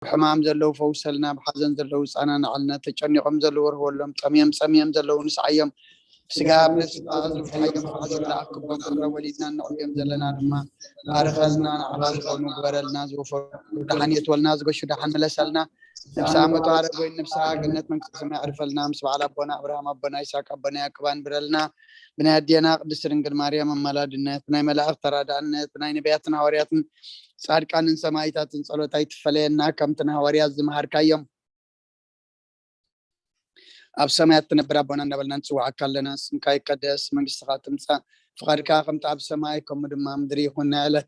ብሕማም ዘለዉ ፈውሰልና፣ ብሓዘን ዘለዉ ጻና ንዓልና፣ ተጨኒቖም ዘለዉ ርህወሎም፣ ጠምዮም ጸምዮም ዘለዉ ንስዓዮም፣ ስጋ ኣብ ነፍሲ ተዓዝቡ ሓዮም ብሓዘን ለኣክቦም፣ ኣምረ ወሊድና ንዕብዮም ዘለና ድማ ባርኸልና፣ ንዓኻ ዝኾኑ ግበረልና፣ ዝወፈሩ ደሓን የትወልና፣ ዝገሹ ደሓን ምለሰልና፣ ነፍሲ ኣመቱ ኣረግ ወይ ነፍስኻ ገነት መንግስተ ሰማይ ዕርፈልና፣ ምስ በዓል ኣቦና ኣብርሃም ኣቦና ይስሐቅ ኣቦና ያዕቆብ ኣንብረልና፣ ብናይ ኣዴና ቅድስት ድንግል ማርያም ኣማላድነት፣ ናይ መላእኽት ተራዳእነት፣ ናይ ነቢያትን ሃዋርያትን ጻድቃንን ሰማይታትን ጸሎት ኣይትፈለየና፣ ከምቲ ንሃዋርያት ዝመሃርካዮም። ኣብ ሰማያት ትነብር ኣቦና እንዳበልና ንጽውዓካ ኣለና። ስምካ ይቀደስ፣ መንግስትኻ ትምጻእ፣ ፍቓድካ ከምቲ ኣብ ሰማይ ከምኡ ድማ ኣብ ምድሪ ይኹን። ናይ ዕለት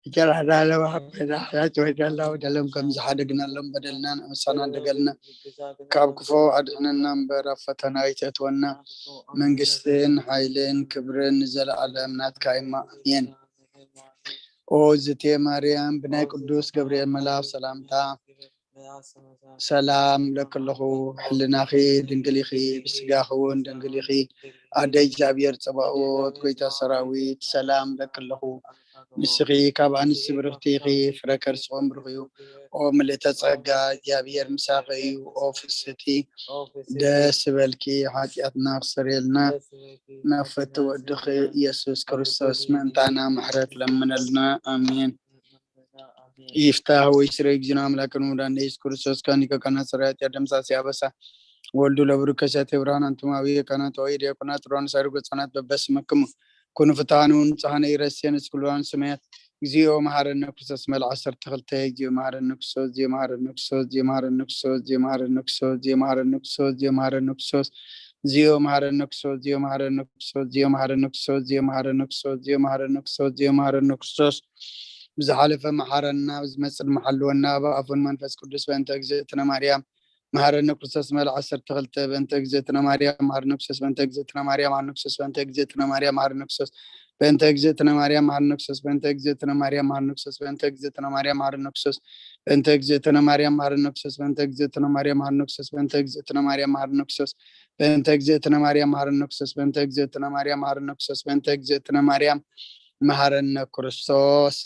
እንጀራና ለዋህ በዳሕና ትወደላ በደሎም ከም ዝሓደግናሎም በደልና ንእሳና ደገልና፣ ካብ ክፉ ኣድሕነና እምበር ኣብ ፈተና ኣይተእትወና። መንግስትን ሓይልን ክብርን ንዘለኣለም ናትካ እማ፣ ኣሜን። ኦ ዝቴ ማርያም፣ ብናይ ቅዱስ ገብርኤል መልኣኽ ሰላምታ ሰላም እብለኪ ኣለኹ። ሕልናኺ ድንግል ኢኺ፣ ብስጋኺ እውን ድንግል ኢኺ። ኣደ እግዚኣብሔር ጸባኦት፣ ጎይታ ሰራዊት፣ ሰላም እብለኪ ኣለኹ። ንስኺ ካብ ኣንስቲ ብርኽቲ ኢኺ፣ ፍረ ከርስኺ እውን ብሩኽ እዩ። ኦ ምልእተ ጸጋ፣ እግዚኣብሔር ምሳኺ እዩ። ኦ ፍስሕቲ፣ ደስ ይበልኪ፣ ሓጢኣትና ክሰርየልና ናብ ፈቲ ወድኺ ኢየሱስ ክርስቶስ ምእንታና ምሕረት ለምነልና። ኣሜን። ይፍታህ ወይ ስረ እግዚእነ አምላክነ ወመድኃኒነ ኢየሱስ ክርስቶስ ካን ሊቀ ካህናት ሠራዊት ያደምሳሴ አበሳ ወልዱ ለብሩክ ከሳቴ ብርሃን አንትሙ አብየ ካህናት ወይ ዲያቆናት ሮን ሳይርጎ ሕፃናት በበስመክሙ ኩኑ ፍትሐኑ ንጽሐነ ኢረሴን እስኩልዋን ስመያት እግዚኦ መሐረነ ክርስቶስ መልዓ ሰርተ ክልተ እግዚኦ መሐረነ ክርስቶስ እግዚኦ መሐረነ ክርስቶስ እግዚኦ መሐረነ ክርስቶስ እግዚኦ መሐረነ ክርስቶስ እግዚኦ መሐረነ ክርስቶስ እግዚኦ መሐረነ ክርስቶስ እግዚኦ መሐረነ ክርስቶስ እግዚኦ መሐረነ ክርስቶስ እግዚኦ መሐረነ ክርስቶስ እግዚኦ መሐረነ ክርስቶስ እግዚኦ መሐረነ ክርስቶስ እግዚኦ መሐረነ ክርስቶስ ብዝሓለፈ መሓረና፣ ብዝመጽእ ድማ ሓልወና፣ ብኣፉን መንፈስ ቅዱስ በእንተ እግዝእትነ ማርያም መሓረነ ክርስቶስ መልዓ ዓሰርተ ክልተ በእንተ እግዝእትነ ማርያም መሓረነ ክርስቶስ በእንተ እግዝእትነ ማርያም መሓረነ ክርስቶስ በእንተ እግዝእትነ ማርያም መሓረነ ክርስቶስ በእንተ እግዝእትነ ማርያም መሓረነ ክርስቶስ በእንተ እግዝእትነ ማርያም መሓረነ ክርስቶስ በእንተ እግዝእትነ ማርያም መሓረነ ክርስቶስ በእንተ እግዝእትነ ማርያም መሓረነ ክርስቶስ በእንተ እግዝእትነ ማርያም መሓረነ ክርስቶስ በእንተ እግዝእትነ ማርያም መሓረነ ክርስቶስ በእንተ እግዝእትነ ማርያም መሓረነ ክርስቶስ በእንተ እግዝእትነ ማርያም መሓረነ ክርስቶስ በእንተ እግዝእትነ ማርያም መሓረነ ክርስቶስ።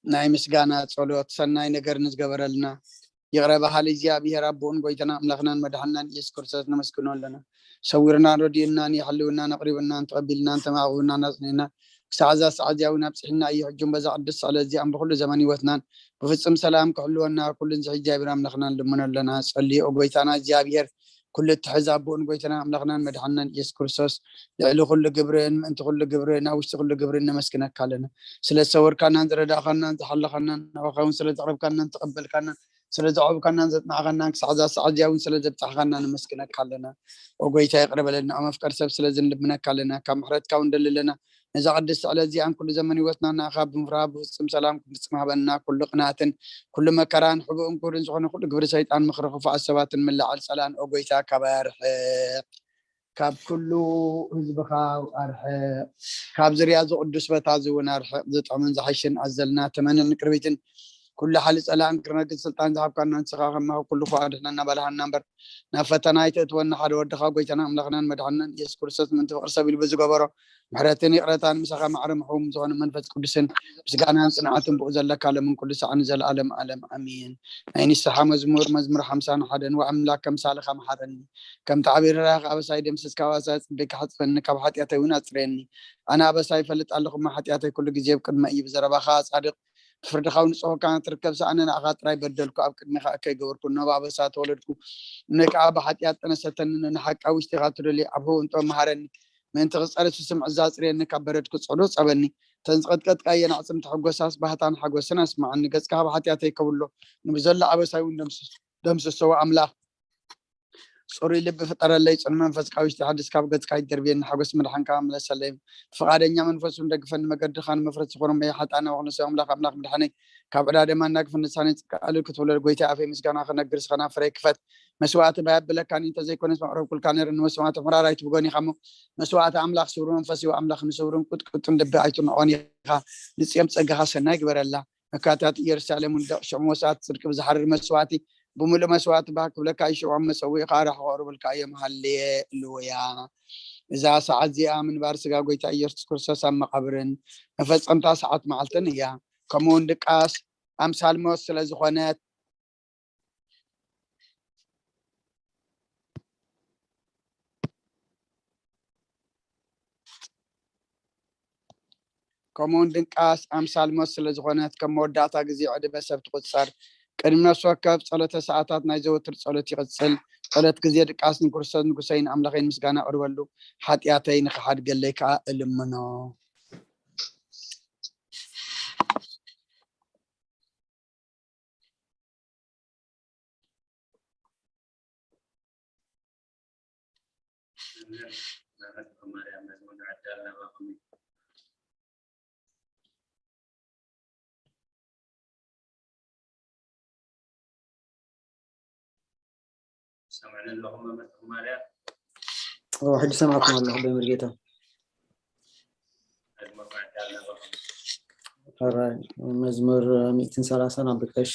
ናይ ምስጋና ጸሎት። ሰናይ ነገር ንዝገበረልና ይቕረ በሃሊ እግዚኣብሔር ኣቦኡን ጎይታና ኣምላኽናን መድሓንናን ኢየሱስ ክርስቶስ ነመስግኖ ኣለና። ሰዊርናን ረዲኡናን የሕልውናን ኣቕሪቡናን ተቐቢልናን ተማዕቑብናን ኣጽኒዕና ክሳዕ እዛ ሰዓት እዚኣ እውን ኣብጽሒና እዩ። ሕጂ እውን በዛ ቅድስት ስዕለት እዚኣን ብኹሉ ዘመን ህይወትናን ብፍጹም ሰላም ክሕልወና ኩሉን ዝሕጂ እግዚኣብሔር ኣምላኽና ንልምኖ ኣለና። ጸልዮ ጎይታና እግዚኣብሔር ኩሉ እትሕዝ ኣቦኡን ጎይታና ኣምላኽናን መድሓንናን ኢየሱስ ክርስቶስ ልዕሊ ኩሉ ግብርን ምእንቲ ኩሉ ግብርን ኣብ ውሽጢ ኩሉ ግብርን ነመስግነካ ኣለና። ስለ ዝሰወርካናን ዝረዳእካናን ዝሓለኻናን ንኣኻ እውን ስለ ዘቕረብካናን ተቐበልካናን ስለ ዘዕብካናን ዘጽናዕካናን ክሳዕ እዛ ሰዓት እዚኣ እውን ስለ ዘብጻሕካና ነመስግነካ ኣለና። ኦ ጎይታ ይቕረ በለልና። ኣብ መፍቀር ሰብ ስለ ዝንልምነካ ኣለና። ካብ ምሕረትካ እውን ደሊ ኣለና። ነዛ ቅድስቲ ዕለት እዚኣን ኩሉ ዘመን ህይወትና ንኣኻ ብምፍራህ ብፍጹም ሰላም ክንፍጽም ሃበና። ኩሉ ቅንኣትን ኩሉ መከራን ሕቡእን ክቡርን ዝኾነ ኩሉ ግብሪ ሰይጣን ምኽሪ ክፉኣት ሰባትን ምልዓል ጸላእን ኦ ጎይታ ካባይ ኣርሕቕ። ካብ ኩሉ ህዝብኻ ኣርሕቕ። ካብ ዝርያ እዚ ቅዱስ ቦታ እዚ እውን ኣርሕቕ። ዝጥዕምን ዝሓሽን ኣዘልና ተመንን ቅርቢትን ኩሉ ሓሊ ጸላእን ክርመግን ስልጣን ዝሃብካና ንስኻ ከማኺ ኩሉ ክፉእ ኣድሕነና በልሃና እምበር ናብ ፈተና ኣይተእትወና። ሓደ ወድኻ ጎይታና ኣምላኽናን መድሓንናን ኢየሱስ ክርስቶስ ምእንቲ ፍቕሪ ሰብ ኢሉ ብዝገበሮ ምሕረትን ይቕረታን ምሳኻ ማዕረ ምሕውም ዝኾነ መንፈስ ቅዱስን ምስጋናን ጽንዓትን ብኡ ዘለካ ሎምን ኩሉ ሰዓት ንዘለኣለም ዓለም ኣሜን። ናይ ንስሓ መዝሙር፣ መዝሙር ሓምሳን ሓደን። ወኣምላክ ከምሳልኻ መሓረኒ፣ ከምቲ ዓብዪ ርህራሄኻ ኣበሳይ ደምስስ፣ ካብ ኣበሳይ ጽድቅካ ሓጽበኒ፣ ካብ ሓጢኣተይ እውን ኣጽርየኒ። ኣነ ኣበሳይ ይፈልጥ ኣለኹ እሞ ሓጢኣተይ ኩሉ ግዜ ኣብ ቅድመይ እዩ። ብዘረባኻ ጻድቕ ብፍርድኻ እውን ንጹህ ኮንካ ክትርከብ፣ ኣነ ንኣኻ ጥራይ በደልኩ፣ ኣብ ቅድሜኻ እከይ ገበርኩ፣ እነሆ ብኣበሳ ተወለድኩ፣ እነ ከኣ ብሓጢኣት ጠነሰተኒ፣ ንሓቂ ኣብ ውሽጢኻ ትደልዮ ኣብ ህውንቶ መሃረኒ፣ ምእንቲ ክጸሪ ስስምዕ እዛ ኣጽርየኒ፣ ካብ በረድ ክጽዕዶ ጸበኒ፣ እተን ዝቐጥቀጥካየን ኣዕጽምቲ ሕጎሳስ ባህታን ሓጎስን ኣስምዓኒ፣ ገጽካ ካብ ሓጢኣተይ ከብሎ፣ ንብዘሎ ኣበሳይ እውን ደምስሶ፣ ኣምላኽ ጽሩይ ልቢ ፍጠረለይ፣ ጽኑዕ መንፈስ ካብ ውሽጢ ሓድስ፣ ካብ ገጽካ ኣይትደርብየኒ፣ ሓጎስ መድሓንካ ምለሰለይ፣ ብፍቓደኛ መንፈስ እውን ደግፈኒ፣ መገድኻ ንመፍረስ ዝኾኖም እየ፣ ሓጥኣን ኣበኽንሶ ኣምላኽ፣ ኣምላኽ ምድሓነይ፣ ካብ ዕዳ ደማ እናግፍን ልሳነይ ጽድቂ ቃል ክትውለድ፣ ጎይታይ ኣፈይ ምስጋና ክነግር፣ ስኸና ፍረይ ክፈት፣ መስዋእቲ ባይ ኣብለካኒ፣ እንተዘይኮነስ መቕረብኩልካ ነይረ፣ ንመስዋእቲ ሕራር ኣይትብጎን ኢኻ እሞ፣ መስዋእቲ ኣምላኽ ስውር መንፈስ እዩ፣ ኣምላኽ ንስውርን ቁጥቁጥን ልቢ ኣይትንዕቖን ኢኻ፣ ንጽዮን ብጸጋኻ ሰናይ ግበረላ። መካታት ኢየሩሳሌም እውን ደቕ ሽዑ መስዋእቲ ጽድቂ ብዝሓርር መስዋእቲ ብምሉእ መስዋእቲ ባህ ክብለካ እዩ። ሽዑ ኣብ መሰውኢ ከኣ ራሕቑ ኣቕርብልካ እዮም። ሃሌሉያ። እዛ ሰዓት እዚኣ ምንባር ስጋ ጎይታ ኢየሱስ ክርስቶስ ኣብ መቓብርን መፈጸምታ ሰዓት መዓልትን እያ። ከምኡ እውን ድቃስ ኣምሳል ሞት ስለ ዝኾነት፣ ከምኡውን ድቃስ ኣምሳል ሞት ስለ ዝኾነት፣ ከም መወዳእታ ግዜ ዕድመ ሰብ ትቑጸር። ቅድሚ ነፍሲ ወከፍ ጸሎተ ሰዓታት ናይ ዘወትር ጸሎት ይቕጽል። ጸሎት ግዜ ድቃስ ንክርስቶስ ንጉሰይን ኣምላኸይን ምስጋና ኣቕርበሉ፣ ሓጢኣተይ ንኽሓድገለይ ከኣ እልምኖ። ሰምዕኒ ኣለኹም መምህር ማርያ። ሕጂ ሰማዕኩም ኣለኹ። በምርጌታ መዝሙር ሚእትን ሰላሳን ኣበቃ። እሺ፣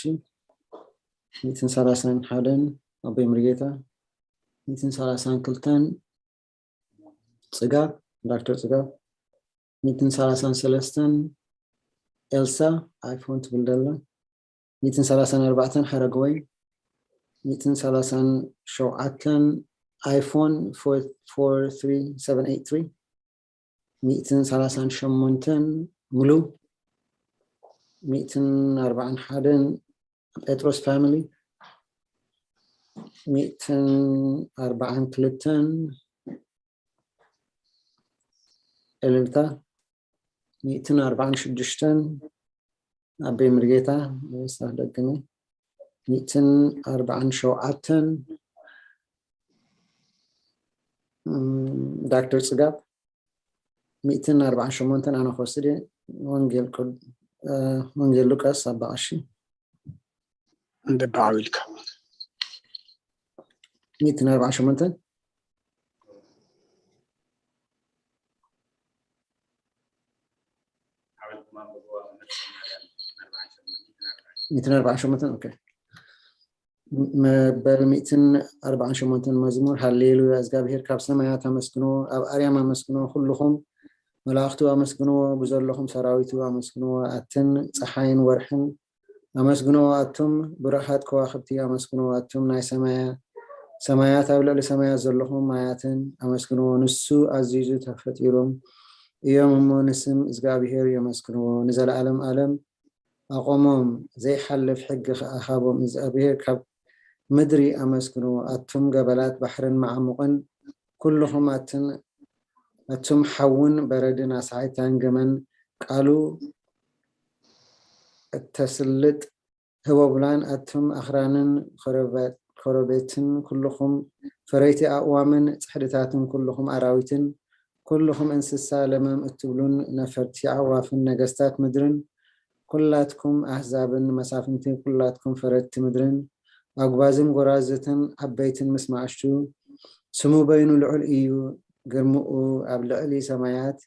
ሚእትን ሰላሳን ሓደን ኣቦይ ምርጌታ፣ ሚእትን ሰላሳን ክልተን ጽጋብ፣ ዳክተር ጽጋብ፣ ሚእትን ሰላሳን ሰለስተን ኤልሳ፣ ኣይፎን ትብል ደላ፣ ሚእትን ሰላሳን ኣርባዕተን ሓረገወይ፣ ሚእትን ሰላሳን ሸውዓተን ኣይፎን ፎር ትሪ ሰቨን ኤይት ትሪ፣ ሚእትን ሰላሳን ሸሞንተን ሙሉ፣ ሚእትን ኣርባዓን ሓደን ጴጥሮስ ፋሚሊ፣ ሚእትን ኣርባዓን ክልተን እልልታ፣ ሚእትን ኣርባዓን ሽዱሽተን ኣበይ ምርጌታ፣ ወይስ ኣስደግመ፣ ሚእትን ኣርባዓን ሸውዓተን ዳክተር ጽጋብ፣ ሚእትን ኣርባዓን ሸሞንተን ኣነ ክወስድ እየ። ወንጌል ቅድ-፣ እ፣ ወንጌል ሉቃስ ኣባ ቀሺ። እንደ በዓው ኢልካ። ሚእትን ኣርባዓን ሸሞንተን። ሚእትን ኣርባዓን ሸሞንተን፣ ኦኬ። መበል ሚእትን ኣርባዓን ሸሞንተን መዝሙር። ሃሌሉያ፣ እግዚኣብሔር ካብ ሰማያት ኣመስግንዎ፣ ኣብ ኣርያም ኣመስግንዎ፣ ኩልኹም መላእኽቱ ኣመስግንዎ፣ ብዘለኹም ሰራዊቱ ኣመስግንዎ፣ ኣትን ጸሓይን ወርሕን ኣመስግንዎ፣ ኣቱም ብሩሃት ከዋኽብቲ ኣመስግንዎ፣ ኣቱም ናይ ሰማያ-፣ ሰማያት ኣብ ልዕሊ ሰማያት ዘለኹም ማያትን ኣመስግንዎ፣ ንሱ ኣዚዙ ተፈጢሮም እዮም እሞ ንስም እግዚኣብሔር የመስግንዎ፣ ንዘለዓለም ዓለም ኣቖሞም፣ ዘይሓልፍ ሕጊ ኸኣ ሃቦም። እግዚኣብሔር ካብ ምድሪ ኣመስግንዎ፣ ኣቱም ገበላት ባሕርን መዓሙቕን፣ ኩልኹም ኣትን-፣ ኣቱም ሓውን በረድን ኣስሓይታን ገመን ቃሉ እተስልጥ ህቦብላን ኣቱም ኣኽራንን ኮረበ-፣ ኮረቤትን ኩልኹም ፈረይቲ ኣእዋምን ጽሕድታትን ኩልኹም ኣራዊትን ኩልኹም እንስሳ ለመም እትብሉን ነፈርቲ ኣዕዋፍን ነገስታት ምድርን ኩላትኩም ኣህዛብን መሳፍንቲ ኩላትኩም ፈረድቲ ምድርን ኣጉባዝን ጎራዝትን ዓበይትን ምስ መዓሽቱ ስሙ በይኑ ልዑል እዩ፣ ግርምኡ ኣብ ልዕሊ ሰማያት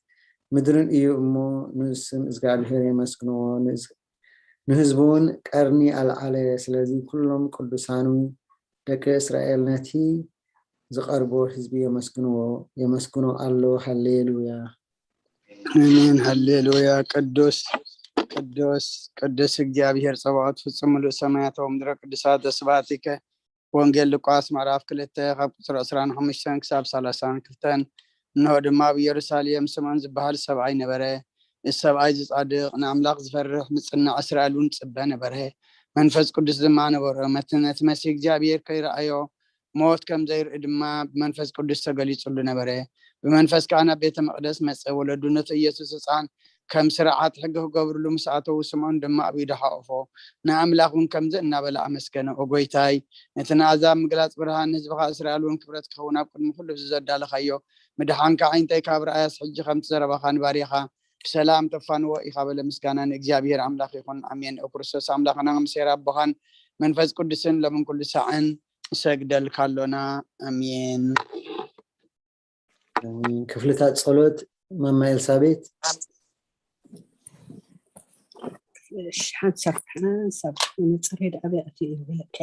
ምድርን እዩ እሞ ንስም እግዚኣብሔር የመስግንዎ፣ ንእዝ-፣ ንህዝቡ እውን ቀርኒ ኣልዓለ። ስለዚ ኩሎም ቅዱሳኑ ደቂ እስራኤል ነቲ ዝቐርቦ ህዝቢ የመስግንዎ፣ የመስግኖ ኣሎ። ሃሌሉያ። ኣሜን። ሃሌሉያ። ቅዱስ፣ ቅዱስ፣ ቅዱስ እግዚኣብሔር ጸባኦት ፍጹም ምሉእ ሰማያት ወምድረ ቅዱሳት ተስባቲከ። ወንጌል ሉቃስ ምዕራፍ ክልተ ካብ ቁጽሪ ዕስራን ሓሙሽተን ክሳብ ሰላሳን ክልተን። እንሆ ድማ ኣብ ኢየሩሳሌም ስምዖን ዝበሃል ሰብኣይ ነበረ። እዚ ሰብኣይ እዚ ጻድቕ፣ ንኣምላኽ ዝፈርህ፣ ምጽናዕ እስራኤል እውን ጽበ ነበረ። መንፈስ ቅዱስ ድማ ነበሮ። መት-፣ ነቲ መሲህ እግዚኣብሔር ከይረኣዮ ሞት ከም ዘይርኢ ድማ ብመንፈስ ቅዱስ ተገሊጹሉ ነበረ። ብመንፈስ ከኣ ናብ ቤተ መቕደስ መጸ። ወለዱ ነቲ ኢየሱስ ህጻን ከም ስርዓት ሕጊ ክገብርሉ ምስ ኣተዉ፣ ስምዖን ድማ ኣብ ኢዱ ሓቖፎ። ንኣምላኽ እውን ከምዚ እናበለ ኣመስገነ፣ "ኦ ጐይታይ፣ ነቲ ንኣህዛብ ምግላጽ ብርሃን፣ ንህዝብኻ እስራኤል እውን ክብረት ክኸውን ኣብ ቅድሚ ኩሉ ህዝቢ ዘዳለኻዮ ምድሓንካ ኣዒንተይ ካብ ረኣያስ፣ ሕጂ ከምቲ ዘረባኻ ንባርያኻ ብሰላም ተፋንዎ ኢኻ" በለ። ምስጋና ንእግዚኣብሔር ኣምላኽ ይኹን፣ ኣሜን። ኦ ክርስቶስ ኣምላኽና፣ ምስ ኄር ኣቦኻን መንፈስ ቅዱስን ሎምን ኩሉ ሳዕን ንሰግደልካ ኣሎና። ኣሜን። ክፍልታት ጸሎት ማማ ኤልሳቤት። እሺ፣ ሓንሳብ፣ ሓንሳብ መነጽረይ ደኣ ኣብያ ኣትዩ እዩ ዝብለካ።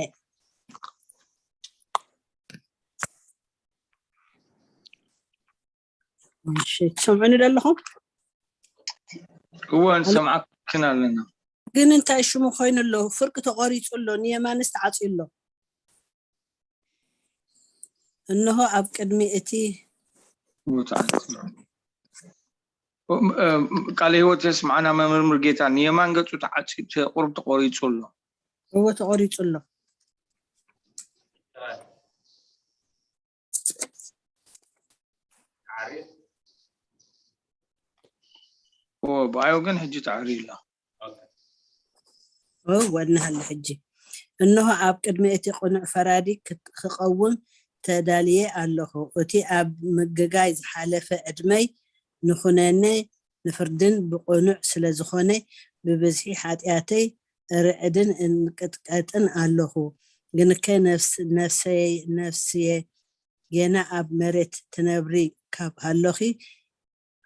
እሺ፣ ትሰምዑኒ ዶ ኣለኹም? እወ፣ ንሰምዓክን ኣለና። ግን እንታይ ሽሙ ኮይኑ ኣሎ? ፍርቂ ተቖሪጹ ኣሎ፣ ንየማንስ ተዓጽዩ ኣሎ። እንሆ ኣብ ቅድሚ እቲ ቃለ ህይወት የስማዕና መምህር ሙሉጌታ። ንየማን ገጹ ተዓጺ ቁሩብ ተቆሪጹ ኣሎ። እዎ ተቆሪጹ ኣሎ። እዎ ብኣዮ ግን ሕጂ ተዓርዩ ኣሎ። እዎ እንሃለ ሕጂ። እንሆ ኣብ ቅድሚ እቲ ቅኑዕ ፈራዲ ክት- ክቐውም ተዳልየ ኣለኹ። እቲ ኣብ ምግጋይ ዝሓለፈ ዕድመይ ንኹነነ ንፍርድን ብቕኑዕ ስለ ዝኾነ ብብዝሒ ሓጢኣተይ እርዕድን እንቅጥቀጥን ኣለኹ። ግንከ ነፍስ- ነፍሰይ- ነፍስየ ገና ኣብ መሬት ትነብሪ ካብ ሃለኺ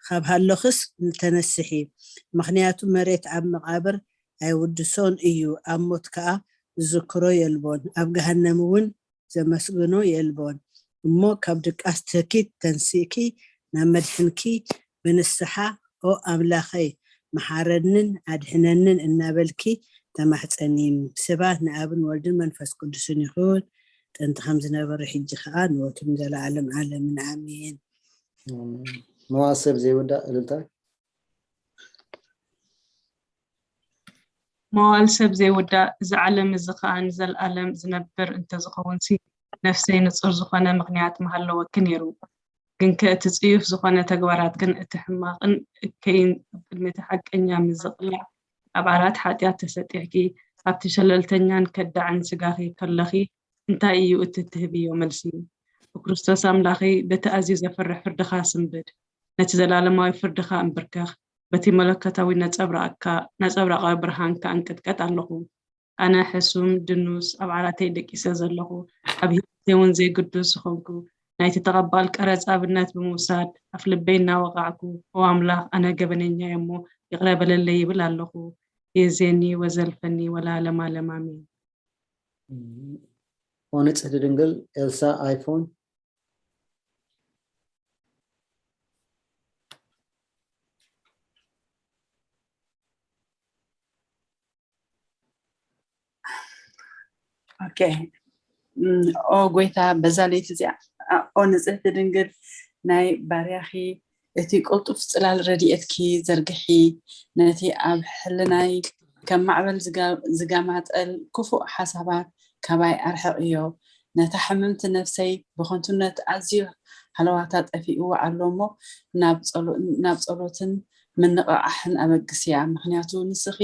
ካብ ሃለኽስ ተነስሒ፣ ምኽንያቱ መሬት ኣብ መቓብር ኣይውድሶን እዩ፣ ኣብ ሞት ከኣ ዝዝክሮ የልቦን፣ ኣብ ገሃነም እውን ዘመስግኖ የልቦን። እሞ ካብ ድቃስ ትኪ ተንሲእኪ ናብ መድሕንኪ ብንስሓ ኦ ኣምላኸይ መሓረንን ኣድሕነንን እናበልኪ ተማሕፀኒ። ስብሐት ንኣብን ወልድን መንፈስ ቅዱስን ይኹን ጥንቲ ከም ዝነበረ ሕጂ ከኣ ንወትሩን ዘለዓለም ዓለምን ኣሜን። መዋል ሰብ ዘይውዳእ እልልታ። መዋል ሰብ ዘይውዳእ እዚ ዓለም እዚ ከኣ ንዘለኣለም ዝነብር እንተዝኸውንሲ ነፍሰይ ንጹር ዝኾነ ምኽንያት ምሃለወኪ ነይሩ። ግንከ እቲ ጽዩፍ ዝኾነ ተግባራትክን እቲ ሕማቕን እከይን ኣብ ቅድሚ እቲ ሓቀኛ ምስ ዝቕላዕ ኣብ ዓራት ሓጢኣት ተሰጢሕኪ ኣብቲ ሸለልተኛን ከዳዕን ስጋኺ ከለኺ እንታይ እዩ እቲ ትህብዮ መልሲ? ብክርስቶስ ኣምላኸይ በቲ ኣዝዩ ዘፍርሕ ፍርድኻ ስንብድ፣ ነቲ ዘላለማዊ ፍርድኻ እንብርከኽ፣ በቲ መለኮታዊ ነጸብራቕካ ነጸብራቓዊ ብርሃንካ እንቅጥቀጥ ኣለኹ። ኣነ ሕሱም ድኑስ ኣብ ዓራተይ ደቂሰ ዘለኹ ኣብ ህይወተይ እውን ዘይግዱስ ዝኾንኩ ናይቲ ተቐባል ቀረጽ ኣብነት ብምውሳድ ኣፍ ልበይ እናወቓዕኩ ኦ ኣምላኽ ኣነ ገበነኛ እየ እሞ ይቕረ በለለይ ይብል ኣለኹ። የዜኒ ወዘልፈኒ ወለዓለመ ዓለም ኣሜን። ኦ ንጽህቲ ድንግል ኤልሳ ኣይፎን ኦኬ ኦ ጎይታ በዛ ለይቲ እዚኣ ኦ ንጽህቲ ድንግል ናይ ባርያኺ እቲ ቅልጡፍ ጽላል ረድኤትኪ ዘርግሒ ነቲ ኣብ ሕልናይ ከም ማዕበል ዝጋማጠል ክፉእ ሓሳባት ካባይ ኣርሕቕዮ ነታ ሕምምቲ ነፍሰይ ብኸንቱነት ኣዝዩ ሃለዋታ ጠፊእዎ ኣሎ እሞ ናብ ጸሎትን ምንቕቓሕን ኣበግስያ፣ ምኽንያቱ ንስኺ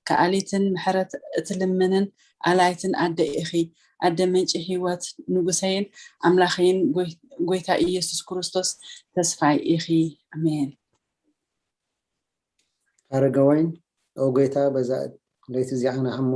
ከኣሊትን ምሕረት እትልምንን ኣላይትን ኣደ ኢኺ፣ ኣደ ምንጪ ህይወት፣ ንጉሰይን ኣምላኸይን ጎይታ ኢየሱስ ክርስቶስ ተስፋይ ኢኺ። ኣሜን። ኣረጋወይን፣ ኦ ጎይታ፣ በዛ ለይቲ እዚኣ ንዓሞ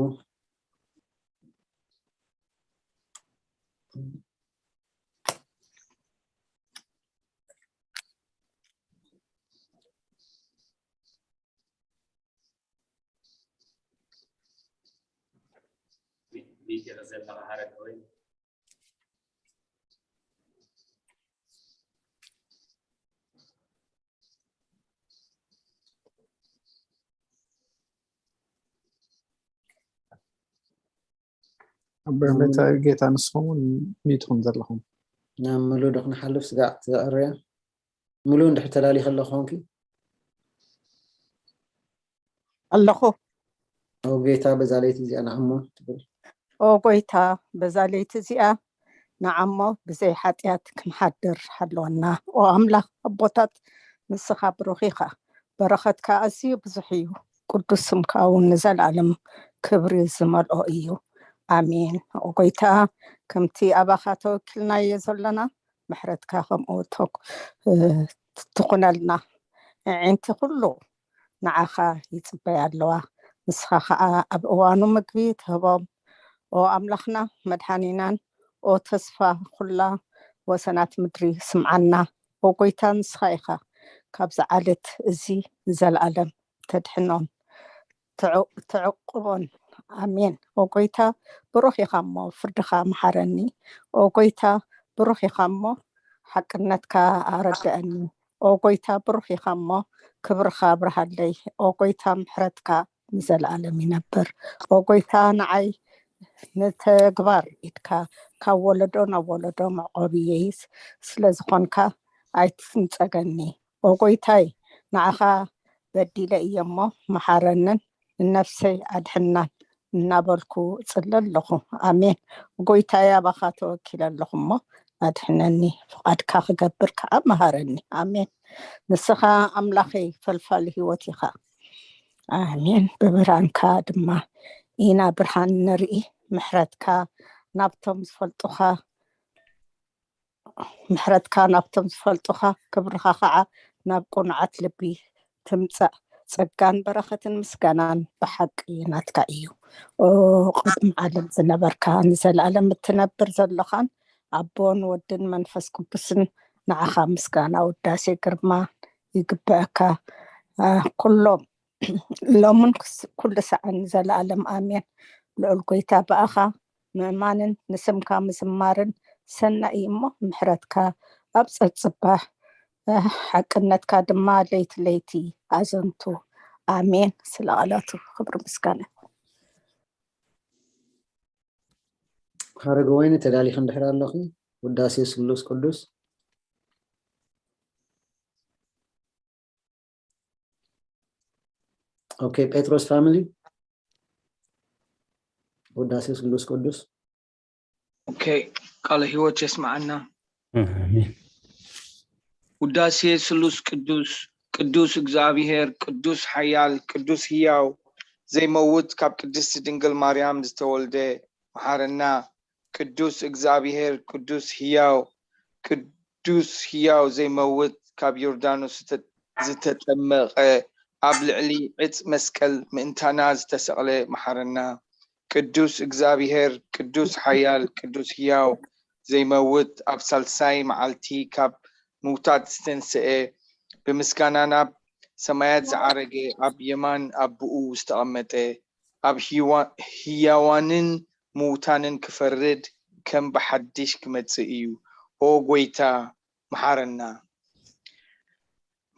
ኣብ ቤተ ጌታ ንስኹም እውን ሚትኹም ዘለኹም ናብ ምሉ ዶ ክንሓልፍ ስጋዕ ትዘዕርያ ምሉ እንድሕር ተላሊ ከለኹ ኮንኪ ኣለኹ ኦ ጌታ በዛ ለይቲ እዚኣ ንዓሞ ትብል ኦ ጎይታ በዛ ለይቲ እዚኣ ንዓሞ ብዘይ ሓጢኣት ክንሓድር ሃለወና ኦ ኣምላኽ ኣቦታት ንስኻ ብሩኽ ኢኻ በረኸትካ ኣዝዩ ብዙሕ እዩ ቅዱስ ስምካ እውን ንዘለኣለም ክብሪ ዝመልኦ እዩ ኣሜን ኦ ጎይታ ከምቲ ኣባኻ ተወኪልናዮ ዘለና ምሕረትካ ከምኡ ትኹነልና ኣዒንቲ ኩሉ ንዓኻ ይጽበያ ኣለዋ ንስኻ ኸኣ ኣብ እዋኑ ምግቢ ትህቦም ኦ ኣምላኽና መድሓኒናን ኦ ተስፋ ኩላ ወሰናት ምድሪ ስምዓና ኦ ጎይታ ንስኻ ኢኻ ካብዚ ዓለት እዚ ንዘለኣለም ተድሕኖን ተዕቁቦን ኣሜን ኦ ጎይታ ብሩኽ ኢኻ እሞ ፍርድኻ መሓረኒ ኦ ጎይታ ብሩኽ ኢኻ እሞ ሓቅነትካ ኣረድአኒ ኦ ጎይታ ብሩኽ ኢኻ እሞ ክብርኻ ኣብርሃለይ ኦ ጎይታ ምሕረትካ ንዘለኣለም ይነብር። ኦ ጎይታ፣ ንዓይ ንተግባር ኢድካ ካብ ወለዶ ናብ ወለዶ መዕቆቢ የይስ ስለ ዝኾንካ ኣይትንጸገኒ። ኦ ጎይታይ፣ ንዓኻ በዲለ እየ እሞ መሓረንን ንነፍሰይ ኣድሕናን እናበልኩ እጽሊ ኣለኹ። ኣሜን። ጎይታይ፣ ኣባኻ ተወኪለ ኣለኹ እሞ ኣድሕነኒ፣ ፍቓድካ ክገብር ከዓ መሃረኒ። ኣሜን። ንስኻ ኣምላኸይ ፈልፋሊ ህይወት ኢኻ። ኣሜን። ብብርሃንካ ድማ ኢና ብርሃን ንርኢ። ምሕረትካ ናብቶም ዝፈልጡኻ ምሕረትካ ናብቶም ዝፈልጡኻ፣ ክብርኻ ኸዓ ናብ ቅኑዓት ልቢ ትምጻእ። ጸጋን በረኸትን ምስጋናን ብሓቂ ናትካ እዩ። ኦ፣ ቅድሚ ዓለም ዝነበርካ፣ ንዘለኣለም እትነብር ዘለኻን፣ ኣቦን ወድን መንፈስ ቅዱስን፣ ንዓኻ ምስጋና፣ ውዳሴ፣ ግርማ ይግበአካ። አ፣ ኩሎም ሎምን ክስ-፣ ኩሉ ሰዓን ንዘለኣለም ኣሜን። ልዑል ጎይታ፣ ብኣኻ ምእማንን ንስምካ ምዝማርን ሰናይ እዩ እሞ፣ ምሕረትካ ኣብ ጸጽባሕ፣ እ፣ ሓቅነትካ ድማ ለይቲ ለይቲ ኣዘንቱ። ኣሜን። ስለ ቃላቱ ክብሪ ምስጋና ይኹን። ሓረገ ወይኒ፣ ተዳሊኺ እንድሕር ኣለኺ፣ ውዳሴ ስሉስ ቅዱስ። ኦኬ፣ ጴጥሮስ ፋሚሊ፣ ውዳሴ ስሉስ ቅዱስ። ኦኬ፣ ቃለ ህይወት የስምዓና። ኣሜን። ውዳሴ ስሉስ ቅዱስ። ቅዱስ እግዚኣብሔር፣ ቅዱስ ሓያል፣ ቅዱስ ህያው፣ ዘይመውት፣ ካብ ቅድስቲ ድንግል ማርያም ዝተወልደ፣ መሓረና። ቅዱስ እግዚኣብሔር፣ ቅዱስ ህያው፣ ቅዱስ ህያው ዘይመውት፣ ካብ ዮርዳኖስ ዝተ-፣ ዝተጠመቐ፣ ኣብ ልዕሊ ዕፅ መስቀል ምእንታና ዝተሰቕለ፣ መሓረና። ቅዱስ እግዚኣብሔር፣ ቅዱስ ሓያል፣ ቅዱስ ህያው ዘይመውት፣ ኣብ ሳልሳይ መዓልቲ ካብ ምውታት ዝተንስኤ፣ ብምስጋና ናብ ሰማያት ዝዓረገ፣ ኣብ የማን ኣቦኡ ዝተቐመጠ፣ ኣብ ህዋ-፣ ህያዋንን ምውታንን ክፈርድ ከም ብሓድሽ ክመጽእ እዩ። ኦ ጎይታ፣ መሓረና።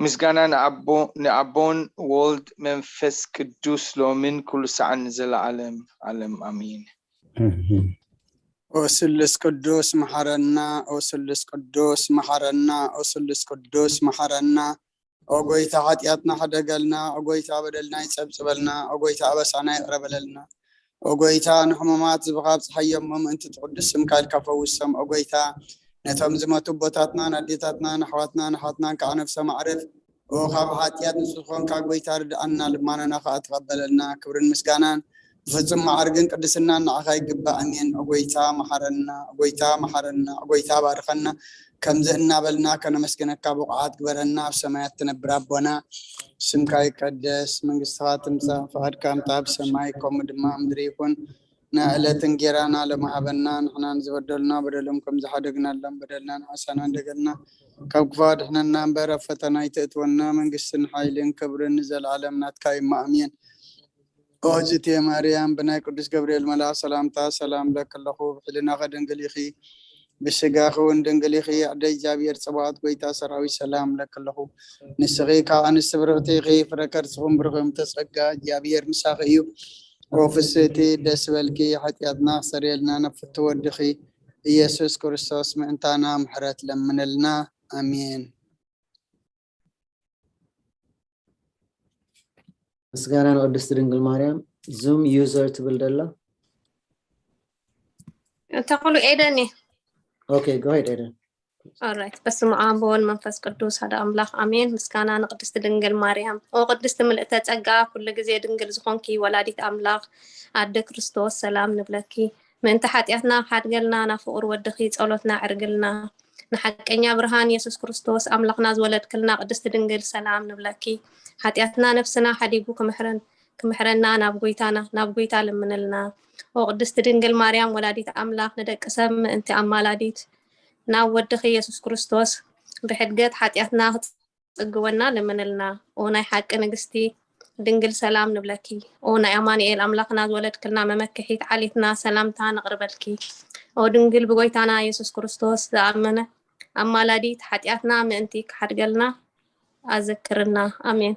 ምስጋና ንኣቦ-፣ ንኣቦን ወልድ መንፈስ ቅዱስ ሎምን ኩሉ ሰዓን ንዘለዓለም ዓለም ኣሜን። ኣሜን። ኦ ስሉስ ቅዱስ መሓረና፣ ኦ ስሉስ ቅዱስ መሓረና፣ ኦ ስሉስ ቅዱስ መሓረና። ኦ ጎይታ ሓጢኣትና ሕደገልና፣ ኦ ጎይታ በደልና ይጸብጽበልና፣ ኦ ጎይታ ኣበሳና ይቕረ በለልና። ኦ ጎይታ ንሕሙማት ዝብኻ ኣብጽሓዮም እሞ ምእንቲ ትቕዱስ ስምካ ኢልካ ፈውሶም። ኦ ጎይታ ነቶም ዝመቱ ኣቦታትናን ኣዴታትናን ኣሕዋትናን ኣሓትናን ከዓ ነፍሶም ኣዕርፍ። ኦ ካብ ሓጢኣት ንጹህ ዝኾንካ ጎይታ ርድኣና፣ ልማኖና ከዓ ተቐበለልና። ክብርን ምስጋናን ብፍጹም ማዕርግን ቅድስናን ንዓኻ ይግባእ። ኣሜን። ኦ ጎይታ መሓረና፣ ኦ ጎይታ መሓረና፣ ኦ ጎይታ ባርኸና። ከምዚ እናበልና ከነመስግነካ ብቑዓት ግበረና። ኣብ ሰማያት ትነብር ኣቦና፣ ስምካ ይቀደስ፣ መንግስትኻ ትምጻእ፣ ፍቓድካ ከምታ ኣብ ሰማይ ከምኡ ድማ ኣብ ምድሪ ይኹን። ንዕለት እንጌራና ሎሚ ሃበና፣ ንሕና ንዝበደሉና በደሎም ከም ዝሓደግናሎም በደልና ንሓሳና እንደገልና ካብ ክፉ ኣድሕነና እምበር ኣብ ፈተና ኣይተእትወና፣ መንግስትን ሓይልን ክብርን ንዘለዓለም ናትካ እዩ። ኣሜን። ኦ እግዝእትየ ማርያም፣ ብናይ ቅዱስ ገብርኤል መልኣኽ ሰላምታ ሰላም እብለኪ ኣለኹ። ብሕልናኺ ድንግል ኢኺ፣ ብስጋኺ እውን ድንግል ኢኺ። ኣደ እግዚኣብሔር ጸባኦት፣ ጎይታ ሰራዊት፣ ሰላም እብለኪ ኣለኹ። ንስኺ ካብ ኣንስቲ ብርኽቲ ኢኺ፣ ፍረ ከርስኹም ብሩኽ እዩ። እምተ ጸጋ፣ እግዚኣብሔር ምሳኺ እዩ። ኦ ፍስህቲ፣ ደስ በልኪ፣ ሓጢኣትና ክሰርየልና ናብ ፍትው ወድኺ ኢየሱስ ክርስቶስ ምእንታና ምሕረት ለምንልና። ኣሜን። ምስጋና ንቅድስቲ ድንግል ማርያም። ዙም ዩዘር ትብል ደላ። ተኽሉ ኤደን እየ። ኦኬ፣ go ahead ኤደን። ኦራይት። በስመ ኣብ ወወልድ መንፈስ ቅዱስ ሓደ ኣምላኽ ኣሜን። ምስጋና ንቅድስቲ ድንግል ማርያም። ኦ ቅድስቲ ምልእተ ጸጋ፣ ኩሉ ግዜ ድንግል ዝኾንኪ ወላዲት ኣምላኽ ኣደ ክርስቶስ ሰላም ንብለኪ። ምእንቲ ሓጢኣትና ክሓድገልና ናብ ፍቑር ወድኺ ጸሎትና ዕርግልና። ንሓቀኛ ብርሃን የሱስ ክርስቶስ ኣምላኽና ዝወለድክልና ቅድስቲ ድንግል ሰላም ንብለኪ። ሓጢኣትና ነፍስና ሓዲጉ ክምሕረን-፣ ክምሕረና ናብ ጎይታና፣ ናብ ጎይታ ለምንልና። ኦ ቅድስቲ ድንግል ማርያም ወላዲት ኣምላኽ ንደቂ ሰብ ምእንቲ ኣማላዲት ናብ ወድኺ የሱስ ክርስቶስ ብሕድገት ሓጢኣትና ክጽግወና ለምንልና። ኦ ናይ ሓቂ ንግስቲ ድንግል ሰላም ንብለኪ። ኦ ናይ ኣማኑኤል ኣምላኽና ዝወለድክልና መመክሒት ዓሌትና ሰላምታ ነቕርበልኪ። ኦ ድንግል ብጎይታና የሱስ ክርስቶስ ዝኣመነ ኣማላዲት ሓጢኣትና ምእንቲ ክሓድገልና ኣዘክርና። ኣሜን።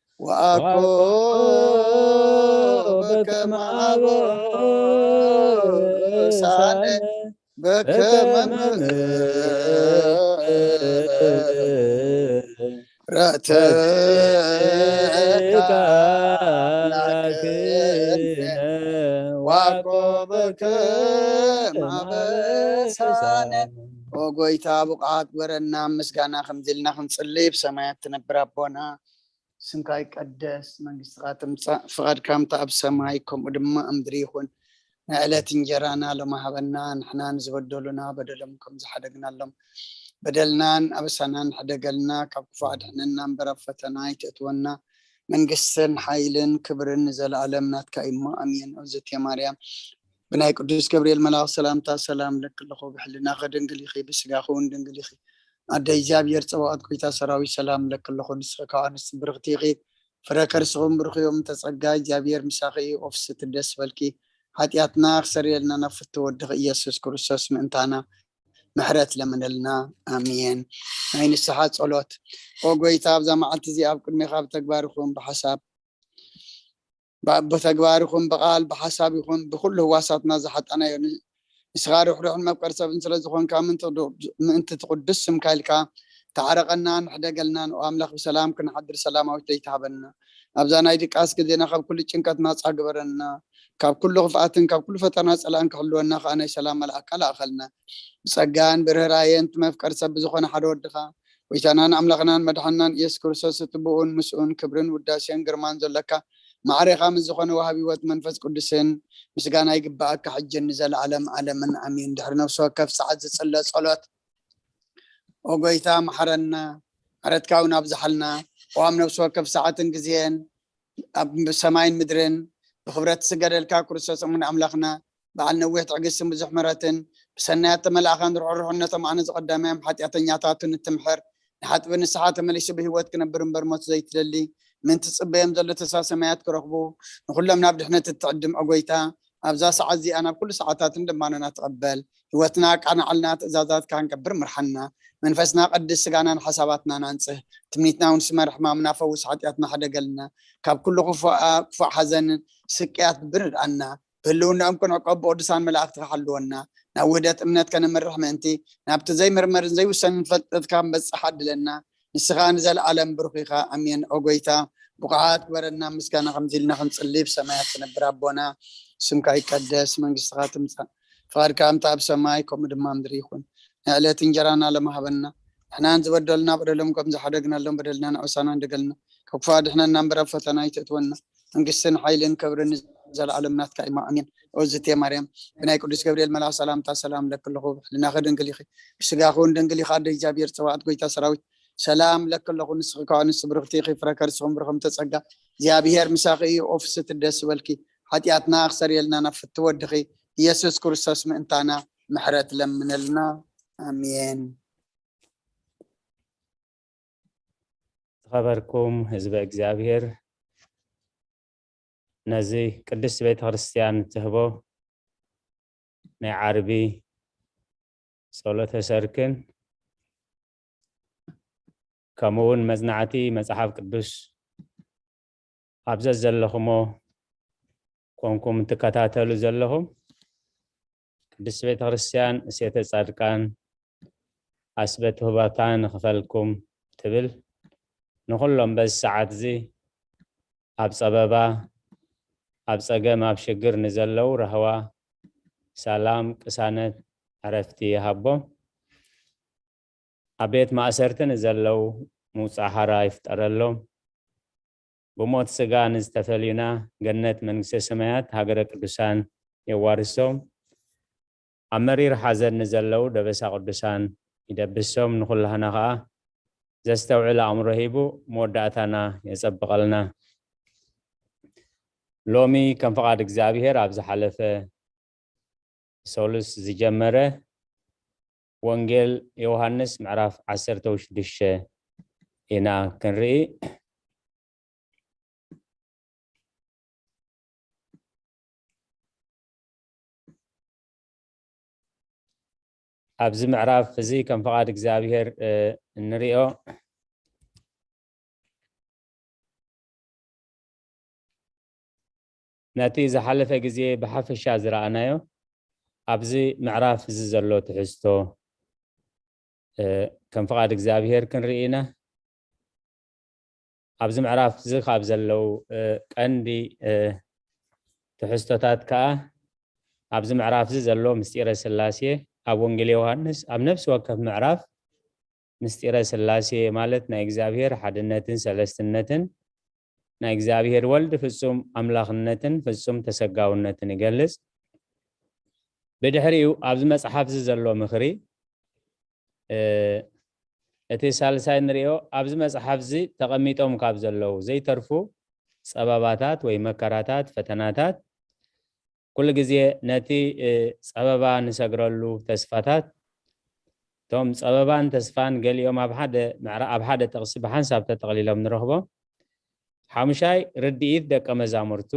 ወአኮ በከመ አበሳነ በከመ ምሕረትከ ላክነ ወአኮ በከመ አበሳነ። ኦ ጎይታ፣ ብቕዓት ግበረና፣ ምስጋና ከምዚ ኢልና ክንጽሊ፣ ብሰማያት ትነብር ኣቦና፣ ስምካ ይቀደስ፣ መንግስትኻ ትምጻእ፣ ፍቓድካ ከምቲ ኣብ ሰማይ ከምኡ ድማ ኣብ ምድሪ ይኹን። ናይ ዕለት እንጀራና ሎሚ ሃበና፣ ንሕና ንዝበደሉና በደሎም ከም ዝሓደግናሎም፣ በደልናን ኣበሳናን ሕደገልና፣ ካብ ክፉእ ኣድሕነና እምበር ኣብ ፈተና ኣይተእትወና። መንግስትን ሓይልን ክብርን ንዘለኣለም ናትካ እዩ እሞ፣ ኣሜን። እግዝእትየ ማርያም፣ ብናይ ቅዱስ ገብርኤል መልኣኽ ሰላምታ ሰላም እለኪ ኣለኹ። ብሕልናኺ ድንግል ኢኺ፣ ብስጋኺ እውን ድንግል ኢኺ። ኣደ እግዚኣብሔር ጸባኦት፣ ጎይታ ሰራዊት፣ ሰላም እለኪ ኣለኹ። ንስኺ ካብ ኣንስቲ ብርኽቲ ኢኺ፣ ፍረ ከርስኹም ብሩኽ እዩ። እመ ጸጋ እግዚኣብሔር ምሳኺ እዩ። ኦ ፍስሕቲ ደስ በልኪ፣ ሓጢኣትና ክሰርየልና ናብ ፍትው ወድኺ ኢየሱስ ክርስቶስ ምእንታና ምሕረት ለምነልና። ኣሜን። ናይ ንስሓ ጸሎት። ኦ ጎይታ፣ ኣብዛ መዓልቲ እዚኣ ኣብ ቅድሜኻ ብተግባር ይኹን ብሓሳብ፣ ብ-፣ ብተግባር ይኹን ብቓል፣ ብሓሳብ ይኹን ብኹሉ ህዋሳትና ዝሓጣናዮ ን-፣ ንስኻ ርሕሩሕን መፍቀሪ ሰብን ስለ ዝኾንካ፣ ምእንቲ ትቕዱ-፣ ምእንቲ ትቕዱስ ስምካ ኢልካ ተዓረቐናን ሕደገልናን። ኦ ኣምላኽ፣ ብሰላም ክንሓድር ሰላማዊት ለይቲ ሃበና። ኣብዛ ናይ ድቃስ ግዜና ካብ ኩሉ ጭንቀት ናጻ ግበረና። ካብ ኩሉ ክፍኣትን ካብ ኩሉ ፈተና ጸላእን ክሕልወና ከኣ ናይ ሰላም መልኣካ ለኣኸልና። ብጸጋን ብርህራሄን እቲ መፍቀሪ ሰብ ብዝኾነ ሓደ ወድኻ፣ ጎይታናን ኣምላኽናን መድሓንናን ኢየሱስ ክርስቶስ፣ እቲ ብኡን ምስኡን ክብርን ውዳሴን ግርማን ዘለካ፣ ማዕሬኻ ምስ ዝኾነ ወሃቢ ህይወት መንፈስ ቅዱስን ምስጋና ይግባኣካ፣ ሕጅን ንዘለኣለም ዓለምን ኣሜን። ድሕሪ ነፍሲ ወከፍ ሰዓት ዝጽለ ጸሎት፣ ኦ ጎይታ፣ መሓረና፣ ምሕረትካ እውን ኣብዝሓልና። ኦ ኣብ ነፍሲ ወከፍ ሰዓትን ግዜን፣ ኣብ ሰማይን ምድርን ብኽብረት ዝስገደልካ ክርስቶስ እሙን ኣምላኽና፣ በዓል ነዊሕ ትዕግስትን ብዙሕ ምሕረትን፣ ብሰናያት ተመላእኻን ርሕሩሕን ነቶም ኣነ ዝቐዳማዮም ሓጢኣተኛታትን እትምሕር፣ ንሓጥቢ ንስሓ ተመሊሱ ብህይወት ክነብር እምበር ሞት ዘይትደሊ፣ ምእንቲ ትጽበዮም ዘሎ ተስፋ ሰማያት ክረኽቡ፣ ንኹሎም ናብ ድሕነት እትዕድም፣ ኦ ጎይታ፣ ኣብዛ ሰዓት እዚኣ ናብ ኩሉ ሰዓታትን ልማኖና ትቐበል። ህይወትና ኣቃንዓልና፣ ትእዛዛትካ ክንገብር ምርሓና። መንፈስና ቀድስ፣ ስጋናን ሓሳባትናን ኣንጽህ። ትምኒትና እውን ስመር፣ ሕማምና ፈውስ፣ ሓጢኣትና ሕደገልና። ካብ ኩሉ ክፉእ፣ ክፉእ ሓዘንን ስቅያት ብርድኣና። ብህልውናኦም ክንዕቆብ ብቅዱሳን መላእኽትኻ ሓልወና። ናብ ውህደት እምነት ከነምርሕ ምእንቲ፣ ናብቲ ዘይምርመርን ዘይውሰንን ፍልጠትካ ክንበጽሕ ዓድለና። ንስኻ ንዘለኣለም ብሩኽ ኢኻ። ኣሜን። ኦ ጎይታ፣ ብቑዓት ግበረና፣ ምስጋና ከምዚ ኢልና ክንጽሊ፣ ብሰማያት ትነብር ኣቦና፣ ስምካ ይቀደስ፣ መንግስትኻ ትምጻእ፣ ፍቓድካ ከምቲ ኣብ ሰማይ ከምኡ ድማ ኣብ ምድሪ ይኹን። ናይ ዕለት እንጀራና ሎሚ ሃበና፣ ንሕናን ዝበደሉና በደሎም ከም ዝሓደግናሎም በደልና ንኣውሳና እንደገልና፣ ካብ ክፉእ ኣድሕነና እምበር ኣብ ፈተና ኣይተእትወና። መንግስትን ሓይልን ክብርን ንዘለኣለም ናትካ እዩ። ኣሜን። ኦ ዝቴ ማርያም፣ ብናይ ቅዱስ ገብርኤል መልኣኽ ሰላምታ ሰላም እለኪ ኣለኹ። ብሕልናኺ ድንግል ኢኺ፣ ብስጋኺ እውን ድንግል ኢኻ። ኣደ እግዚኣብሔር ጸባኦት፣ ጎይታ ሰራዊት፣ ሰላም እለኪ ኣለኹ። ንስኺ ካብ ኣንስቲ ብርኽቲ ኢኺ፣ ፍረ ከርስኺ እውን ብሩኽ እምተ ጸጋ፣ እግዚኣብሔር ምሳኺ እዩ። ኦ ፍስሕቲ ደስ ይበልኪ፣ ሓጢኣትና ክሰርየልና ናብ ፍትው ወድኺ ኢየሱስ ክርስቶስ ምእንታና ምሕረት ለምነልና። ኣሜን። ዝኸበርኩም ህዝበ እግዚኣብሔር፣ ነዚ ቅድስት ቤተ ክርስቲያን እትህቦ ናይ ዓርቢ ጸሎተ ሰርክን ከምኡ እውን መጽናዕቲ መጽሓፍ ቅዱስ ኣብ ዘዘለኹሞ ኮንኩም እትከታተሉ ዘለኹም፣ ቅድስት ቤተ ክርስቲያን እሴተ ጻድቃን ኣስበ ትሁባታ ንኽፈልኩም ትብል፣ ንኹሎም በዚ ሰዓት እዚ ኣብ ጸበባ፣ ኣብ ጸገም፣ ኣብ ሽግር ንዘለዉ ራህዋ፣ ሰላም፣ ቅሳነት፣ ዕረፍቲ ይሃቦም። ኣብ ቤት ማእሰርቲ ንዘለዉ ምውጻእ ሓራ ይፍጠረሎም። ብሞት ስጋ ንዝተፈልዩና ገነት መንግስተ ሰማያት ሃገረ ቅዱሳን የዋርሶም። ኣብ መሪር ሓዘን ንዘለዉ ደበሳ ቅዱሳን ይደብሶም። ንኹላህና ኸኣ ዘስተውዕል ኣእምሮ ሂቡ መወዳእታና የጸብቐልና። ሎሚ ከም ፍቓድ እግዚኣብሔር ኣብ ዝሓለፈ ሰሉስ ዝጀመረ ወንጌል ዮሃንስ ምዕራፍ ዓሰርተ ሽዱሽተ ኢና ክንርኢ። ኣብዚ ምዕራፍ እዚ ከም ፍቓድ እግዚኣብሔር፣ እ፣ እንሪኦ ነቲ ዝሓለፈ ግዜ ብሓፈሻ ዝረኣናዮ ኣብዚ ምዕራፍ እዚ ዘሎ ትሕዝቶ፣ እ፣ ከም ፍቓድ እግዚኣብሔር ክንርኢ ኢና። ኣብዚ ምዕራፍ እዚ ካብ ዘለዉ፣ እ፣ ቀንዲ፣ እ፣ ትሕዝቶታት ከኣ ኣብዚ ምዕራፍ እዚ ዘሎ ምስጢረ ስላሴ ኣብ ወንጌል ዮሃንስ ኣብ ነፍሲ ወከፍ ምዕራፍ ምስጢረ ስላሴ ማለት ናይ እግዚኣብሔር ሓድነትን ሰለስትነትን ናይ እግዚኣብሔር ወልድ ፍጹም ኣምላኽነትን ፍጹም ተሰጋውነትን ይገልጽ። ብድሕሪኡ ኣብዚ መጽሓፍ እዚ ዘሎ ምኽሪ፣ እ፣ እቲ ሳልሳይ ንሪኦ ኣብዚ መጽሓፍ እዚ ተቐሚጦም ካብ ዘለዉ ዘይተርፉ ጸበባታት ወይ መከራታት፣ ፈተናታት፣ ኩሉ ግዜ ነቲ፣ እ፣ ጸበባ ንሰግረሉ ተስፋታት፣ እቶም ጸበባን ተስፋን ገሊኦም ኣብ ሓደ ምዕራ-፣ ኣብ ሓደ ጥቕሲ ብሓንሳብ ተጠቕሊሎም ንረኽቦም። ሓሙሻይ ርድኢት ደቀ መዛሙርቱ፣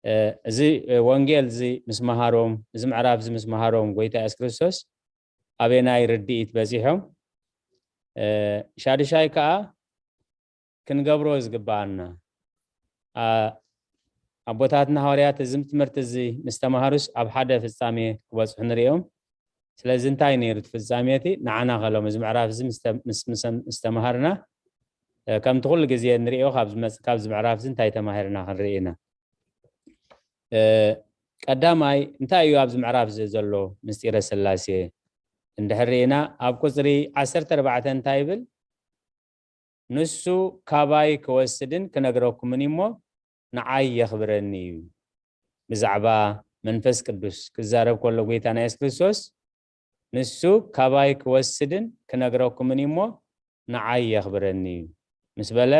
እ፣ እዚ፣ እ፣ ወንጌል እዚ ምስ መሃሮም፣ እዚ ምዕራፍ እዚ ምስ መሃሮም ጎይታ የሱስ ክርስቶስ ኣበናይ ርድኢት በጺሖም? እ፣ ሻድሻይ ከኣ ክንገብሮ ዝግብኣና፣ ኣ-፣ ኣቦታትና ሃዋርያት እዚ ትምህርቲ እዚ ምስ ተማሃሩስ ኣብ ሓደ ፍጻሜ ክበጽሑ ንርእዮም። ስለዚ እንታይ ነይሩ እቲ ፍጻሜ እቲ? ንዓና ከሎም እዚ ምዕራፍ እዚ ምስ ተ-፣ ምስ፣ ምስ፣ ምስ ተማሃርና፣ እ፣ ከምቲ ኩሉ ግዜ ንርእዮ ካብዚ መጽ-፣ ካብዚ ምዕራፍ እዚ እንታይ ተማሂርና ክንርኢ ኢና። እ፣ ቀዳማይ እንታይ እዩ ኣብዚ ምዕራፍ እዚ ዘሎ ምስጢረ ስላሴ? እንድሕር ርኢና ኣብ ቁጽሪ ዓሰርተ ኣርባዕተ እንታይ ይብል? "ንሱ ካባይ ክወስድን ክነግረኩምን እሞ ንዓይ የኽብረኒ እዩ።" ብዛዕባ መንፈስ ቅዱስ ክዛረብ ከሎ ጎይታና የሱስ ክርስቶስ፣ "ንሱ ካባይ ክወስድን ክነግረኩምን እሞ ንዓይ የኽብረኒ እዩ" ምስ በለ፣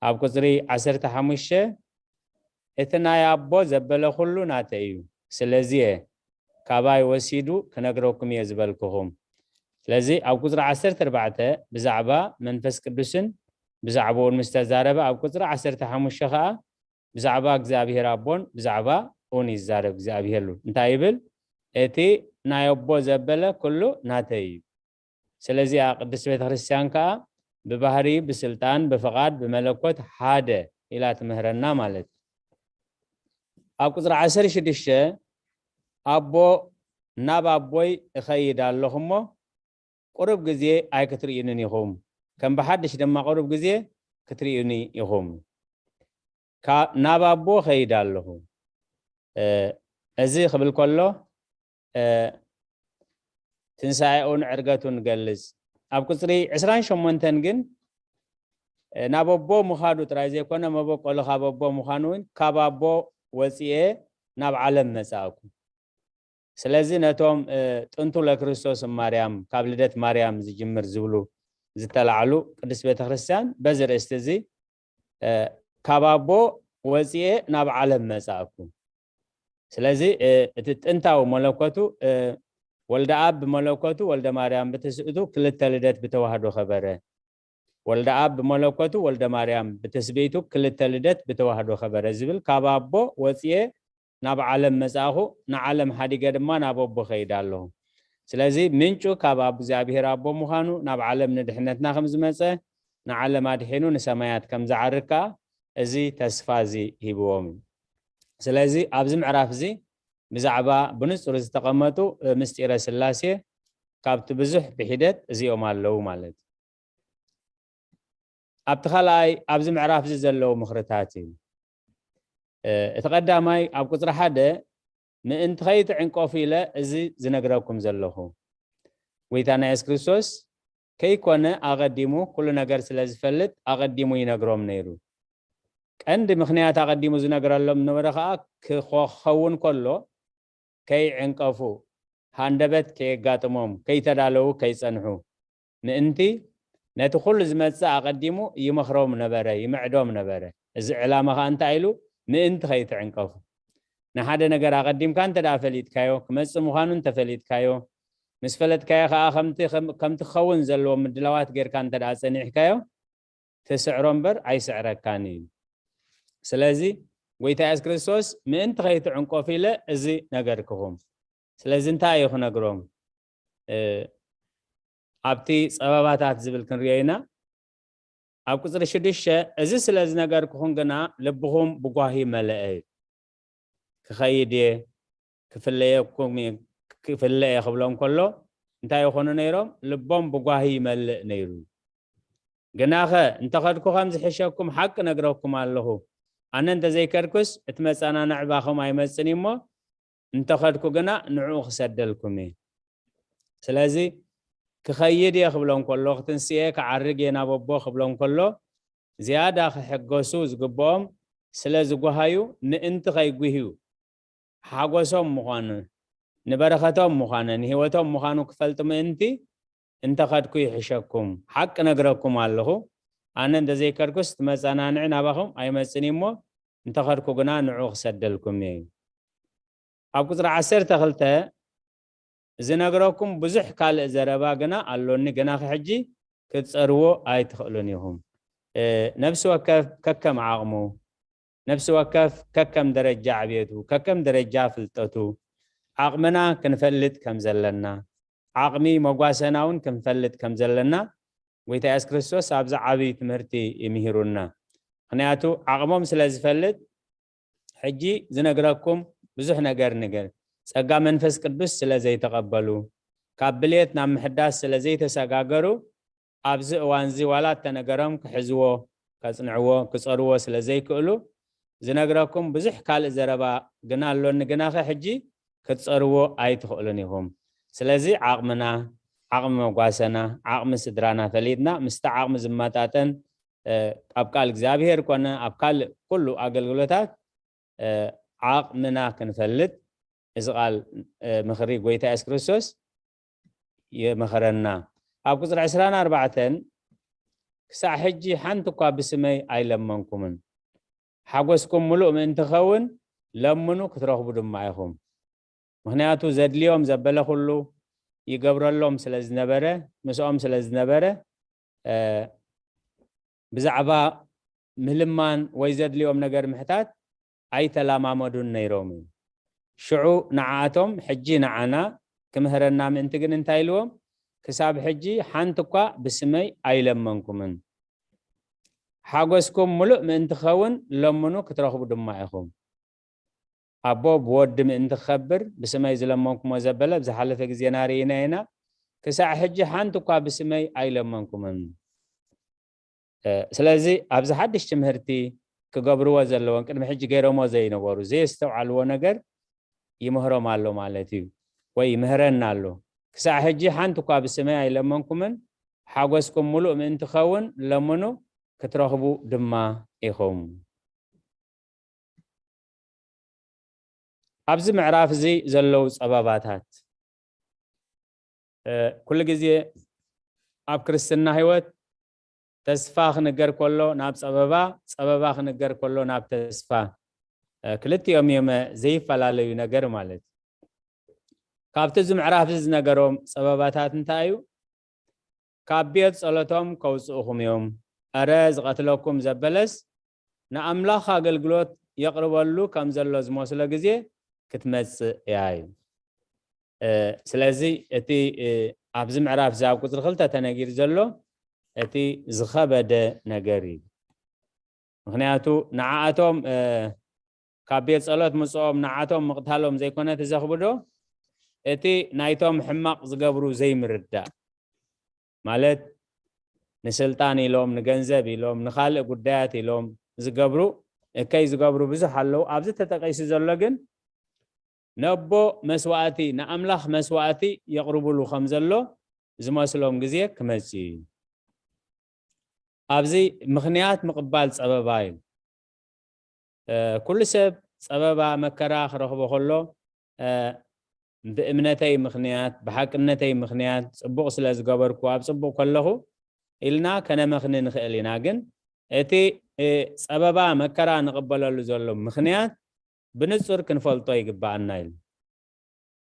ኣብ ቁጽሪ ዓሰርተ ሓሙሽተ፣ "እቲ ናይ ኣቦ ዘበለ ኩሉ ናተይ እዩ፣ ስለዚ እየ ካባይ ወሲዱ ክነግረኩም እየ ዝበልኩኹም።" ስለዚ ኣብ ቁጽሪ ዓሰርተ ኣርባዕተ ብዛዕባ መንፈስ ቅዱስን ብዛዕባኡን ምስ ተዛረበ፣ ኣብ ቁጽሪ ዓሰርተ ሓሙሽተ ኸኣ ብዛዕባ እግዚኣብሔር ኣቦን ብዛዕባ ኡን ይዛረብ እግዚኣብሔር ሉ። እንታይ ይብል? "እቲ ናይ ኣቦ ዘበለ ኩሉ ናተይ እዩ።" ስለዚኣ ቅድስት ቤተ ክርስቲያን ከኣ ብባህሪ፣ ብስልጣን፣ ብፍቓድ፣ ብመለኮት ሓደ ኢላ ትምህረና ማለት እዩ። ኣብ ቁጽሪ ዓሰርተ ሽዱሽተ፣ "ኣቦ፣ ናብ ኣቦይ እኸይድ ኣለኹ እሞ፣ ቁሩብ ግዜ ኣይክትርእዩንን ኢኹም፣ ከም ብሓድሽ ድማ ቁሩብ ግዜ ክትርእዩኒ ኢኹም። ካ-፣ ናብ ኣቦ እኸይድ ኣለኹ።" እ፣ እዚ ክብል ከሎ፣ እ፣ ትንሳኤኡን ዕርገቱን ገልጽ። ኣብ ቁጽሪ ዕስራን ሸሞንተን ግን፣ እ፣ ናብ ኣቦ ምኻዱ ጥራይ ዘይኮነ፣ መበቆሉ ካብ ኣቦ ምዃኑ እውን፣ "ካብ ኣቦ ወጺኤ ናብ ዓለም መጻእኩ።" ስለዚ ነቶም፣ እ፣ ጥንቱ ለክርስቶስ ማርያም፣ ካብ ልደት ማርያም ዝጅምር ዝብሉ ዝተላዕሉ ቅድስት ቤተ ክርስቲያን በዚ ርእስቲ እዚ፣ እ፣ "ካብ ኣቦ ወጺኤ ናብ ዓለም መጻእኩ።" ስለዚ፣ እ፣ እቲ ጥንታዊ መለኮቱ፣ እ፣ ወልደ ኣብ ብመለኮቱ፣ ወልደ ማርያም ብትስእቱ ክልተ ልደት ብተዋህዶ ከበረ። ወልደ ኣብ ብመለኮቱ፣ ወልደ ማርያም ብትስብእቱ ክልተ ልደት ብተዋህዶ ከበረ ዝብል "ካብ ኣቦ ወጺኤ ናብ ዓለም መጻእኹ፣ ንዓለም ሓዲገ ድማ ናብ ኣቦ ከይድ ኣለኹ።" ስለዚ ምንጩ ካብ ኣብ እግዚኣብሔር ኣቦ ምዃኑ፣ ናብ ዓለም ንድሕነትና ከም ዝመጸ፣ ንዓለም ኣድሒኑ ንሰማያት ከም ዝዓርግ ከኣ እዚ ተስፋ እዚ ሂብዎም እዩ። ስለዚ ኣብዚ ምዕራፍ እዚ ብዛዕባ ብንጹር ዝተቐመጡ፣ እ፣ ምስጢረ ስላሴ ካብቲ ብዙሕ ብሒደት እዚኦም ኣለዉ ማለት እዩ። ኣብቲ ካልኣይ ኣብዚ ምዕራፍ እዚ ዘለዉ ምኽርታት እዩ። እ፣ እቲ ቀዳማይ ኣብ ቁጽሪ ሓደ፣ "ምእንቲ ከይትዕንቀፉ ኢለ እዚ ዝነግረኩም ዘለኹ። ጎይታና የሱስ ክርስቶስ ከይኮነ ኣቐዲሙ ኩሉ ነገር ስለ ዝፈልጥ ኣቐዲሙ ይነግሮም ነይሩ። ቀንዲ ምኽንያት ኣቐዲሙ ዝነግረሎም ነበረ ኸኣ ክኾ-፣ ክኸውን ከሎ ከይዕንቀፉ፣ ሃንደበት ከየጋጥሞም፣ ከይተዳለዉ ከይጸንሑ ምእንቲ ነቲ ኩሉ ዝመጽእ ኣቐዲሙ ይመኽሮም ነበረ፣ ይምዕዶም ነበረ።" እዚ ዕላማ ኸኣ እንታይ ኢሉ? ምእንቲ ከይትዕንቀፉ። ንሓደ ነገር ኣቐዲምካ እንተ ደኣ ፈሊጥካዮ፣ ክመጽእ ምዃኑ እንተ ፈሊጥካዮ፣ ምስ ፈለጥካዮ ኸኣ ከምቲ፣ ከም-፣ ከምቲ ክኸውን ዘለዎ ምድላዋት ጌርካ እንተ ደኣ ጸኒሕካዮ፣ ትስዕሮ እምበር ኣይስዕረካን እዩ። ስለዚ ጎይታ የሱስ ክርስቶስ፣ "ምእንቲ ከይትዕንቀፉ ኢለ እዚ ነገርክኹም።" ስለዚ እንታይ እዩ ክነግሮም? እ፣ ኣብቲ ጸበባታት ዝብል ክንሪኦ ኢና። ኣብ ቁፅሪ ሽዱሽተ፣ እዚ ስለ ዝነገርኩኹም ግና ልብኹም ብጓሂ መለአ። ክኸይድ እየ፣ ክፍለየኩም እየ፣ ክፍለ እየ ክብሎም ከሎ እንታይ ይኾኑ ነይሮም? ልቦም ብጓሂ ይመልእ ነይሩ። ግናኸ እንተኸድኩ ከም ዝሕሸኩም ሓቂ ነግረኩም ኣለኹ። ኣነ እንተዘይከድኩስ እቲ መጸናንዒ ባኹም ኣይመጽን እዩ እሞ፣ እንተኸድኩ ግና ንዕኡ ክሰደልኩም እየ። ስለዚ ክኸይድ እየ ክብሎም ከሎ፣ ክትንስእ እየ፣ ክዓርግ እየ ናብ ኣቦ ክብሎም ከሎ፣ ዝያዳ ክሕገሱ ዝግብኦም ስለ ዝጓሃዩ፣ ምእንቲ ከይጉህዩ፣ ሓጎሶም ምዃኑ፣ ንበረኸቶም ምዃኑ፣ ንህይወቶም ምዃኑ ክፈልጡ ምእንቲ፣ እንተኸድኩ ይሕሸኩም። ሓቂ ነግረኩም ኣለኹ፣ ኣነ እንተዘይከድኩስ እቲ መጸናንዒ ናባኹም ኣይመጽን እዩ እሞ፣ እንተኸድኩ ግና ንዑ ክሰደልኩም እየ። ኣብ ቁጽሪ ዓሰርተ ክልተ፣ ዝነግረኩም ብዙሕ ካልእ ዘረባ ግና ኣሎኒ፣ ግናኸ ሕጂ ክትጸርዎ ኣይትኽእሉን ኢኹም። እ፣ ነፍሲ ወከፍ ከከም ዓቕሙ፣ ነፍሲ ወከፍ ከከም ደረጃ ዕብየቱ፣ ከከም ደረጃ ፍልጠቱ፣ ዓቕምና ክንፈልጥ ከም ዘለና፣ ዓቕሚ መጓሰና እውን ክንፈልጥ ከም ዘለና፣ ጎይታ የሱስ ክርስቶስ ኣብዚ ዓብዪ ትምህርቲ ይምሂሩና። ምኽንያቱ ዓቕሞም ስለ ዝፈልጥ፣ ሕጂ ዝነግረኩም ብዙሕ ነገር ንገር። ጸጋ መንፈስ ቅዱስ ስለ ዘይተቐበሉ፣ ካብ ብልየት ናብ ምሕዳስ ስለ ዘይተሰጋገሩ፣ ኣብዚ እዋንዚ ዋላ እተነገሮም ክሕዝዎ፣ ከጽንዕዎ፣ ክጸርዎ ስለ ዘይክእሉ፣ ዝነግረኩም ብዙሕ ካልእ ዘረባ ግና ኣሎኒ፣ ግናኸ ሕጂ ክትጸርዎ ኣይትኽእሉን ኢኹም። ስለዚ ዓቕምና፣ ዓቕሚ መጓሰና፣ ዓቕሚ ስድራና ፈሊጥና፣ ምስቲ ዓቕሚ ዝመጣጠን፣ እ፣ ኣብ ቃል እግዚኣብሔር ኮነ ኣብ ካልእ ኩሉ ኣገልግሎታት፣ እ፣ ዓቕምና ክንፈልጥ እዚ ቃል፣ እ፣ ምኽሪ ጎይታ የሱስ ክርስቶስ ይመኸረና። ኣብ ቁጽሪ ዕስራን ኣርባዕተን፣ "ክሳዕ ሕጂ ሓንቲ እኳ ብስመይ ኣይለመንኩምን። ሓጎስኩም ምሉእ ምእንቲ ክኸውን ለምኑ ክትረኽቡ ድማ ኢኹም።" ምኽንያቱ ዘድልዮም ዘበለ ኩሉ ይገብረሎም ስለ ዝነበረ፣ ምስኦም ስለ ዝነበረ፣ እ፣ ብዛዕባ ምልማን ወይ ዘድልዮም ነገር ምሕታት ኣይተላማመዱን ነይሮም እዩ። ሽዑ ንዓኣቶም ሕጂ ንዓና ክምህረና ምእንቲ ግን እንታይ ኢልዎም? "ክሳብ ሕጂ ሓንቲ እኳ ብስመይ ኣይለመንኩምን። ሓጎስኩም ምሉእ ምእንቲ ክኸውን ለምኑ ክትረኽቡ ድማ ኢኹም።" ኣቦ ብወዲ ምእንቲ ክኸብር ብስመይ ዝለመንኩሞ ዘበለ ብዝሓለፈ ግዜና ርኢና ኢና። "ክሳዕ ሕጂ ሓንቲ እኳ ብስመይ ኣይለመንኩምን።" እ፣ ስለዚ ኣብዚ ሓድሽ ትምህርቲ ክገብርዎ ዘለዎም ቅድሚ ሕጂ ገይሮሞ ዘይነበሩ፣ ዘየስተውዓልዎ ነገር ይምህሮም ኣሎ ማለት እዩ፣ ወይ ይምህረና ኣሎ። "ክሳዕ ሕጂ ሓንቲ እኳ ብስመይ ኣይለመንኩምን፣ ሓጎስኩም ምሉእ ምእንቲ ክኸውን ለምኑ፣ ክትረኽቡ ድማ ኢኹም።" ኣብዚ ምዕራፍ እዚ ዘለዉ ጸበባታት፣ እ፣ ኩሉ ግዜ ኣብ ክርስትና ህይወት ተስፋ ክንገር ከሎ ናብ ጸበባ፣ ጸበባ ክንገር ከሎ ናብ ተስፋ፣ እ፣ ክልቲኦም እዮም ዘይፈላለዩ ነገር ማለት እዩ። ካብቲ እዚ ምዕራፍ እዚ ዝነገሮም ጸበባታት እንታይ እዩ? "ካብ ቤት ጸሎቶም ከውጽእኹም እዮም፣ እረ ዝቐትለኩም ዘበለስ ንኣምላኽ ኣገልግሎት የቕርበሉ ከም ዘሎ ዝመስሎ ግዜ ክትመጽእ እያ" እዩ። እ፣ ስለዚ እቲ፣ እ፣ ኣብዚ ምዕራፍ እዚ ኣብ ቁጽሪ ክልተ ተነጊሩ ዘሎ እቲ ዝኸበደ ነገር እዩ። ምኽንያቱ ንዓኣቶም፣ እ፣ ካብ ቤት ጸሎት ምጽኦም ንዓኣቶም ምቕታሎም ዘይኮነ እቲ ዘኽብዶ፣ እቲ ናይቶም ሕማቕ ዝገብሩ ዘይምርዳእ፣ ማለት ንስልጣን ኢሎም፣ ንገንዘብ ኢሎም፣ ንኻልእ ጉዳያት ኢሎም ዝገብሩ፣ እከይ ዝገብሩ ብዙሕ ኣለዉ። ኣብዚ ተጠቂሱ ዘሎ ግን ነቦ መስዋእቲ፣ ንኣምላኽ መስዋእቲ የቕርብሉ ከም ዘሎ ዝመስሎም ግዜ ክመጽእ እዩ። ኣብዚ ምኽንያት ምቕባል ጸበባ እዩ። እ፣ ኩሉ ሰብ ጸበባ መከራ ክረኽቦ ከሎ፣ እ፣ ብእምነተይ ምኽንያት፣ ብሓቅነተይ ምኽንያት፣ ጽቡቕ ስለ ዝገበርኩ፣ ኣብ ጽቡቕ ከለኹ ኢልና ከነመኽኒ ንኽእል ኢና። ግን እቲ፣ እ፣ ጸበባ መከራ ንቕበለሉ ዘሎ ምኽንያት ብንጹር ክንፈልጦ ይግብኣና ኢሉ።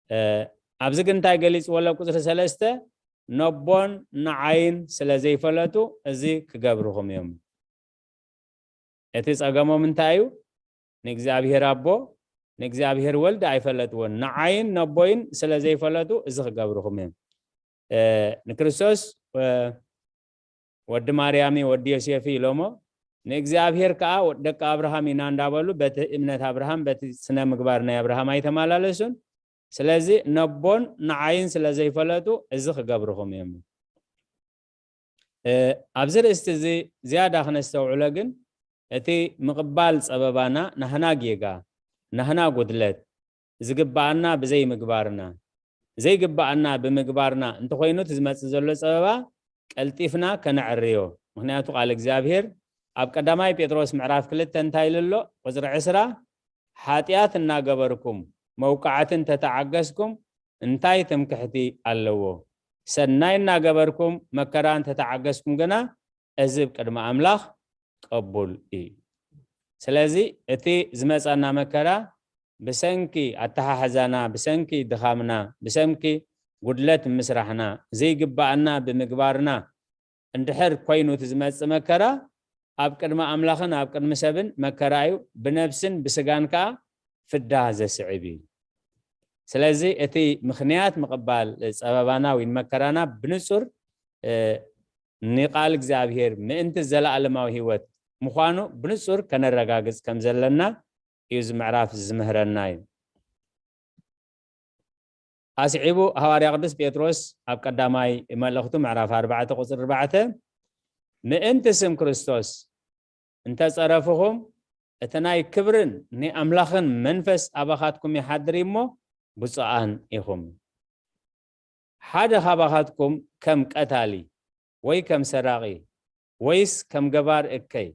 እ፣ ኣብዚ ግን እንታይ ገሊጽዎ ኣሎ? ቁጽሪ ሰለስተ፣ "ነቦን ንዓይን ስለ ዘይፈለጡ እዚ ክገብርኹም እዮም።" እቲ ጸገሞም እንታይ እዩ? ንእግዚኣብሔር ኣቦ፣ ንእግዚኣብሔር ወልድ ኣይፈለጥዎን። ንዓይን ነቦይን ስለ ዘይፈለጡ እዚ ክገብርኹም እዮም። እ፣ ንክርስቶስ፣ እ፣ ወዲ ማርያም እዩ፣ ወዲ ዮሴፍ እዩ ኢሎሞ። ንእግዚኣብሔር ከኣ ወ-፣ ደቂ ኣብርሃም ኢና እንዳበሉ በቲ እምነት ኣብርሃም፣ በቲ ስነ ምግባር ናይ ኣብርሃም ኣይተመላለሱን። ስለዚ ነቦን ንዓይን ስለ ዘይፈለጡ እዚ ክገብርኹም እዮም። እ፣ ኣብዚ ርእስቲ እዚ ዝያዳ ክነስተውዕሎ ግን እቲ ምቕባል ጸበባና ናህና ጌጋ፣ ናህና ጉድለት፣ ዝግብኣና ብዘይምግባርና፣ ዘይግብኣና ብምግባርና እንተኾይኑ እቲ ዝመጽእ ዘሎ ጸበባ ቀልጢፍና ከነዕርዮ። ምኽንያቱ ቃል እግዚኣብሔር ኣብ ቀዳማይ ጴጥሮስ ምዕራፍ ክልተ እንታይ ኢሉ ኣሎ? ቁጽሪ ዕስራ፣ "ሓጢኣት እናገበርኩም መውቃዕቲ እንተተዓገስኩም እንታይ ትምክሕቲ ኣለዎ? ሰናይ እናገበርኩም መከራ እንተተዓገስኩም ግና እዚ ኣብ ቅድሚ ኣምላኽ ቅቡል እዩ።" ስለዚ እቲ ዝመጻና መከራ ብሰንኪ ኣተሓሕዛና፣ ብሰንኪ ድኻምና፣ ብሰንኪ ጉድለት ምስራሕና፣ ዘይግባኣና ብምግባርና እንድሕር ኮይኑ እቲ ዝመጽእ መከራ ኣብ ቅድሚ ኣምላኽን ኣብ ቅድሚ ሰብን መከራ እዩ፣ ብነብስን ብስጋን ከኣ ፍዳ ዘስዕብ እዩ። ስለዚ እቲ ምኽንያት ምቕባል ጸበባና ወይ መከራና ብንጹር፣ እ፣ ንቃል እግዚኣብሔር ምእንቲ ዘለኣለማዊ ህይወት ምዃኑ ብንጹር ከነረጋግጽ ከም ዘለና እዩ እዚ ምዕራፍ ዝምህረና እዩ። ኣስዒቡ ሃዋርያ ቅዱስ ጴጥሮስ ኣብ ቀዳማይ መልእኽቱ ምዕራፍ ኣርባዕተ ቁጽሪ ኣርባዕተ፣ "ምእንቲ ስም ክርስቶስ እንተጸረፍኹም እቲ ናይ ክብርን ናይ ኣምላኽን መንፈስ ኣባኻትኩም ይሓድር እዩ እሞ ብፁዓን ኢኹም። ሓደ ካባኻትኩም ከም ቀታሊ ወይ ከም ሰራቒ ወይስ ከም ገባር እከይ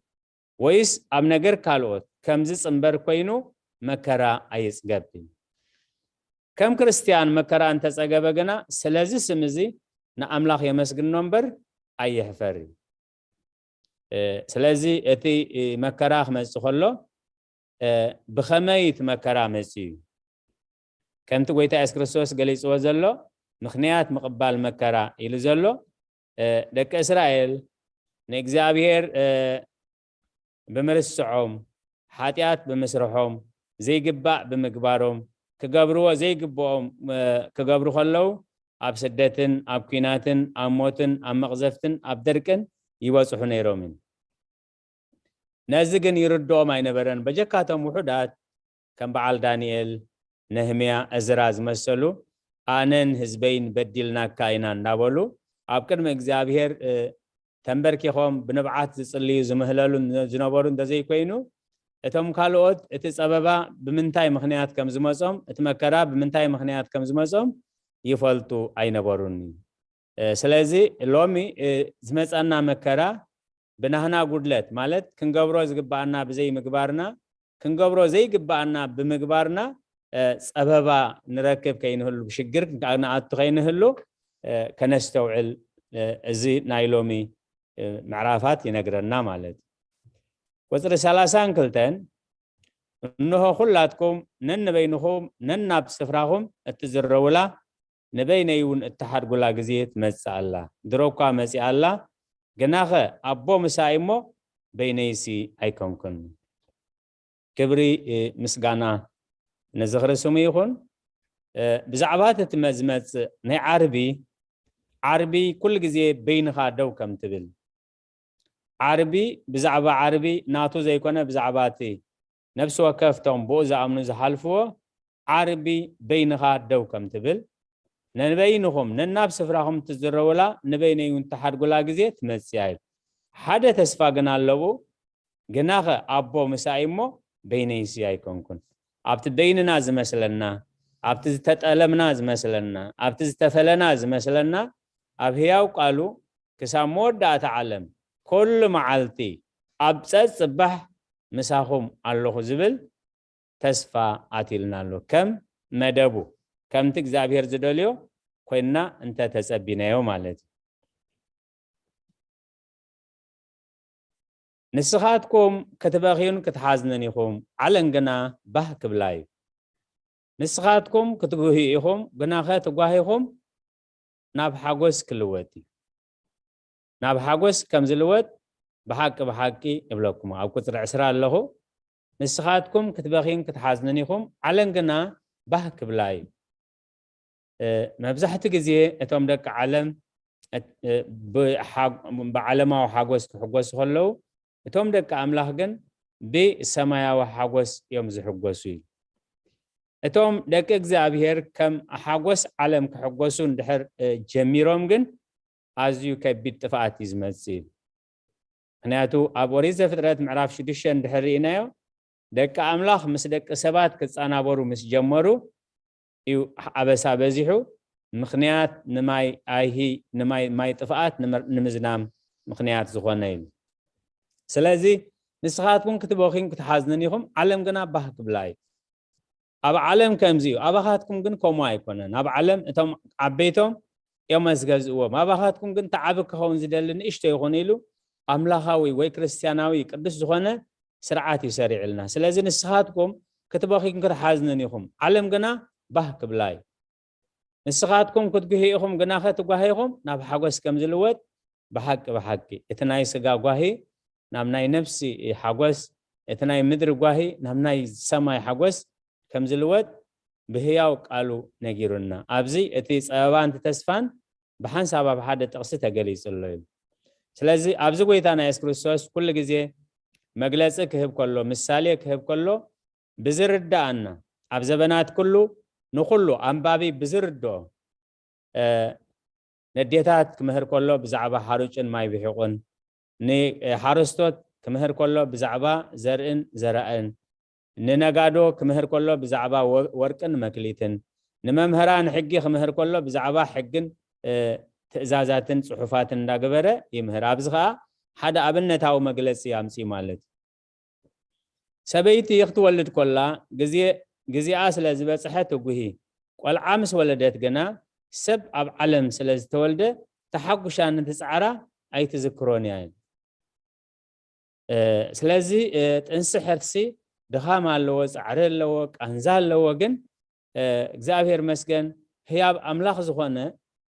ወይስ ኣብ ነገር ካልኦት ከም ዝጽንበር ኮይኑ መከራ ኣይጽገብ እዩ። ከም ክርስትያን መከራ እንተጸገበ ግና ስለዚ ስም እዚ ንኣምላኽ የመስግኖ እምበር ኣይሕፈር እዩ።" እ፣ ስለዚ እቲ፣ እ፣ መከራ ክመጽእ ከሎ፣ እ፣ ብኸመይ እቲ መከራ መጽኡ እዩ? ከምቲ ጎይታ የሱስ ክርስቶስ ገሊጽዎ ዘሎ፣ ምኽንያት ምቕባል መከራ ኢሉ ዘሎ፣ እ፣ ደቂ እስራኤል ንእግዚኣብሔር፣ እ፣ ብምርስዖም፣ ሓጢኣት ብምስርሖም፣ ዘይግባእ ብምግባሮም፣ ክገብርዎ ዘይግብኦም፣ እ፣ ክገብሩ ከለዉ፣ ኣብ ስደትን ኣብ ኲናትን ኣብ ሞትን ኣብ መቕዘፍትን ኣብ ደርቅን ይበጽሑ ነይሮም እዮም። ነዚ ግን ይርድኦም ኣይነበረን። በጀካቶም ውሑዳት ከም በዓል ዳንኤል፣ ነህምያ፣ እዝራ ዝመሰሉ ኣነን ህዝበይን በዲልናካ ኢና እናበሉ ኣብ ቅድሚ እግዚኣብሔር፣ እ፣ ተንበርኪኾም ብንብዓት ዝጽልዩ ዝምህለሉ ዝነበሩ እንተዘይኮይኑ፣ እቶም ካልኦት እቲ ጸበባ ብምንታይ ምኽንያት ከም ዝመጾም፣ እቲ መከራ ብምንታይ ምኽንያት ከም ዝመጾም ይፈልጡ ኣይነበሩን። እ፣ ስለዚ ሎሚ፣ እ፣ ዝመጸና መከራ ብናህና ጉድለት፣ ማለት ክንገብሮ ዝግባኣና ብዘይምግባርና፣ ክንገብሮ ዘይግባኣና ብምግባርና፣ እ፣ ጸበባ ንረክብ ከይንህሉ፣ ብሽግር ንኣቱ ከይንህሉ፣ እ፣ ከነስተውዕል፣ እ፣ እዚ ናይ ሎሚ፣ እ፣ ምዕራፋት ይነግረና ማለት እዩ። ቁጽሪ ሰላሳን ክልተን፣ "እንሆ ኩላትኩም ነንበይንኹም ነናብ ስፍራኹም እትዝረውላ፣ ንበይነይ እውን እተሓድጉላ ግዜ ትመጽእ ኣላ። ድሮ እኳ መጺኣ ኣላ፣ ግናኸ ኣቦ ምሳይ እሞ በይነይሲ ኣይኮንኩን።" ክብሪ፣ እ፣ ምስጋና ንዝኽሪ ስሙ ይኹን። እ፣ ብዛዕባ እቲ መ-፣ ዝመጽእ ናይ ዓርቢ፣ ዓርቢ ኩሉ ግዜ በይንኻ ደው ከም ትብል፣ ዓርቢ ብዛዕባ ዓርቢ ናቱ ዘይኮነ ብዛዕባ እቲ ነፍሲ ወከፍቶም ብኡ ዝኣምኑ ዝሓልፍዎ ዓርቢ በይንኻ ደው ከም ትብል፣ ነንበይንኹም ነናብ ስፍራኹም ትዝረውላ ንበይነይ እውን ትሓድጉላ ግዜ ትመጽእ እያ ኢሉ። ሓደ ተስፋ ግን ኣለዎ፣ ግናኸ ኣቦ ምሳይ እሞ በይነይሲ ኣይኮንኩን። ኣብቲ በይንና ዝመስለና፣ ኣብቲ ዝተጠለምና ዝመስለና፣ ኣብቲ ዝተፈለና ዝመስለና፣ ኣብ ህያው ቃሉ ክሳብ መወዳእታ ዓለም ኩሉ መዓልቲ ኣብ ጸጽባሕ ምሳኹም ኣለኹ ዝብል ተስፋ ኣትዩልና ኣሎ። ከም መደቡ፣ ከምቲ እግዚኣብሔር ዝደልዮ ኮይንና እንተ ተጸቢናዮ ማለት እዩ። "ንስኻትኩም ክትበኽዩን ክትሓዝኑን ኢኹም፣ ዓለም ግና ባህ ክብላ እዩ። ንስኻትኩም ክትጉህዩ ኢኹም፣ ግናኸ እቲ ጓሂኹም ናብ ሓጎስ ክልወጥ እዩ። ናብ ሓጎስ ከም ዝልወጥ ብሓቂ፣ ብሓቂ እብለኩም፣ ኣብ ቁጽሪ ዕስራ ኣለኹ። ንስኻትኩም ክትበኽዩን ክትሓዝኑን ኢኹም፣ ዓለም ግና ባህ ክብላ እዩ።" እ፣ መብዛሕትኡ ግዜ እቶም ደቂ ዓለም እት- እ፣ ብሓ- ብዓለማዊ ሓጎስ ክሕጎሱ ከለዉ፣ እቶም ደቂ ኣምላኽ ግን ብሰማያዊ ሓጎስ እዮም ዝሕጎሱ እዩ። እቶም ደቂ እግዚኣብሔር ከም ሓጎስ ዓለም ክሕጎሱ እንድሕር እ፣ ጀሚሮም ግን ኣዝዩ ከቢድ ጥፍኣት እዩ ዝመጽእ እዩ። ምክንያቱ ኣብ ኦሪት ዘፍጥረት ምዕራፍ ሽዱሽተ እንድሕር ርኢናዮ፣ ደቂ ኣምላኽ ምስ ደቂ ሰባት ክጸናበሩ ምስ ጀመሩ እዩ ኣበሳ በዚሑ። ምክንያት ንማይ ኣይሂ ንማይ ማይ ጥፍኣት ንምር- ንምዝናም ምክንያት ዝኾነ እዩ። ስለዚ ንስኻትኩም ክትበኽዩን ክትሓዝንን ኢኹም፣ ዓለም ግና ባህ ክብላ እዩ። ኣብ ዓለም ከምዚ እዩ፣ ኣባኻትኩም ግን ከምኡ ኣይኮነን። ኣብ ዓለም እቶም ዓበይቶም እዮም ዝገዝእዎም፣ ኣባኻትኩም ግን እቲ ዓቢ ክኸውን ዝደሊ ንእሽቶ ይኹን ኢሉ ኣምላኻዊ ወይ ክርስትያናዊ ቅዱስ ዝኾነ ስርዓት እዩ ሰሪዕልና። ስለዚ ንስኻትኩም ክትበኽዩን ክትሓዝንን ኢኹም፣ ዓለም ግና ባህ ክብላ እዩ። ንስኻትኩም ክትጉሂ ኢኹም፣ ግናኸ እቲ ጓሂኹም ናብ ሓጎስ ከም ዝልወጥ ብሓቂ ብሓቂ እቲ ናይ ስጋ ጓሂ ናብ ናይ ነፍሲ ሓጎስ፣ እቲ ናይ ምድሪ ጓሂ ናብ ናይ ሰማይ ሓጎስ ከም ዝልወጥ ብህያው ቃሉ ነጊሩና። ኣብዚ እቲ ጸበባን እቲ ተስፋን ብሓንሳብ ኣብ ሓደ ጥቕሲ ተገሊጹ ኣሎ እዩ። ስለዚ ኣብዚ ጎይታና የሱስ ክርስቶስ ኩሉ ግዜ መግለጺ ክህብ ከሎ፣ ምሳሌ ክህብ ከሎ ብዝርዳኣና፣ ኣብ ዘበናት ኩሉ ንኹሉ ኣንባቢ ብዝርድኦ፣ እ፣ ነዴታት ክምህር ከሎ ብዛዕባ ሓሩጭን ማይ ብሒቑን፣ ንሓረስቶት ክምህር ከሎ ብዛዕባ ዘርእን ዘራእን፣ ንነጋዶ ክምህር ከሎ ብዛዕባ ወ- ወርቅን መክሊትን፣ ንመምህራን ሕጊ ክምህር ከሎ ብዛዕባ ሕግን እ፣ ትእዛዛትን ጽሑፋትን እንዳገበረ ይምህር። ኣብዚ ኸኣ ሓደ ኣብነታዊ መግለጺ ኣምጽኡ ማለት እዩ። ሰበይቲ ክትወልድ ኮላ ግዜ ግዜኣ ስለ ዝበጽሐ ትጉሂ። ቆልዓ ምስ ወለደት ግና ሰብ ኣብ ዓለም ስለ ዝተወልደ ተሓጉሻ ንትጻዕራ ኣይትዝክሮን እያ። እ፣ ስለዚ እ፣ ጥንሲ ሕርሲ ድኻም ኣለዎ፣ ጻዕሪ ኣለዎ፣ ቃንዛ ኣለዎ። ግን እ፣ እግዚኣብሔር መስገን ህያብ ኣምላኽ ዝኾነ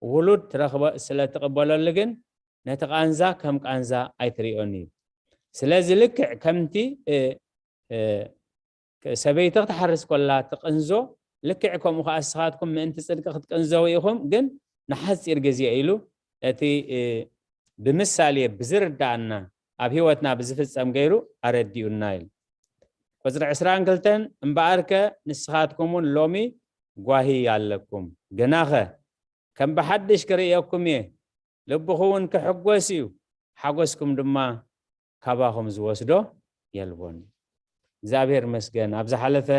ውሉድ ትረኽበ ስለ ትቕበለሉ ግን ነቲ ቃንዛ ከም ቃንዛ ኣይትሪኦን እዩ። ስለዚ ልክዕ ከምቲ እ፣ እ፣ ሰበይቲ ክትሓርስ ኮላ ትቅንዞ፣ ልክዕ ከምኡ ከኣ እስኻትኩም ምእንቲ ጽድቂ ክትቅንዘው ኢኹም፣ ግን ንሓጺር ግዜ ኢሉ እቲ እ፣ ብምሳሌ ብዝርዳኣና ኣብ ህይወትና ብዝፍጸም ገይሩ ኣረዲኡና ኢሉ። ቁጽሪ ዕስራን ክልተን እምበኣርከ ንስኻትኩም እውን ሎሚ ጓሂ ኣለኩም፣ ግናኸ ከም ብሓድሽ ክርእየኩም እየ፣ ልብኹም እውን ክሕጎስ እዩ፣ ሓጎስኩም ድማ ካባኹም ዝወስዶ የልቦን። እግዚኣብሔር መስገን። ኣብ ዝሓለፈ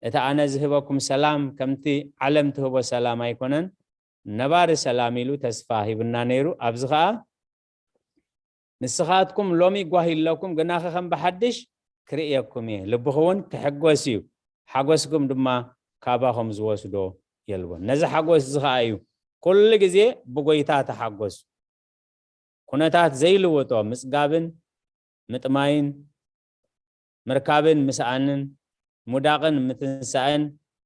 እቲ ኣነ ዝህበኩም ሰላም ከምቲ ዓለም ትህቦ ሰላም ኣይኮነን፣ ነባሪ ሰላም ኢሉ ተስፋ ሂብና ነይሩ። ኣብዚ ኸኣ ንስኻትኩም ሎሚ ጓሂ ኣለኩም፣ ግናኸ ከም ብሓድሽ ክርእየኩም እየ፣ ልብኹም እውን ክሕጎስ እዩ፣ ሓጎስኩም ድማ ካባኹም ዝወስዶ የልቦን። ነዚ ሓጎስ እዚ ኸኣ እዩ ኩሉ ግዜ ብጎይታ ተሓጎሱ። ኩነታት ዘይልውጦ ምጽጋብን ምጥማይን፣ ምርካብን ምስኣንን፣ ምውዳቕን ምትንሳእን፣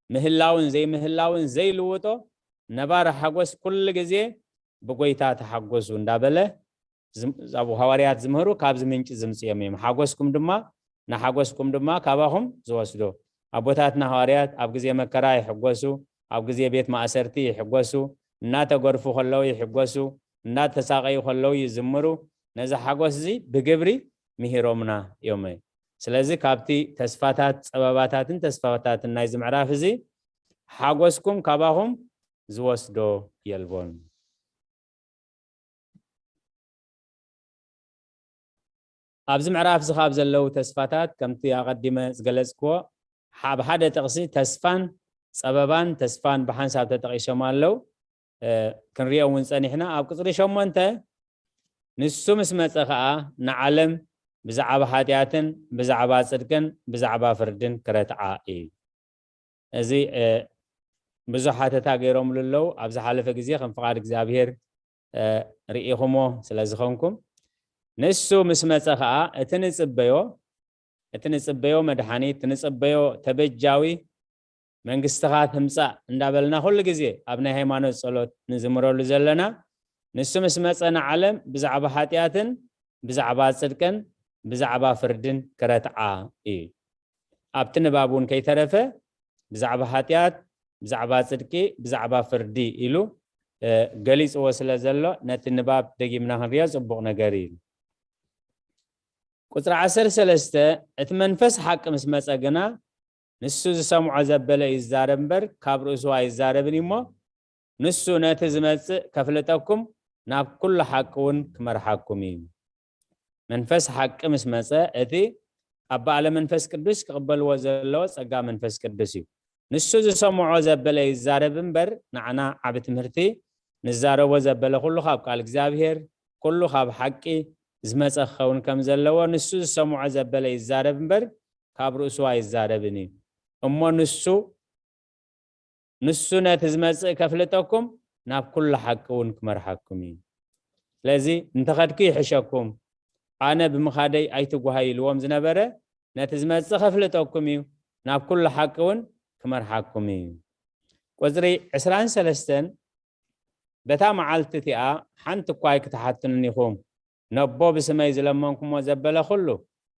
ምህላውን ዘይምህላውን ዘይልውጦ ነባሪ ሓጎስ ኩሉ ግዜ ብጎይታ ተሓጎሱ እንዳበለ ዝም- ኣብ ሃዋርያት ዝምህሩ ካብዚ ምንጪ ዝምጽኦም እዮም። ሓጎስኩም ድማ ንሓጎስኩም ድማ ካባኹም ዝወስዶ። ኣቦታትና ሃዋርያት ኣብ ግዜ መከራ ይሕጎሱ፣ ኣብ ግዜ ቤት ማእሰርቲ ይሕጎሱ፣ እናተገርፉ ከለዉ ይሕጎሱ፣ እናተሳቐዩ ከለዉ ይዝምሩ። ነዚ ሓጎስ እዚ ብግብሪ ምሂሮምና እዮም። ስለዚ ካብቲ ተስፋታት ጸበባታትን ተስፋታትን ናይዚ ምዕራፍ እዚ ሓጎስኩም ካባኹም ዝወስዶ የልቦን። ኣብዚ ምዕራፍ እዚ ካብ ዘለዉ ተስፋታት ከምቲ ኣቐዲመ ዝገለጽክዎ ኣብ ሓደ ጥቕሲ ተስፋን ጸበባን ተስፋን ብሓንሳብ ተጠቒሶም ኣለዉ። ክንሪኦም እውን ጸኒሕና። ኣብ ቅጽሪ ሸሞንተ ንሱ ምስ መጸ ኸኣ ንዓለም ብዛዕባ ሓጢኣትን ብዛዕባ ጽድቅን ብዛዕባ ፍርድን ክረትዓ እዩ። እዚ ብዙሕ ሓተታ ገይሮምሉ ኣለዉ። ኣብ ዝሓለፈ ግዜ ከም ፍቓድ እግዚኣብሔር ርኢኹሞ ስለ ዝኾንኩም፣ ንሱ ምስ መጸ ኸኣ እቲ ንጽበዮ እቲ ንጽበዮ መድሓኒት እቲ ንጽበዮ ተበጃዊ መንግስትኻ ትምጻእ እንዳበልና ኩሉ ግዜ ኣብ ናይ ሃይማኖት ጸሎት ንዝምረሉ ዘለና፣ ንሱ ምስ መጸ ንዓለም ብዛዕባ ሓጢኣትን ብዛዕባ ጽድቅን ብዛዕባ ፍርድን ክረትዓ እዩ። ኣብቲ ንባብ እውን ከይተረፈ ብዛዕባ ሓጢኣት፣ ብዛዕባ ጽድቂ፣ ብዛዕባ ፍርዲ ኢሉ ገሊፅዎ ስለ ዘሎ ነቲ ንባብ ደጊምና ክንሪኦ ፅቡቕ ነገር እዩ። ቁፅሪ ዓሰርተ ሰለስተ፣ እቲ መንፈስ ሓቂ ምስ መፀ ግና ንሱ ዝሰምዖ ዘበለ እዩ ዝዛረብ እምበር ካብ ርእሱ ኣይዛረብን እዩ እሞ ንሱ ነቲ ዝመጽእ ከፍልጠኩም ናብ ኩሉ ሓቂ እውን ክመርሓኩም እዩ። መንፈስ ሓቂ ምስ መጸ እቲ ኣብ በዓለ መንፈስ ቅዱስ ክቕበልዎ ዘለዎ ጸጋ መንፈስ ቅዱስ እዩ። ንሱ ዝሰምዖ ዘበለ ይዛረብ እምበር ንዓና ዓቢ ትምህርቲ ንዛረቦ ዘበለ ኩሉ ካብ ቃል እግዚኣብሔር ኩሉ ካብ ሓቂ ዝመጸ ክኸውን ከም ዘለዎ ንሱ ዝሰምዖ ዘበለ ይዛረብ እምበር ካብ ርእሱ ኣይዛረብን እዩ። እሞ ንሱ ንሱ ነቲ ዝመጽእ ከፍልጠኩም ናብ ኩሉ ሓቂ እውን ክመርሓኩም እዩ። ስለዚ እንተኸድኩ ይሕሸኩም፣ ኣነ ብምኻደይ ኣይትጓሃዩ ኢልዎም ዝነበረ ነቲ ዝመጽእ ከፍልጠኩም እዩ፣ ናብ ኩሉ ሓቂ እውን ክመርሓኩም እዩ። ቁጽሪ ዕስራን ሰለስተን፣ በታ መዓልቲ እቲኣ ሓንቲ እኳ ኣይክትሓትኑን ኢኹም፣ ነቦ ብስመይ ዝለመንኩሞ ዘበለ ኩሉ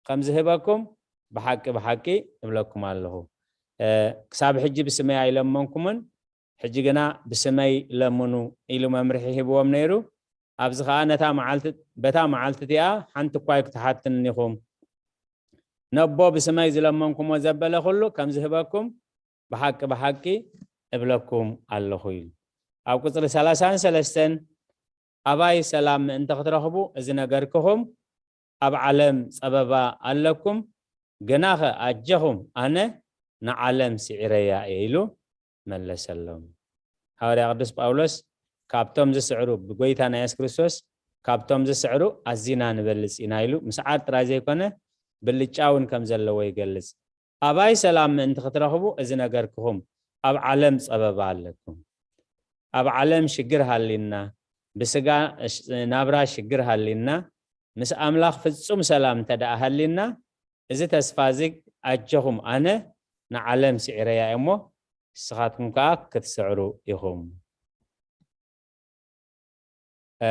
ከም ዝህበኩም ብሓቂ ብሓቂ እብለኩም ኣለኹ። ክሳብ ሕጂ ብስመይ ኣይለመንኩምን፣ ሕጂ ግና ብስመይ ለምኑ ኢሉ መምርሒ ሂብዎም ነይሩ። ኣብዚ ኸዓ ነታ መዓልቲ በታ መዓልቲ እቲኣ ሓንቲ እኳ ኣይክትሓትኑን ኢኹም፣ ነቦ ብስመይ ዝለመንኩሞ ዘበለ ኩሉ ከም ዝህበኩም ብሓቂ ብሓቂ እብለኩም ኣለኹ ኢሉ። ኣብ ቁፅሪ ሰላሳን ሰለስተን ኣባይ ሰላም ምእንቲ ክትረኽቡ እዚ ነገርክኹም ኣብ ዓለም ጸበባ ኣለኩም፣ ግናኸ ኣጀኹም ኣነ ንዓለም ስዒረያ እየ ኢሉ መለሰሎም። ሃዋርያ ቅዱስ ጳውሎስ ካብቶም ዝስዕሩ ብጎይታ ናይ የሱስ ክርስቶስ ካብቶም ዝስዕሩ ኣዚና ንበልጽ ኢና ኢሉ ምስዓር ጥራይ ዘይኮነ ብልጫ እውን ከም ዘለዎ ይገልጽ። ኣባይ ሰላም ምእንቲ ክትረኽቡ እዚ ነገርክኹም ኣብ ዓለም ጸበባ ኣለኩም። ኣብ ዓለም ሽግር ሃሊና ብስጋ ናብራ ሽግር ሃሊና ምስ ኣምላኽ ፍጹም ሰላም እንተ ደኣ ሃሊና እዚ ተስፋ እዚ ኣጀኹም ኣነ ንዓለም ስዒረያ እሞ ንስኻትኩም ከኣ ክትስዕሩ ኢኹም።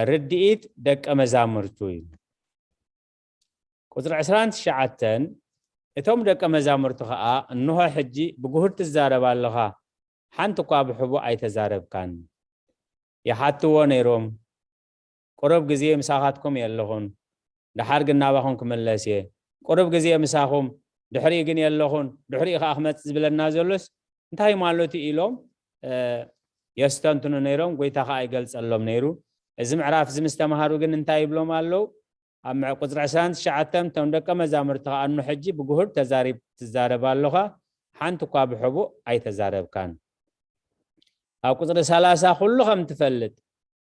ርድኢት ደቀ መዛሙርቱ እዩ። ቁፅሪ ዕስራን ትሽዓተን እቶም ደቀ መዛሙርቱ ኸዓ እንሆ ሕጂ ብጉሁድ ትዛረብ ኣለኻ፣ ሓንቲ እኳ ብሕቡእ ኣይተዛረብካን። ይሓትዎ ነይሮም፣ ቁሩብ ግዜ ምሳኻትኩም የለኹን፣ ደሓር ግን ናባኹም ክምለስ እየ። ቁሩብ ግዜ ምሳኹም፣ ድሕሪኡ ግን የለኹን፣ ድሕሪኡ ኸዓ ክመጽእ ዝብለና ዘሎስ እንታይ ማለቱ ኢሎም የስተንትኑ ነይሮም። ጎይታ ኸዓ ይገልጸሎም ነይሩ። እዚ ምዕራፍ እዚ ምስ ተምሃሩ ግን እንታይ ይብሎም ኣለዉ? ኣብ ቁፅሪ ዕስራን ትሽዓተን እቶም ደቀ መዛሙርቲ ኸዓ እኖ ሕጂ ብጉሁድ ተዛሪብ ትዛረብ ኣለኻ፣ ሓንቲ እኳ ብሕቡእ ኣይተዛረብካን። ኣብ ቁፅሪ ሰላሳ ኩሉ ከም ትፈልጥ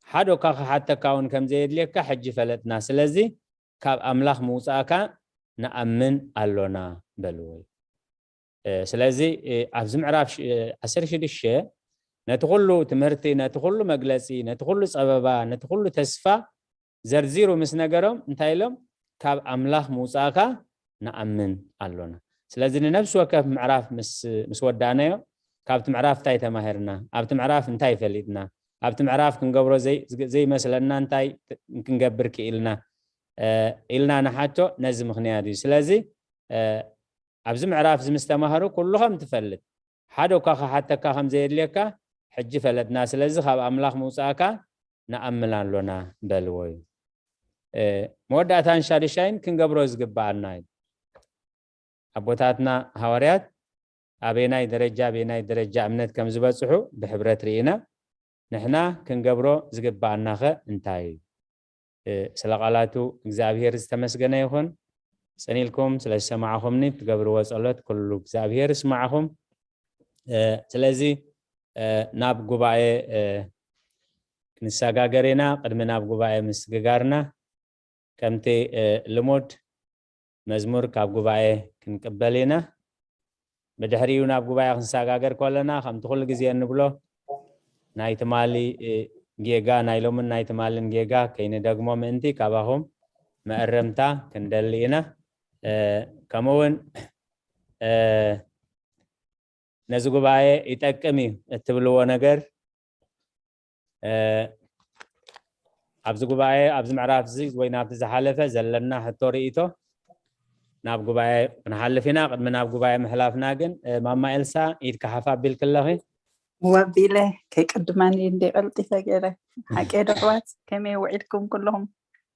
ሓደ እኳ ክሓተካ እውን ከም ዘየድልየካ ሕጂ ፈለጥና። ስለዚ ካብ ኣምላኽ ምውፃእካ ንኣምን ኣሎና በልዎ። ስለዚ ኣብዚ ምዕራፍ ዓሰርተ ሽዱሽተ ነቲ ኩሉ ትምህርቲ፣ ነቲ ኩሉ መግለፂ፣ ነቲ ኩሉ ፀበባ፣ ነቲ ኩሉ ተስፋ ዘርዚሩ ምስ ነገሮም እንታይ ኢሎም? ካብ ኣምላኽ ምውፃእካ ንኣምን ኣሎና። ስለዚ ንነፍሲ ወከፍ ምዕራፍ ምስ ወዳእናዮ ካብቲ ምዕራፍ እንታይ ተማሂርና፣ ኣብቲ ምዕራፍ እንታይ ፈሊጥና፣ ኣብቲ ምዕራፍ ክንገብሮ ዘይመስለና እንታይ ክንገብር ክኢልና ኢልና ንሓቶ ነዚ ምኽንያት እዩ። ስለዚ ኣብዚ ምዕራፍ እዚ ምስ ተማህሩ ኩሉ ከም ትፈልጥ ሓደ እኳ ክሓተካ ከም ዘየድልየካ ሕጂ ፈለጥና። ስለዚ ካብ ኣምላኽ ምውፃእካ ንኣምን ኣሎና በልዎ እዩ። መወዳእታን ሻዱሻይን ክንገብሮ ዝግበኣና እዩ። ኣቦታትና ሃዋርያት ኣበናይ ደረጃ ኣበናይ ደረጃ እምነት ከም ዝበፅሑ ብሕብረት ርኢና። ንሕና ክንገብሮ ዝግበኣናኸ እንታይ እዩ? ስለ ቃላቱ እግዚኣብሔር ዝተመስገነ ይኹን። ጽን ኢልኩም ስለ ዝሰማዕኹምኒ ትገብርዎ ጸሎት ኩሉ እግዚኣብሔር ይስማዕኹም። ስለዚ ናብ ጉባኤ ክንሰጋገር ኢና። ቅድሚ ናብ ጉባኤ ምስግጋርና ከምቲ ልሙድ መዝሙር ካብ ጉባኤ ክንቅበል ኢና። ብድሕሪኡ ናብ ጉባኤ ክንሰጋገር ከለና ከምቲ ኩሉ ግዜ እንብሎ ናይ ትማሊ ጌጋ ናይ ሎምን ናይ ትማልን ጌጋ ከይንደግሞ ምእንቲ ካባኹም መእረምታ ክንደሊ ኢና። ከምኡ እውን ነዚ ጉባኤ ይጠቅም እዩ እትብልዎ ነገር ኣብዚ ጉባኤ ኣብዚ ምዕራፍ እዚ ወይ ናብቲ ዝሓለፈ ዘለና ሕቶ ርእይቶ ናብ ጉባኤ ክንሓልፍ ኢና። ቅድሚ ናብ ጉባኤ ምሕላፍና ግን ማማ ኤልሳ ኢድካ ሓፍ ኣቢልኪ ኣለኺ። ወቢለ ከይቅድመኒ እንዲ ቀልጢፈ ገይረ። ሓቂ ዶ ኣሕዋት፣ ከመይ ውዒልኩም ኩለኹም?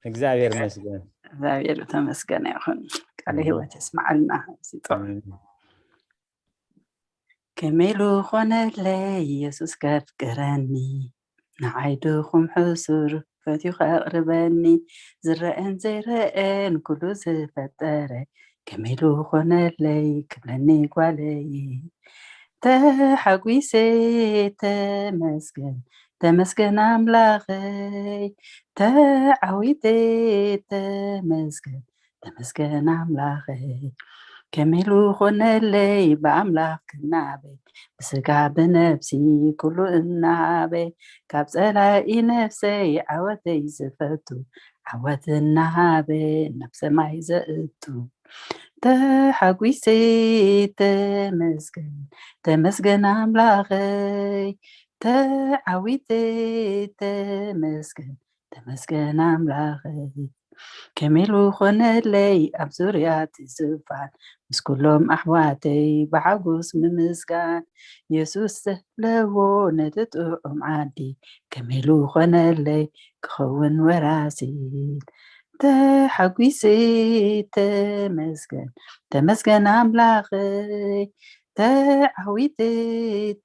እግዚኣብሔር ይመስገን። እግዚኣብሔር ተመስገን ይኹን። ቃለ ህይወት የስምዓልና። እዚ ጥዑም ከመይ ኢሉ ኾነለይ ኢየሱስ ከፍቅረኒ፣ ንዓይ ድኹም ሕሱር ፈትዩ ከቕርበኒ፣ ዝረአን ዘይረአን ኩሉ ዝፈጠረ፣ ከመይ ኢሉ ኾነለይ ክብለኒ ጓለይ። ተሓጒሰ ተመስገን፣ ተመስገን ኣምላኸይ፣ ተዓዊተ ተመስገን፣ ተመስገን ኣምላኸይ። ከመይ ኢሉ ኾነለይ ብኣምላኽ ክናበይ፣ ብስጋ ብነፍሲ ኩሉ እናሃበ፣ ካብ ጸላኢ ነፍሰይ ዓወተይ ዝፈቱ፣ ዓወት እናሃበ ናብ ሰማይ ዘእቱ። ተሓጒሰ ተመስገን፣ ተመስገን ኣምላኸይ፣ ተዓዊተ ተመስገን፣ ተመስገን ኣምላኸይ። ከመይ ኢሉ ኾነለይ ኣብ ዙርያ እቲ ዙፋን፣ ምስ ኩሎም ኣሕዋተይ ብሓጎስ ምምስጋን። የሱስ ዘለዎ ነቲ ጥዑም ዓዲ፣ ከመይ ኢሉ ኾነለይ ክኸውን ወራሲ። ተሓጒሰ ተመስገን፣ ተመስገን ኣምላኸይ፣ ተዓዊተ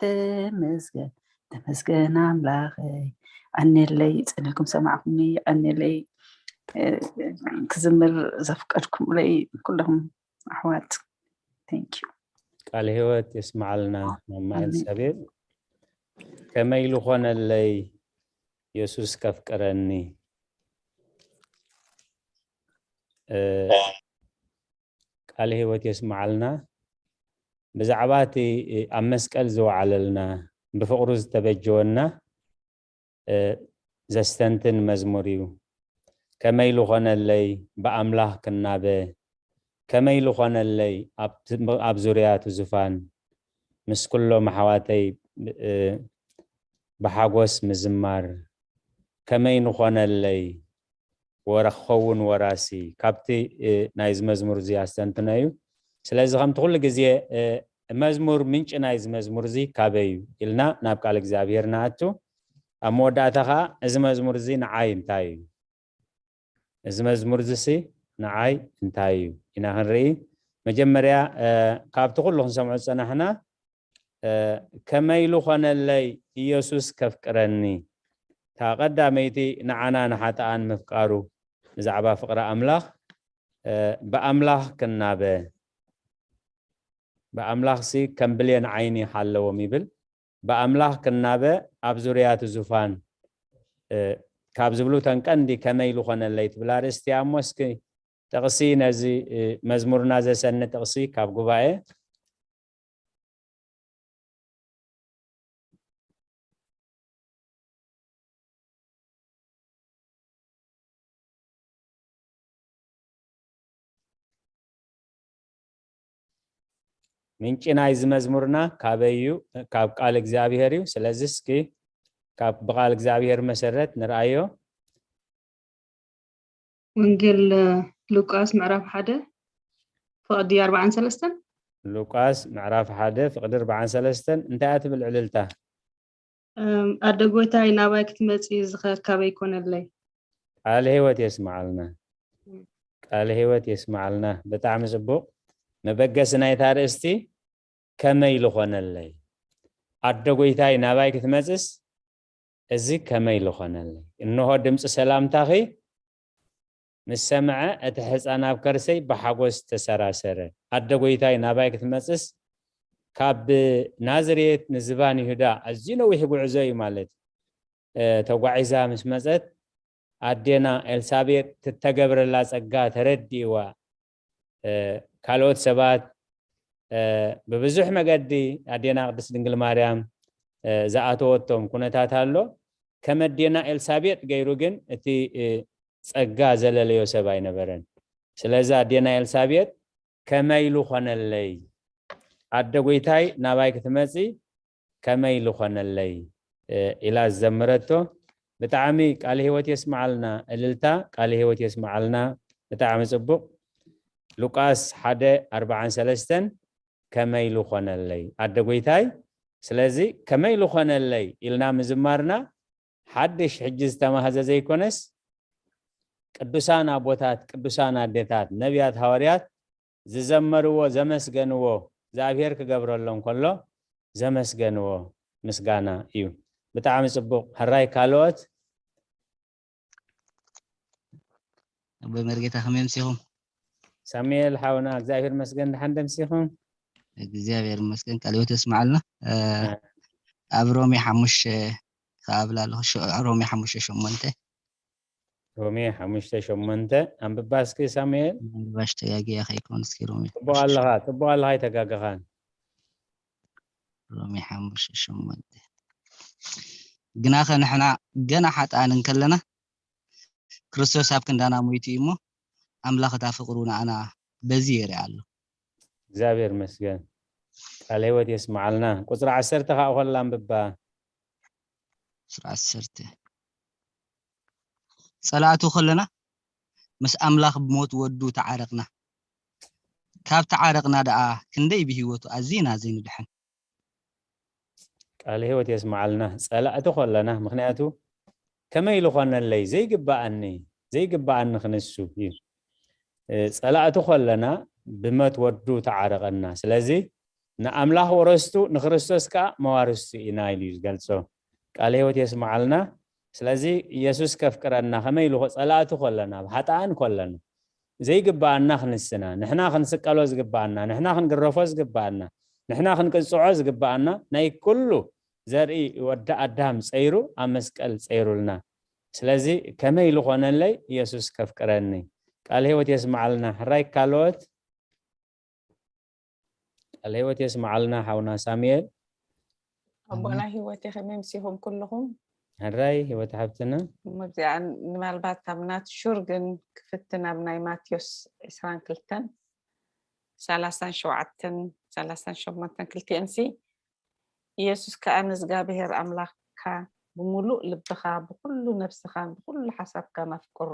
ተመስገን፣ ተመስገን ኣምላኸይ። ኣኔለይ፣ ጸኒልኩም ሰማዕኩምኒ። ኣኔለይ፣ እ፣ ክዝምር ዘፍቀድኩምለይ ኩለኹም ኣሕዋት፣ thank you። ቃለ ህይወት የስምዓልና መማር ኣሜን። ሰቤት። ከመይ ኢሉ ኾነለይ የሱስ ከፍቅረኒ። እ፣ ቃለ ህይወት የስምዓልና። ብዛዕባ እቲ ኣብ መስቀል ዝወዓለልና፣ ብፍቕሩ ዝተበጀወና፣ እ፣ ዘስተንትን መዝሙር እዩ። ከመይ ኢሉ ኾነለይ ብኣምላኽ ክናበ፣ ከመይ ኢሉ ኾነለይ ኣብ፣ ኣብ ዙርያ እቲ ዙፋን ምስ ኩሎም ኣሕዋተይ፣ እ፣ ብሓጎስ ምዝማር፣ ከመይ ንኾነለይ ወረ-፣ ክኸውን ወራሲ፣ ካብቲ፣ እ፣ ናይዚ መዝሙር እዚ ኣስተንትኖ እዩ። ስለዚ ከምቲ ኩሉ ግዜ፣ እ፣ መዝሙር፣ ምንጪ ናይዚ መዝሙር እዚ ካበይ እዩ ኢልና ናብ ቃል እግዚኣብሔር ንኣቱ። ኣብ መወዳእታ ኸዓ እዚ መዝሙር እዚ ንዓይ እንታይ እዩ? እዚ መዝሙር እዚ ሲ ንዓይ እንታይ እዩ? ኢና ክንርኢ። መጀመርያ፣ እ፣ ካብቲ ኩሉ ክንሰምዖ ዝጸናሕና፣ እ፣ ከመይ ኢሉ ኾነለይ ኢየሱስ ከፍቅረኒ? እታ ቀዳመይቲ ንዓና ንሓጥኣን ምፍቃሩ፣ ብዛዕባ ፍቕሪ ኣምላኽ፣ እ፣ ብኣምላኽ ክናበ፣ ብኣምላኽሲ ከም ብሌን ዓይኒ ሓለዎም ይብል። ብኣምላኽ ክናበ ኣብ ዙርያ እቲ ዙፋን፣ እ፣ ካብ ዝብሉ እተን ቀንዲ ከመይ ኢሉ ኾነለይ ትብል ኣርእስቲ እያ። እሞ እስኪ ጥቕሲ ነዚ፣ እ፣ መዝሙርና ዘሰኒ ጥቕሲ ካብ ጉባኤ ምንጪ ናይዚ መዝሙርና ካበይ እዩ? ካብ ቃል እግዚኣብሔር እዩ። ስለዚ እስኪ ካብ ብቃል እግዚኣብሔር መሰረት ንርኣዮ። ወንጌል ሉቃስ ምዕራፍ ሓደ ፍቕዲ ኣርባዓን ሰለስተን። ሉቃስ ምዕራፍ ሓደ ፍቕዲ ኣርባዓን ሰለስተን እንታይ እያ ትብል ዕልልታ? እም፣ ኣደ ጎይታይ ናባይ ክትመጺ እዚ ኸ ካበይ ኮነለይ? ቃል ህይወት የስምዓልና። ቃል ህይወት የስምዓልና። ብጣዕሚ ጽቡቕ። መበገሲ ናይታ ኣርእስቲ ከመይ ኢሉ ኾነለይ? ኣደ ጎይታይ ናባይ ክትመጽስ እዚ ከመይ ኢሉ ኾነለይ? እንሆ ድምፂ ሰላምታኺ ምስ ሰምዐ እቲ ሕፃን ኣብ ከርሰይ ብሓጎስ ተሰራሰረ። ኣደ ጎይታይ ናባይ ክትመጽስ ካብ ናዝሬት ንዝባን ይሁዳ ኣዝዩ ነዊሕ ጉዕዞ እዩ ማለት። እ፣ ተጓዒዛ ምስ መጸት ኣዴና ኤልሳቤጥ ትተገብረላ ጸጋ ተረዲእዋ። እ፣ ካልኦት ሰባት፣ እ፣ ብብዙሕ መገዲ ኣዴና ቅድስት ድንግል ማርያም፣ እ፣ ዝኣተወቶም ኩነታት ኣሎ። ከም ኣዴና ኤልሳቤጥ ገይሩ ግን እቲ፣ እ፣ ጸጋ ዘለለዮ ሰብ ኣይነበረን። ስለዚ ኣዴና ኤልሳቤጥ ከመይ ኢሉ ኾነለይ? ኣደ ጎይታይ ናባይ ክትመጺ ከመይ ኢሉ ኾነለይ? እ፣ ኢላ ዝዘመረቶ ብጣዕሚ ቃለ ህይወት የስምዓልና። እልልታ ቃለ ህይወት የስምዓልና። ብጣዕሚ ጽቡቕ። ሉቃስ ሓደ ኣርባዓን ሰለስተን ከመይ ኢሉ ኾነለይ? ኣደ ጎይታይ ስለዚ ከመይ ልኾነለይ ኢልና ምዝማርና ሓድሽ ሕጂ ዝተማህዘ ዘይኮነስ ቅዱሳን ኣቦታት፣ ቅዱሳን ኣዴታት፣ ነቢያት፣ ሃዋርያት ዝዘመርዎ፣ ዘመስገንዎ፣ እግዚኣብሔር ክገብረሎም ከሎ ዘመስገንዎ ምስጋና እዩ። ብጣዕሚ ጽቡቕ። ሕራይ ካልኦት? ኣቦይ መርጌታ ከመይ ኣምሲኹም? ሳሙኤል ሓውና እግዚኣብሔር መስገን ደሓን ደምሲኹም? እግዚኣብሔር ይመስገን፣ ቃለ ሕይወት የስምዓልና። ኣብ ሮሜ ሓሙሽተ ከኣብላ ኣለኹ። ሮሜ ሓሙሽተ ሸሞንተ። ሮሜ ሓሙሽተ ሸሞንተ ኣንብባ እስኪ ሳሙኤል። ምናልባሽ ተጋግያ ከይኮን እስኪ ሮሜ ጽቡቕ ኣለኻ፣ ጽቡቕ ኣለኻ፣ ኣይተጋገኻን። ሮሜ ሓሙሽተ ሸሞንተ። ግናኸ ንሕና ገና ሓጥኣን እንከለና ክርስቶስ ኣብ ክንዳና ሞይቱ እዩ እሞ ኣምላኽ እታ ፍቕሩ ንኣና በዚ የርኢ ኣሎ። እግዚኣብሔር ይመስገን። ቃለ ሕይወት የስምዓልና። ቁጽሪ ዓሰርተ ከዓ ኮላ ኣንብባ። ቁጽሪ ዓሰርተ። ጸላእቱ ከለና ምስ ኣምላኽ ብሞት ወዱ ተዓረቕና። ካብ ተዓረቕና ደኣ ክንደይ ብህይወቱ ኣዚና ዘይንድሕን። ቃለ ሕይወት የስምዓልና። ጸላእቲ ኮለና፣ ምኽንያቱ ከመይ ኢሉ ኮነለይ? ዘይግባኣኒ፣ ዘይግባኣኒ ክንሱ እዩ። እ፣ ጸላእቲ ኮለና ብመት ወዱ ተዓረቐና። ስለዚ ንኣምላኽ ወረስቱ ንክርስቶስ ከኣ መዋርስቱ ኢና ኢሉ እዩ ዝገልጾ። ቃለ ሕይወት የስምዓልና። ስለዚ ኢየሱስ ከፍቅረና ከመይ ኢሉ ኮ-፣ ጸላእቲ ኮለና፣ ብሓጥኣን ኮለና፣ ዘይግባኣና ክንስና፣ ንሕና ክንስቀሎ ዝግባኣና፣ ንሕና ክንግረፎ ዝግባኣና፣ ንሕና ክንቅጽዖ ዝግባኣና ናይ ኩሉ ዘርኢ ወዲ ኣዳም ጸይሩ ኣብ መስቀል ጸይሩልና። ስለዚ ከመይ ኢሉ ኮነለይ ኢየሱስ ከፍቅረኒ? ቃለ ሕይወት የስምዓልና። ሕራይ ካልኦት? ቃለ ሕይወት የስምዓልና ሓውና ሳሙኤል። ኣቦና ሕይወት ከመይ ምሲኹም ኩልኹም? ሕራይ ሕይወት ሓብትና። እሞ እዚኣ ንምናልባት ካብ ናት ሹር ግን ክፍትን ኣብ ናይ ማቴዎስ ዕስራን ክልተን ሰላሳን ሸውዓተን ሰላሳን ሸሞንተን ክልቲኤንሲ ኢየሱስ ከኣ ንእዝጋብሄር ኣምላኽካ ብምሉእ ልብኻ፣ ብኹሉ ነብስኻን ብኹሉ ሓሳብካን ኣፍቅሮ።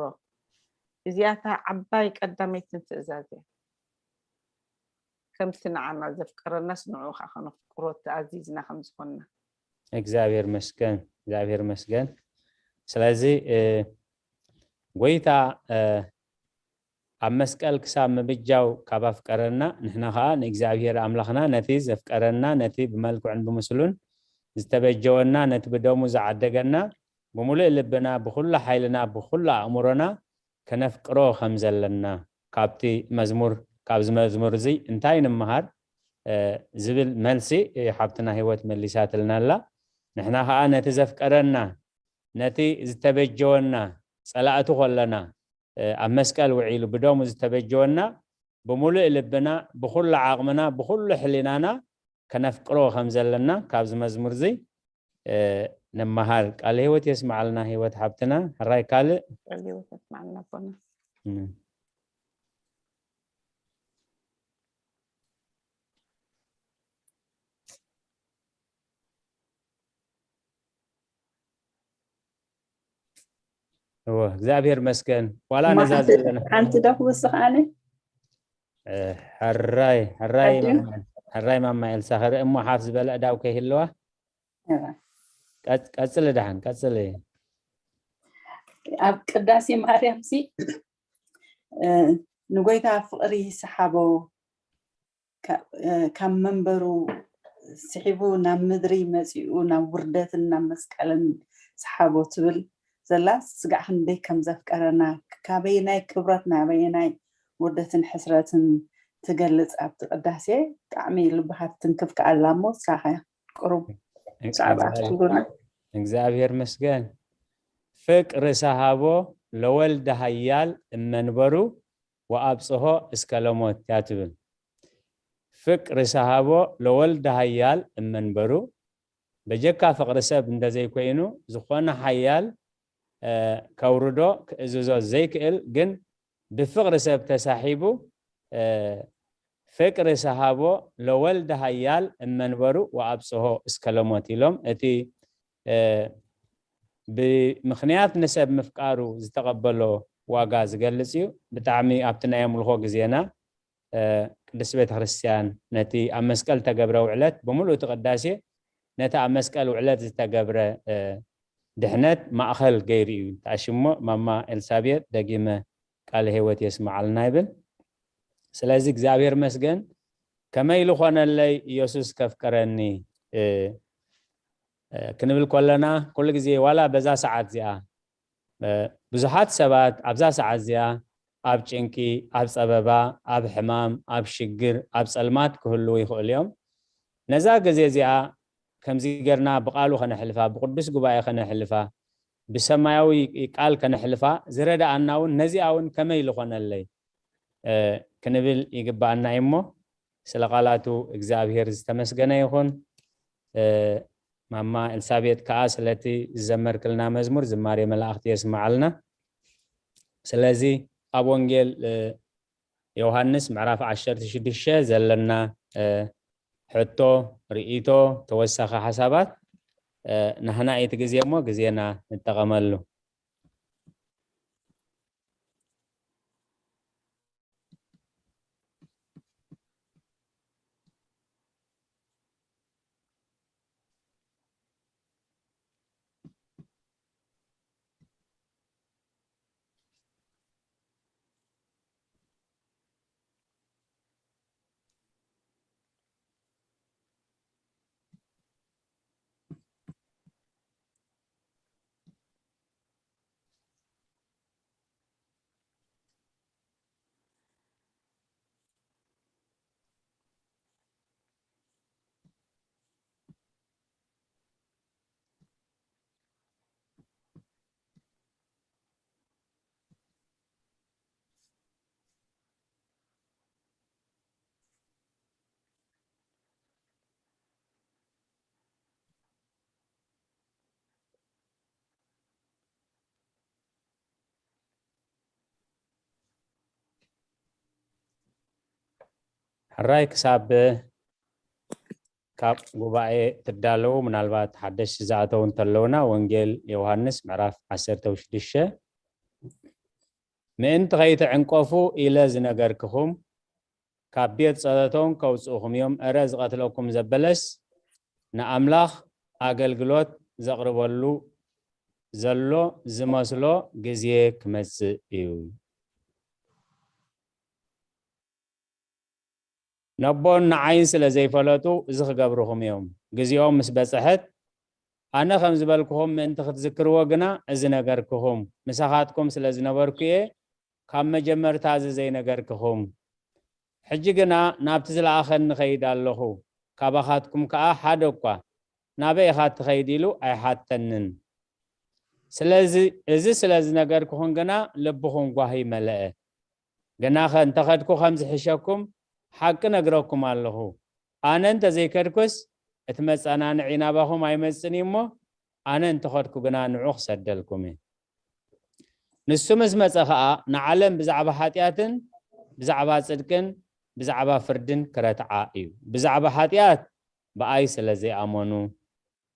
እዚኣታ ዓባይ ቀዳመይትን ትእዛዝ እያ። ከምቲ ንዓና ዘፍቀረናስ ንዕኡ ኸዓ ኸነፍቅሮ ተኣዚዝና ከም ዝኾንና። እግዚኣብሔር መስገን፣ እግዚኣብሔር መስገን። ስለዚ እ፣ ጎይታ እ፣ ኣብ መስቀል ክሳብ ምብጃው ካብ ኣፍቀረና፣ ንሕና ኸዓ ንእግዚኣብሔር ኣምላኽና ነቲ ዘፍቀረና፣ ነቲ ብመልክዑን ብምስሉን ዝተበጀወና፣ ነቲ ብደሙ ዝዓደገና፣ ብምሉእ ልብና፣ ብኹሉ ሓይልና፣ ብኹሉ ኣእምሮና ከነፍቅሮ ከም ዘለና ካብቲ መዝሙር፣ ካብዚ መዝሙር እዚ እንታይ ንምሃር? እ፣ ዝብል መልሲ፣ እ፣ ሓብትና ህይወት መሊሳትልና ኣላ። ንሕና ኸዓ ነቲ ዘፍቀረና፣ ነቲ ዝተበጀወና፣ ጸላእቱ ኸለና፣ እ፣ ኣብ መስቀል ውዒሉ ብደሙ ዝተበጀወና፣ ብምሉእ ልብና፣ ብኹሉ ዓቕምና፣ ብኹሉ ሕሊናና ከነፍቅሮ ከም ዘለና ካብዚ መዝሙር እዚ፣ እ፣ ንመሃር። ቃለ ህይወት የስምዓልና ህይወት ሓብትና። ሕራይ ካልእ? ቃለ ህይወት የስምዓልና ኣቦና። እም። እወ፣ እግዚኣብሔር መስገን። ዋላ እሞ ነዛ ሓንቲ ዘለና ሓንቲ ዶ ክውስኽ ኣነ? እ፣ ሕራይ፣ ሕራይ ኣድዩ? ማማ፣ ሕራይ ማማ ኤልሳ፣ ክርኢ እሞ ሓፍ ዝበለ ኣእዳው ከይህልዋ። እወ። ቀጽ-፣ ቀጽሊ ደሓን፣ ቀጽሊ። ኣብ ቅዳሴ ማርያም ሲ፣ እ፣ ንጎይታ ፍቕሪ ይስሓቦ፣ ካ-፣ እ፣ ካብ መንበሩ ስሒቡ ናብ ምድሪ መጺኡ ናብ ውርደትን ናብ መስቀልን ሰሓቦ ትብል ዘላ ስጋዕ ክንደይ ከም ዘፍቀረና፣ ካበየናይ ክብረት ናበየናይ ውርደትን ሕስረትን ትገልጽ ኣብቲ ቅዳሴ። ብጣዕሚ ልብኻ ትትንክፍ ከኣላ እሞ ንስኻ ቁሩብ ብዛዕባ እዛ ትብሉና። እግዚኣብሔር መስገን። ፍቅር ሰሃቦ ለወልድ ኃያል እመንበሩ ወአብጽሖ እስከ ለሞት እያ ትብል። ፍቅር ሰሃቦ ለወልድ ኃያል እመንበሩ፣ በጀካ ፍቅሪ ሰብ እንደዘይኮይኑ ዝኾነ ኃያል፣ እ፣ ከውርዶ ክእዝዞ ዘይክእል፣ ግን ብፍቅሪ ሰብ ተሳሒቡ፣ እ፣ ፍቅር ሰሃቦ ለወልድ ኃያል እመንበሩ ወአብጽሖ እስከ ለሞት ኢሎም እቲ፣ እ፣ ብምኽንያት ንሰብ ምፍቃሩ ዝተቐበሎ ዋጋ ዝገልጽ እዩ። ብጣዕሚ ኣብቲ ናይ ኣምልኾ ግዜና፣ እ፣ ቅድስት ቤተ ክርስቲያን ነቲ ኣብ መስቀል ተገብረ ውዕለት ብምሉእ እቲ ቅዳሴ ነቲ ኣብ መስቀል ውዕለት ዝተገብረ ድሕነት ማእኸል ገይሩ እዩ ተኣሽሞ። ማማ ኤልሳቤጥ ደጊመ ቃለ ህይወት የስምዓልና ይብል። ስለዚ እግዚኣብሔር መስገን ከመይ ልኾነለይ ኢየሱስ ከፍቀረኒ ክንብል ኮለና ኩሉ ግዜ ዋላ በዛ ሰዓት እዚኣ ብዙሓት ሰባት ኣብዛ ሰዓት እዚኣ ኣብ ጭንቂ፣ ኣብ ጸበባ፣ ኣብ ሕማም፣ ኣብ ሽግር፣ ኣብ ጸልማት ክህልዉ ይኽእሉ እዮም። ነዛ ግዜ እዚኣ ከምዚ ጌርና ብቓሉ ከነሕልፋ፣ ብቅዱስ ጉባኤ ከነሕልፋ፣ ብሰማያዊ ቃል ከነሕልፋ ዝረድኣና እውን ነዚኣ እውን ከመይ ልኾነለይ ክንብል ይግባኣና እዩ እሞ ስለ ቃላቱ እግዚኣብሔር ዝተመስገነ ይኹን። ማማ ኤልሳቤጥ ከኣ ስለቲ ዝዘመርክልና መዝሙር ዝማሬ መላእኽቲ የስምዓልና። ስለዚ ኣብ ወንጌል ዮሃንስ ምዕራፍ ዓሰርተ ሽዱሽተ ዘለና ሕቶ፣ ርእይቶ፣ ተወሳኺ ሓሳባት ንሕና እቲ ግዜ እሞ ግዜና ንጠቐመሉ። ሕራይ ክሳብ ካብ ጉባኤ ትዳለዉ ምናልባት ሓደሽ ዝኣተዉ እንተለዉና ወንጌል ዮሃንስ ምዕራፍ ዓሰርተ ሽዱሽተ ምእንቲ ከይትዕንቀፉ ኢለ ዝነገርክኹም ካብ ቤት ጸሎቶም ከውጽእኹም እዮም። እረ ዝቐትለኩም ዘበለስ ንኣምላኽ ኣገልግሎት ዘቕርበሉ ዘሎ ዝመስሎ ግዜ ክመጽእ እዩ። ነቦን ንዓይን ስለ ዘይፈለጡ እዚ ክገብርኹም እዮም። ግዜኦም ምስ በጽሐት ኣነ ከም ዝበልክኹም ምእንቲ ክትዝክርዎ ግና እዚ ነገርክኹም ምሳኻትኩም ስለ ዝነበርኩ እየ ካብ መጀመርታ እዚ ዘይነገርክኹም። ሕጂ ግና ናብቲ ዝለኣኸኒ ኸይድ ኣለኹ፣ ካባኻትኩም ከኣ ሓደ እኳ ናበይ ኢኻ እትኸይድ ኢሉ ኣይሓተንን። ስለዚ እዚ ስለ ዝነገርክኹም ግና ልብኹም ጓሂ መለአ። ግናኸ እንተኸድኩ ከም ዝሕሸኩም ሓቂ ነግረኩም ኣለኹ። ኣነ እንተ ዘይከድኩስ እቲ መጸናንዒ ናባኹም ኣይመጽን እዩ እሞ ኣነ እንተኸድኩ ግና ንዑ ክሰደልኩም እየ። ንሱ ምስ መጸ ኸኣ ንዓለም ብዛዕባ ሓጢኣትን ብዛዕባ ጽድቅን ብዛዕባ ፍርድን ክረትዓ እዩ። ብዛዕባ ሓጢኣት ብኣይ ስለ ዘይኣመኑ፣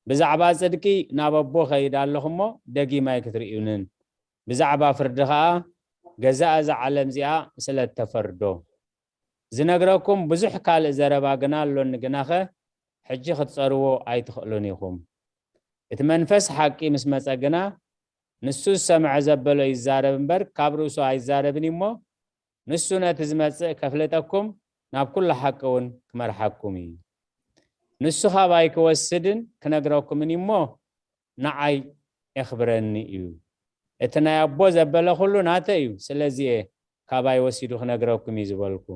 ብዛዕባ ጽድቂ ናብ ኣቦ ኸይድ ኣለኹ እሞ ደጊም ኣይክትርእዩንን፣ ብዛዕባ ፍርዲ ኸኣ ገዛእ እዛ ዓለም እዚኣ ስለ እተፈርዶ። ዝነግረኩም ብዙሕ ካልእ ዘረባ ግና ኣሎኒ፣ ግናኸ ሕጂ ክትጸርዎ ኣይትኽእሉን ኢኹም። እቲ መንፈስ ሓቂ ምስ መጸ ግና ንሱ ዝሰምዐ ዘበሎ ይዛረብ እምበር ካብ ርእሱ ኣይዛረብን እዩ እሞ ንሱ ነቲ ዝመጽእ ከፍልጠኩም ናብ ኩሉ ሓቂ እውን ክመርሓኩም እዩ። ንሱ ካባይ ክወስድን ክነግረኩምን እዩ እሞ ንዓይ የኽብረኒ እዩ። እቲ ናይ ኣቦ ዘበለ ኩሉ ናተ እዩ። ስለዚ እየ ካባይ ወሲዱ ክነግረኩም እዩ ዝበልኩ።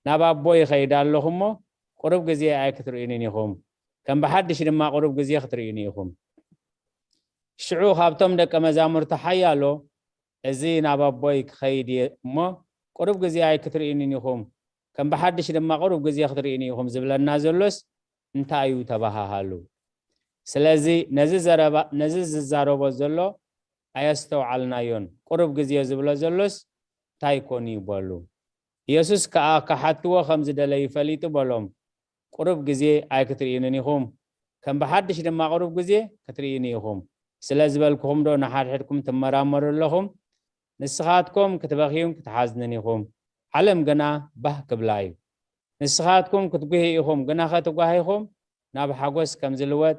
ናብ ኣቦ ይኸይድ ኣለኹ እሞ ቁሩብ ግዜ ኣይክትርእዩንን ኢኹም፣ ከም ብሓድሽ ድማ ቁሩብ ግዜ ክትርእዩኒ ኢኹም። ሽዑ ካብቶም ደቀ መዛሙርቲ ሓያሎ፣ እዚ ናብ ኣቦይ ክኸይድ እየ እሞ ቁሩብ ግዜ ኣይክትርእዩንን ኢኹም፣ ከም ብሓድሽ ድማ ቁሩብ ግዜ ክትርእዩኒ ኢኹም ዝብለና ዘሎስ እንታይ እዩ ተባሃሃሉ። ስለዚ ነዚ ዘረባ ነዚ ዝዛረቦ ዘሎ ኣየስተውዓልናዮን። ቁሩብ ግዜ ዝብሎ ዘሎስ እንታይ ኮን እዩ በሉ። ኢየሱስ ከኣ ክሓትዎ ከም ዝደለዩ ፈሊጡ በሎም፣ ቁሩብ ግዜ ኣይክትርእዩንን ኢኹም፣ ከም ብሓድሽ ድማ ቁሩብ ግዜ ክትርእዩኒ ኢኹም። ስለ ዝበልኩኹም ዶ ንሓድሕድኩም ትመራመሩ ኣለኹም? ንስኻትኩም ክትበኽዩን ክትሓዝንን ኢኹም፣ ዓለም ግና ባህ ክብላ እዩ። ንስኻትኩም ክትጉሂ ኢኹም፣ ግናኸ ትጓሂኹም ናብ ሓጎስ ከም ዝልወጥ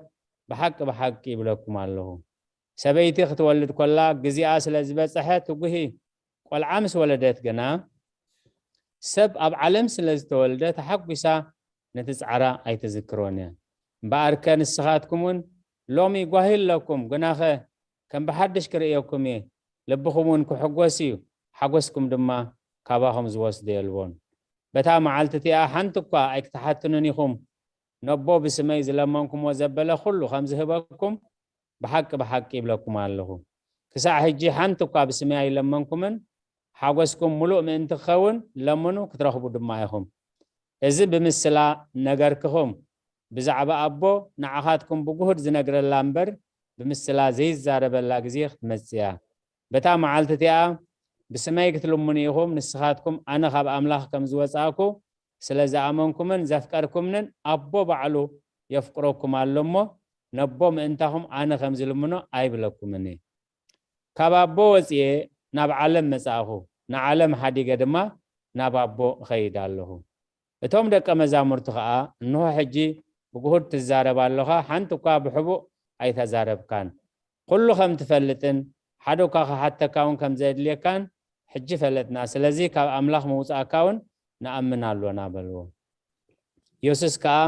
ብሓቂ ብሓቂ ይብለኩም ኣለኹ። ሰበይቲ ክትወልድ ኮላ ግዜኣ ስለ ዝበጸሐ ትጉሂ ቆልዓ ምስ ወለደት ግና ሰብ ኣብ ዓለም ስለ ዝተወልደ ተሓጒሳ ነቲ ጻዕራ ኣይትዝክሮን እያ። እምበኣርከ ንስኻትኩም እውን ሎሚ ጓሂ ኣለኩም፣ ግናኸ ከም ብሓድሽ ክርእየኩም እየ፣ ልብኹም እውን ክሕጎስ እዩ፣ ሓጎስኩም ድማ ካባኹም ዝወስዶ የልቦን። በታ መዓልቲ እቲኣ ሓንቲ እኳ ኣይክትሓትኑን ኢኹም፣ ነቦ ብስመይ ዝለመንኩምዎ ዘበለ ኩሉ ከም ዝህበኩም ብሓቂ ብሓቂ ይብለኩም ኣለኹ። ክሳዕ ሕጂ ሓንቲ እኳ ብስመይ ኣይለመንኩምን፣ ሓጎስኩም ምሉእ ምእንቲ ክኸውን ለምኑ ክትረኽቡ ድማ ኢኹም። እዚ ብምስላ ነገርክኹም ብዛዕባ ኣቦ ንዓኻትኩም ብጉሁድ ዝነግረላ እምበር ብምስላ ዘይዛረበላ ግዜ ክትመጽእ እያ። በታ መዓልቲ እቲኣ ብስመይ ክትልምኑ ኢኹም፣ ንስኻትኩም ኣነ ካብ ኣምላኽ ከም ዝወጻእኩ ስለ ዝኣመንኩምን ዘፍቀርኩምንን ኣቦ ባዕሉ የፍቅረኩም ኣሎ እሞ ነቦ ምእንታኹም ኣነ ከም ዝልምኖ ኣይብለኩምን እየ። ካብ ኣቦ ወጽኤ ናብ ዓለም መጻእኹ፣ ንዓለም ሓዲገ ድማ ናብ ኣቦ እኸይድ ኣለኹ። እቶም ደቀ መዛሙርቲ ኸኣ፣ እንሆ ሕጂ ብግሁድ ትዛረብ ኣለኻ፣ ሓንቲ እኳ ብሕቡእ ኣይተዛረብካን። ኩሉ ከም ትፈልጥን ሓደ እኳ ክሓተካ እውን ከም ዘድልየካን ሕጂ ፈለጥና። ስለዚ ካብ ኣምላኽ ምውጻእካ እውን ንኣምን ኣሎና በልዎ። የሱስ ከኣ፣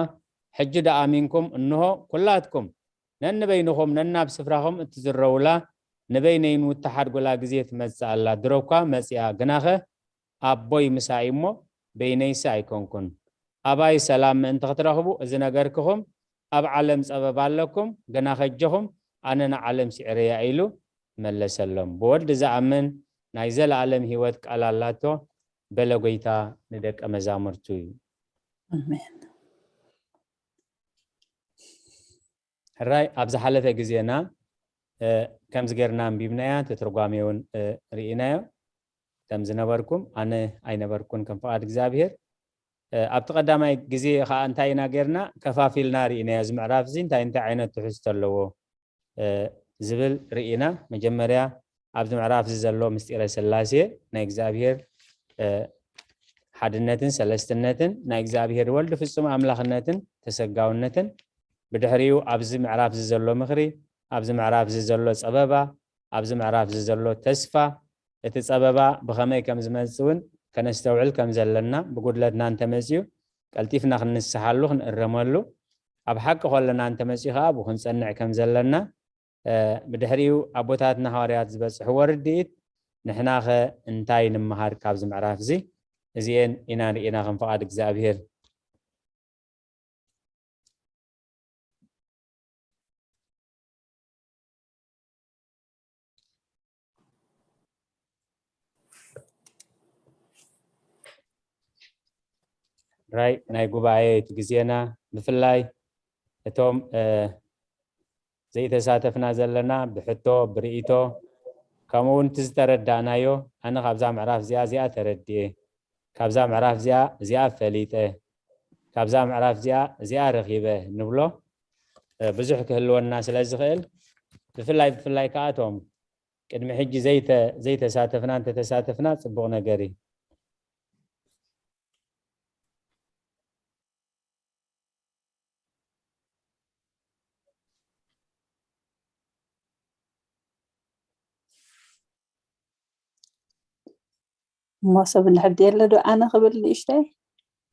ሕጂ ዶ ኣሚንኩም? እንሆ ኩላትኩም ነንበይንኹም ነናብ ስፍራኹም እትዝረውላ ንበይነይ ንውተሓድጉላ ግዜ ትመጽእ ኣላ። ድሮ እኳ መጺኣ፣ ግናኸ ኣቦይ ምሳይ እሞ በይነይሲ ኣይኮንኩን። ኣባይ ሰላም ምእንቲ ክትረኽቡ እዚ ነገርክኹም። ኣብ ዓለም ጸበባ ኣለኩም፣ ግና ከጀኹም ኣነ ንዓለም ስዒረያ ኢሉ መለሰሎም። ብወዲ ዝኣምን ናይ ዘለኣለም ህይወት ቃል ኣላቶ በለ ጎይታ ንደቀ መዛሙርቱ እዩ። ኣሜን። ሕራይ ኣብ ዝሓለፈ ግዜና ከምዚ ጌርና ኣንቢብናያ፣ እቲ ትርጓሜ እውን ርኢናዮ። ከም ዝነበርኩም ኣነ ኣይነበርኩን ከም ፍቓድ እግዚኣብሔር። ኣብቲ ቀዳማይ ግዜ ከዓ እንታይ ኢና ጌርና? ከፋፊልና ርኢናዮ። እዚ ምዕራፍ እዚ እንታይ እንታይ ዓይነት ትሕዝቶ ኣለዎ ዝብል ርኢና። መጀመርያ ኣብዚ ምዕራፍ እዚ ዘሎ ምስጢረ ስላሴ ናይ እግዚኣብሔር ሓድነትን ሰለስትነትን ናይ እግዚኣብሔር ወልድ ፍጹም ኣምላኽነትን ተሰጋውነትን፣ ብድሕሪኡ ኣብዚ ምዕራፍ እዚ ዘሎ ምኽሪ፣ ኣብዚ ምዕራፍ እዚ ዘሎ ጸበባ፣ ኣብዚ ምዕራፍ እዚ ዘሎ ተስፋ፣ እቲ ጸበባ ብኸመይ ከም ዝመጽእ እውን ከነስተውዕል ከም ዘለና፣ ብጉድለትና እንተመጽዩ ቀልጢፍና ክንንስሓሉ ክንእረመሉ፣ ኣብ ሓቂ ከለና እንተመጽዩ ከኣ ብኡ ክንጸንዕ ከም ዘለና፣ ብድሕሪኡ ኣቦታትና ሃዋርያት ዝበጽሕዎ ርድኢት፣ ንሕናኸ እንታይ ንምሃር ካብዚ ምዕራፍ እዚ? እዚኤን ኢና ርኢና ከም ፍቓድ እግዚኣብሔር። ራይ ናይ ጉባኤ እቲ ግዜና፣ ብፍላይ እቶም ዘይተሳተፍና ዘለና ብሕቶ ብርእይቶ፣ ከምኡ እውን እቲ ዝተረዳእናዮ፣ ኣነ ካብዛ ምዕራፍ እዚኣ እዚኣ ተረድኤ፣ ካብዛ ምዕራፍ እዚኣ እዚኣ ፈሊጠ፣ ካብዛ ምዕራፍ እዚኣ እዚኣ ረኺበ ንብሎ ብዙሕ ክህልወና ስለ ዝኽእል፣ ብፍላይ ብፍላይ ከዓ እቶም ቅድሚ ሕጂ ዘይተሳተፍና እንተተሳተፍና ፅቡቕ ነገር እዩ። እሞ ሰብ እንድሕር ድየለ ዶ ኣነ ክብል ንእሽተይ?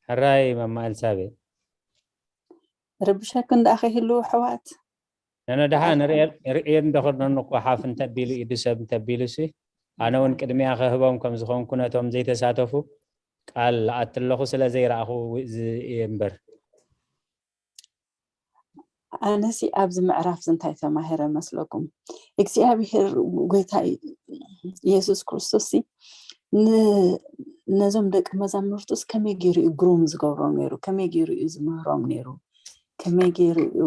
ሕራይ መማ ኤልሳቤጥ። ርብሸክን ደኣ ከይህልው ኣሕዋት። ነነ ደሓ ንርእየን ደኽርነን እኮ ሓፍ እንተቢሉ ኢዱ ሰብ እንተቢሉ ሲ ኣነ እውን ቅድሚያ ከህቦም ከም ዝኾንኩ ነቶም ዘይተሳተፉ ቃል ኣትለኹ ስለ ዘይረኣኹ እየ እምበር። ኣነሲ ኣብዚ ምዕራፍ እዚ እንታይ ተማሂረ መስለኩም? እግዚኣብሔር ጎይታ ኢየሱስ ክርስቶስ ነዞም ደቂ መዛሙርቱስ ከመይ ገይሩ እዩ ግሩም ዝገብሮም ነይሩ? ከመይ ገይሩ እዩ ዝምህሮም ነይሩ? ከመይ ገይሩ እዩ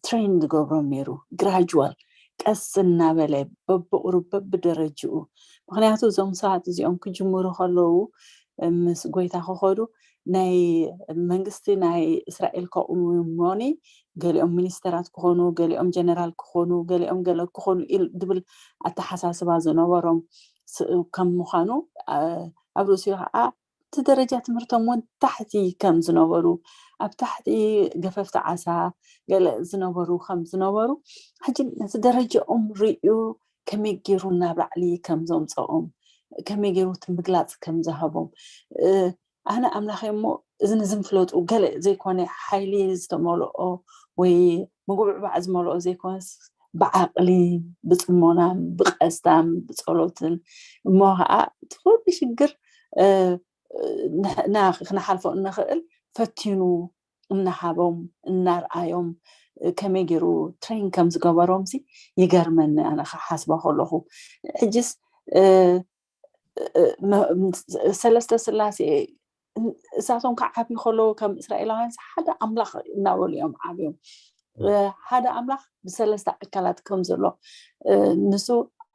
ትሬን ዝገብሮም ነይሩ? ግራጅዋል ቀስ እናበለ በብቕሩብ በብደረጅኡ። ምክንያቱ እዞም ሰባት እዚኦም ክጅምሩ ከለዉ ምስ ጎይታ ክኸዱ ናይ መንግስቲ ናይ እስራኤል ከቑሙሞኒ፣ ገሊኦም ሚኒስተራት ክኾኑ፣ ገሊኦም ጀነራል ክኾኑ፣ ገሊኦም ገለ ክኾኑ ኢል ድብል ኣተሓሳስባ ዝነበሮም ከም ምዃኑ ኣብ ርእሲኡ ከዓ እቲ ደረጃ ትምህርቶም እውን ታሕቲ ከም ዝነበሩ፣ ኣብ ታሕቲ ገፈፍቲ ዓሳ ገለ ዝነበሩ ከም ዝነበሩ፣ ሕጂ ነቲ ደረጃኦም ርእዩ ከመይ ገይሩ ናብ ላዕሊ ከም ዘምፀኦም፣ ከመይ ገይሩ እቲ ምግላፅ ከም ዝሃቦም፣ ኣነ ኣምላኸ እሞ እዝን እዝን ፍለጡ፣ ገለ ዘይኮነ ሓይሊ ዝተመልኦ ወይ ምጉብዕባዕ ዝመልኦ ዘይኮነስ፣ ብዓቕሊ፣ ብፅሞናን ብቀስታን ብፀሎትን፣ እሞ ከዓ እቲ ኩሉ ሽግር ክነሓልፎ እንኽእል ፈቲኑ እናሃቦም እናርኣዮም፣ ከመይ ገይሩ ትሬን ከም ዝገበሮም ሲ ይገርመኒ፣ ኣነ ክሓስቦ ከለኹ። ሕጅስ ሰለስተ ስላሴ እሳቶም ክዓብዩ ከለዉ ከም እስራኤላውያን ሓደ ኣምላኽ እናበሉ እዮም ዓብዮም። ሓደ ኣምላኽ ብሰለስተ ኣካላት ከም ዘሎ፣ ንሱ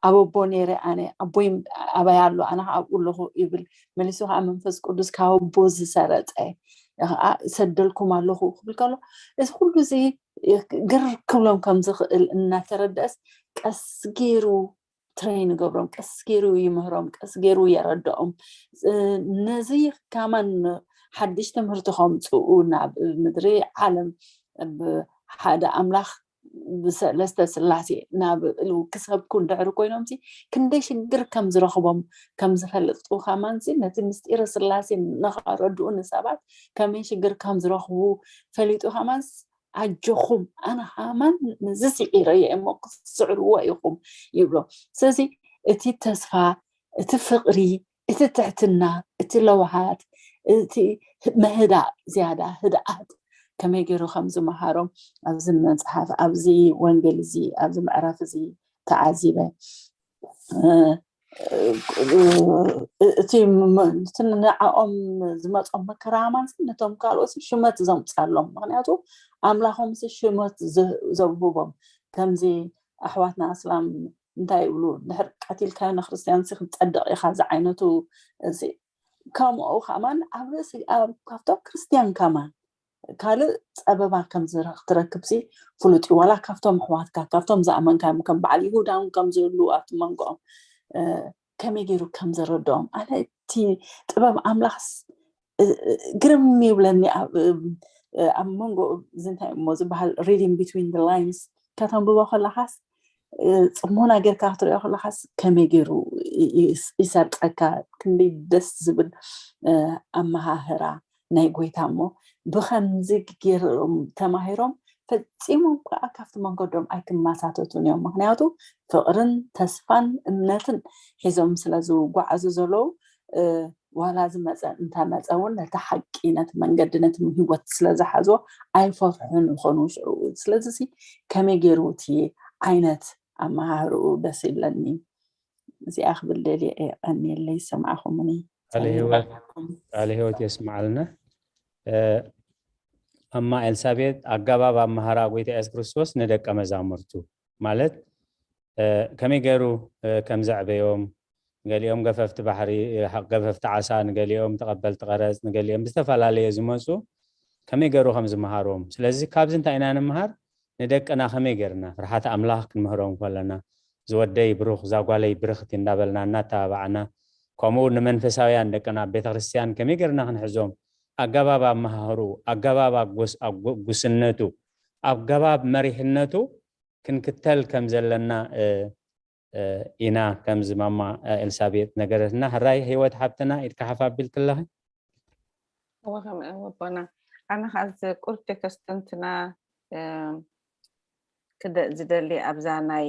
ኣብ ኣቦ ነይረ ኣነ፣ ኣቦይ ኣባይ ኣሎ፣ ኣነ ኣብኡ ኣለኹ ይብል። መሊሱ ከዓ መንፈስ ቅዱስ ካብ ኣቦ ዝሰረፀ ከዓ እሰደልኩም ኣለኹ ክብል ከሎ፣ እዚ ኩሉ እዚ ግር ክብሎም ከም ዝኽእል እናተረደእስ፣ ቀስ ገይሩ ትሬን ይገብሮም፣ ቀስ ገይሩ ይምህሮም፣ ቀስ ገይሩ የረድኦም። ነዚ ካማን ሓድሽ ትምህርቲ ከምፅኡ ናብ ምድሪ ዓለም ብሓደ ኣምላኽ ብሰለስተ ስላሴ ናብ ክሰብኩ እንድሕር ኮይኖም ሲ ክንደይ ሽግር ከም ዝረኽቦም ከም ዝፈልጡ ካማን ሲ ነቲ ምስጢር ስላሴ ንኸረድኡ ንሰባት ከመይ ሽግር ከም ዝረኽቡ ፈሊጡ ካማን ኣጆኹም ኣነ ሃማን ነዚ ስዒረ እየ እሞ ክትስዕርዎ ኢኹም ይብሎ። ስለዚ እቲ ተስፋ፣ እቲ ፍቕሪ፣ እቲ ትሕትና፣ እቲ ለውሃት፣ እቲ ምህዳእ ዝያዳ ህድኣት ከመይ ገይሩ ከም ዝመሃሮም ኣብዚ መፅሓፍ፣ ኣብዚ ወንጌል እዚ፣ ኣብዚ ምዕራፍ እዚ ተዓዚበ። እቲ ንዓኦም ዝመፆም መከራ ኣማን ነቶም ካልኦት ሽመት ዘምፃሎም፣ ምክንያቱ ኣምላኾም ሽመት ዘውህቦም። ከምዚ ኣሕዋትና ኣስላም እንታይ ይብሉ፣ ድሕር ቀቲልካዮ ንክርስትያን ሲ ክትፀድቕ ኢኻ ዝዓይነቱ። ከምኡ ከማን ኣብ ርእሲ ካብቶም ክርስትያን ከማን ካልእ ፀበባ ከም ክትረክብ ሲ ፍሉጥ እዩ። ዋላ ካብቶም ኣሕዋትካ ካብቶም ዝኣመንካዮም ከም በዓል ይሁዳ እውን ከም ዝህሉ ኣብቲ መንጎኦም ከመይ ገይሩ ከም ዘረድኦም ኣነ እቲ ጥበብ ኣምላኽስ ግርም ይብለኒ። ኣብ መንጎ እዚ እንታይ እሞ ዝበሃል reading between the lines ከተንብቦ ከለኻስ ፅሞና ጌርካ ክትሪኦ ከለኻስ ከመይ ገይሩ ይሰርፀካ፣ ክንደይ ደስ ዝብል ኣመሃህራ ናይ ጎይታ እሞ ብኸምዚ ገይሮም ተማሂሮም ፈፂሞም ከዓ ካብቲ መንገዶም ኣይክመሳተቱን እዮም። ምክንያቱ ፍቕርን ተስፋን እምነትን ሒዞም ስለ ዝጓዓዙ ዘለዉ ዋላ ዝመፀ እንተመፀ እውን ነቲ ሓቂ ነቲ መንገዲ ነቲ ህይወት ስለ ዝሓዝዎ ኣይፈርሑን ይኾኑ። ሽዑ ስለዚ ከመይ ገይሩ እቲ ዓይነት ኣመሃህርኡ ደስ ይብለኒ። እዚኣ ክብል ደልየ እየ። ቀንየለይ ዝሰማዕኹምኒ። ቃለ ህይወት የስማዓልና። ኣማ ኤልሳቤጥ ኣገባብ ኣመሃራ ጎይታ የሱስ ክርስቶስ ንደቀ መዛሙርቱ ማለት ከመይ ገይሩ ከም ዘዕበዮም፣ ንገሊኦም ገፈፍቲ ባሕሪ ገፈፍቲ ዓሳ፣ ንገሊኦም ተቐበልቲ ቀረፅ፣ ንገሊኦም ብዝተፈላለየ ዝመፁ ከመይ ገይሩ ከም ዝመሃሮም። ስለዚ ካብዚ እንታይ ኢና ንምሃር? ንደቅና ከመይ ገይርና ፍርሓት ኣምላኽ ክንምህሮም ከለና፣ ዝወደይ ብሩኽ ዛጓለይ ብርኽቲ እንዳበልና እናተባባዕና፣ ከምኡ ንመንፈሳውያን ደቅና ኣብ ቤተ ክርስቲያን ከመይ ገይርና ክንሕዞም፣ ኣገባብ ኣመሃህሩ፣ ኣገባብ ኣጎስ- ኣጎ- ጉስነቱ፣ ኣገባብ መሪሕነቱ ክንክተል ከም ዘለና ኢና ከምዚ ማማ ኤልሳቤጥ ነገረትና። ሕራይ ህይወት ሓብትና ኢድካ ሓፍ ኣቢልክ ኣለኺ። እወ ከም ኣቦና ኣነ ከዓ እዚ ቁርብ ቴክስት እንትና ክደ ዝደሊ ኣብዛ ናይ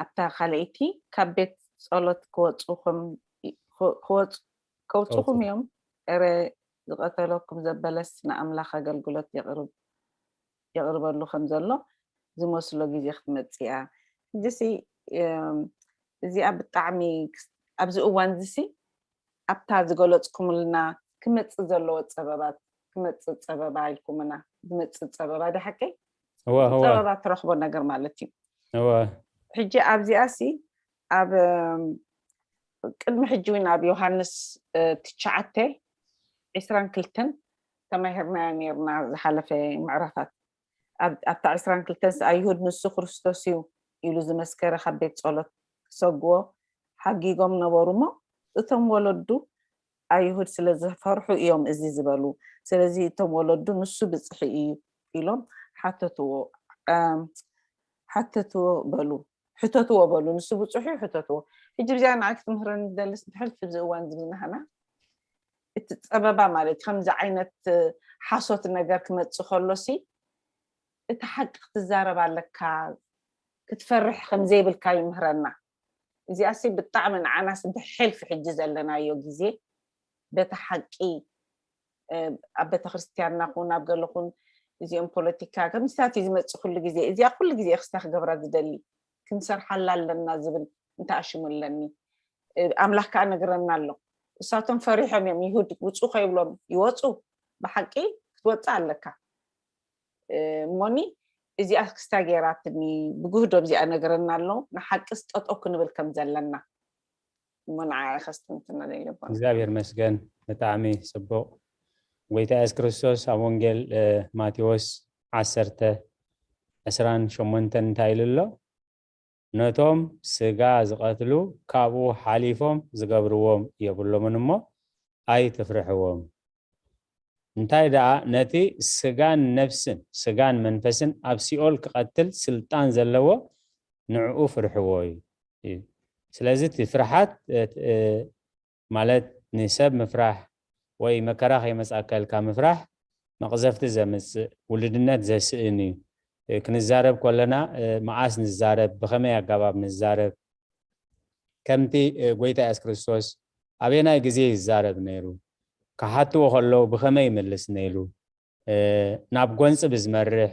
ኣብታ ካልኣይቲ ካብ ቤት ፀሎት ክወፁኹም ከውፅኹም እዮም፣ ኤረ ዝቐተለኩም ዘበለስ ንኣምላኽ ኣገልግሎት የቕርበሉ ከም ዘሎ ዝመስሎ ግዜ ክትመፅእ እያ። ሕጂሲ እዚኣ ብጣዕሚ ኣብዚ እዋን እዚሲ ኣብታ ዝገለፅኩምልና ክመፅእ ዘለዎ ፀበባት ክመፅእ ፀበባ ኢልኩምና ዝመፅእ ፀበባ ዶ ሓቀይ? እወ እወ ፀበባ ትረኽቦ ነገር ማለት እዩ። እወ ሕጂ ኣብዚኣ ሲ ኣብ ቅድሚ ሕጂ እውን ኣብ ዮሃንስ ትሽዓተ ዒስራን ክልተን ተማሂርናያ ነርና ዝሓለፈ ምዕራፋት ኣብታ ዕስራን ክልተን ኣይሁድ ንሱ ክርስቶስ እዩ ኢሉ ዝመስከረ ካብ ቤት ጸሎት ክሰግዎ ሓጊጎም ነበሩ እሞ እቶም ወለዱ ኣይሁድ ስለ ዝፈርሑ እዮም እዚ ዝበሉ። ስለዚ እቶም ወለዱ ንሱ ብፅሒ እዩ ኢሎም ሓተትዎ። ሓተትዎ በሉ ሕተትዎ በሉ፣ ንሱ ብፅሑ ሕተትዎ። ሕጂ ብዚኣ ንዓይ ክትምህረኒ ዝደልስ ብሕልፊ ብዚ እዋን ዝብዝናህና እቲ ፀበባ ማለት ከምዚ ዓይነት ሓሶት ነገር ክመፅእ ከሎ ሲ እቲ ሓቂ ክትዛረብ ኣለካ፣ ክትፈርሕ ከምዘይብልካ ይምህረና። እዚኣ ሲ ብጣዕሚ ንዓናስ ብሕልፊ ሕጂ ዘለናዮ ግዜ በቲ ሓቂ ኣብ ቤተክርስትያንና ኹን ኣብ ገለኹን እዚኦም ፖለቲካ ከምዚታት እዩ ዝመፅእ ኩሉ ግዜ። እዚኣ ኩሉ ግዜ ክስታ ክገብራ ዝደሊ ክንሰርሓላ ኣለና ዝብል እንተኣሽሙ ኣለኒ። ኣምላኽ ከዓ ነግረና ኣሎ። እሳቶም ፈሪሖም እዮም ይሁድ ውፁ ከይብሎም ይወፁ። ብሓቂ ክትወፅእ ኣለካ። እሞኒ እዚኣ ክስታ ገይራትኒ ብግህዶ እዚኣ ነገረና ኣሎ። ንሓቅስ ጠጠው ክንብል ከም ዘለና እሞ ንዓ ከስተንትና ደለቦና። እግዚኣብሔር መስገን። ብጣዕሚ ፅቡቕ። ጎይታ የሱስ ክርስቶስ ኣብ ወንጌል ማቴዎስ ዓሰርተ ዕስራን ሸሞንተን እንታይ ኢሉ ኣሎ? ነቶም ስጋ ዝቐትሉ ካብኡ ሓሊፎም ዝገብርዎም የብሎምን እሞ ኣይትፍርሕዎም። እንታይ ደኣ ነቲ ስጋን ነፍስን ስጋን መንፈስን ኣብ ሲኦል ክቐትል ስልጣን ዘለዎ ንዕኡ ፍርሕዎ እዩ። ስለዚ እቲ ፍርሓት ማለት ንሰብ ምፍራሕ ወይ መከራ ከይመጻከልካ ምፍራሕ መቕዘፍቲ ዘምጽእ ውልድነት ዘስእን እዩ። ክንዛረብ ከለና መዓስ ንዛረብ፣ ብኸመይ ኣገባብ ንዛረብ፣ ከምቲ ጎይታ የሱስ ክርስቶስ ኣበየናይ ግዜ ይዛረብ ነይሩ፣ ክሓትዎ ከለዉ ብኸመይ ይምልስ ነይሩ፣ ናብ ጎንፂ ብዝመርሕ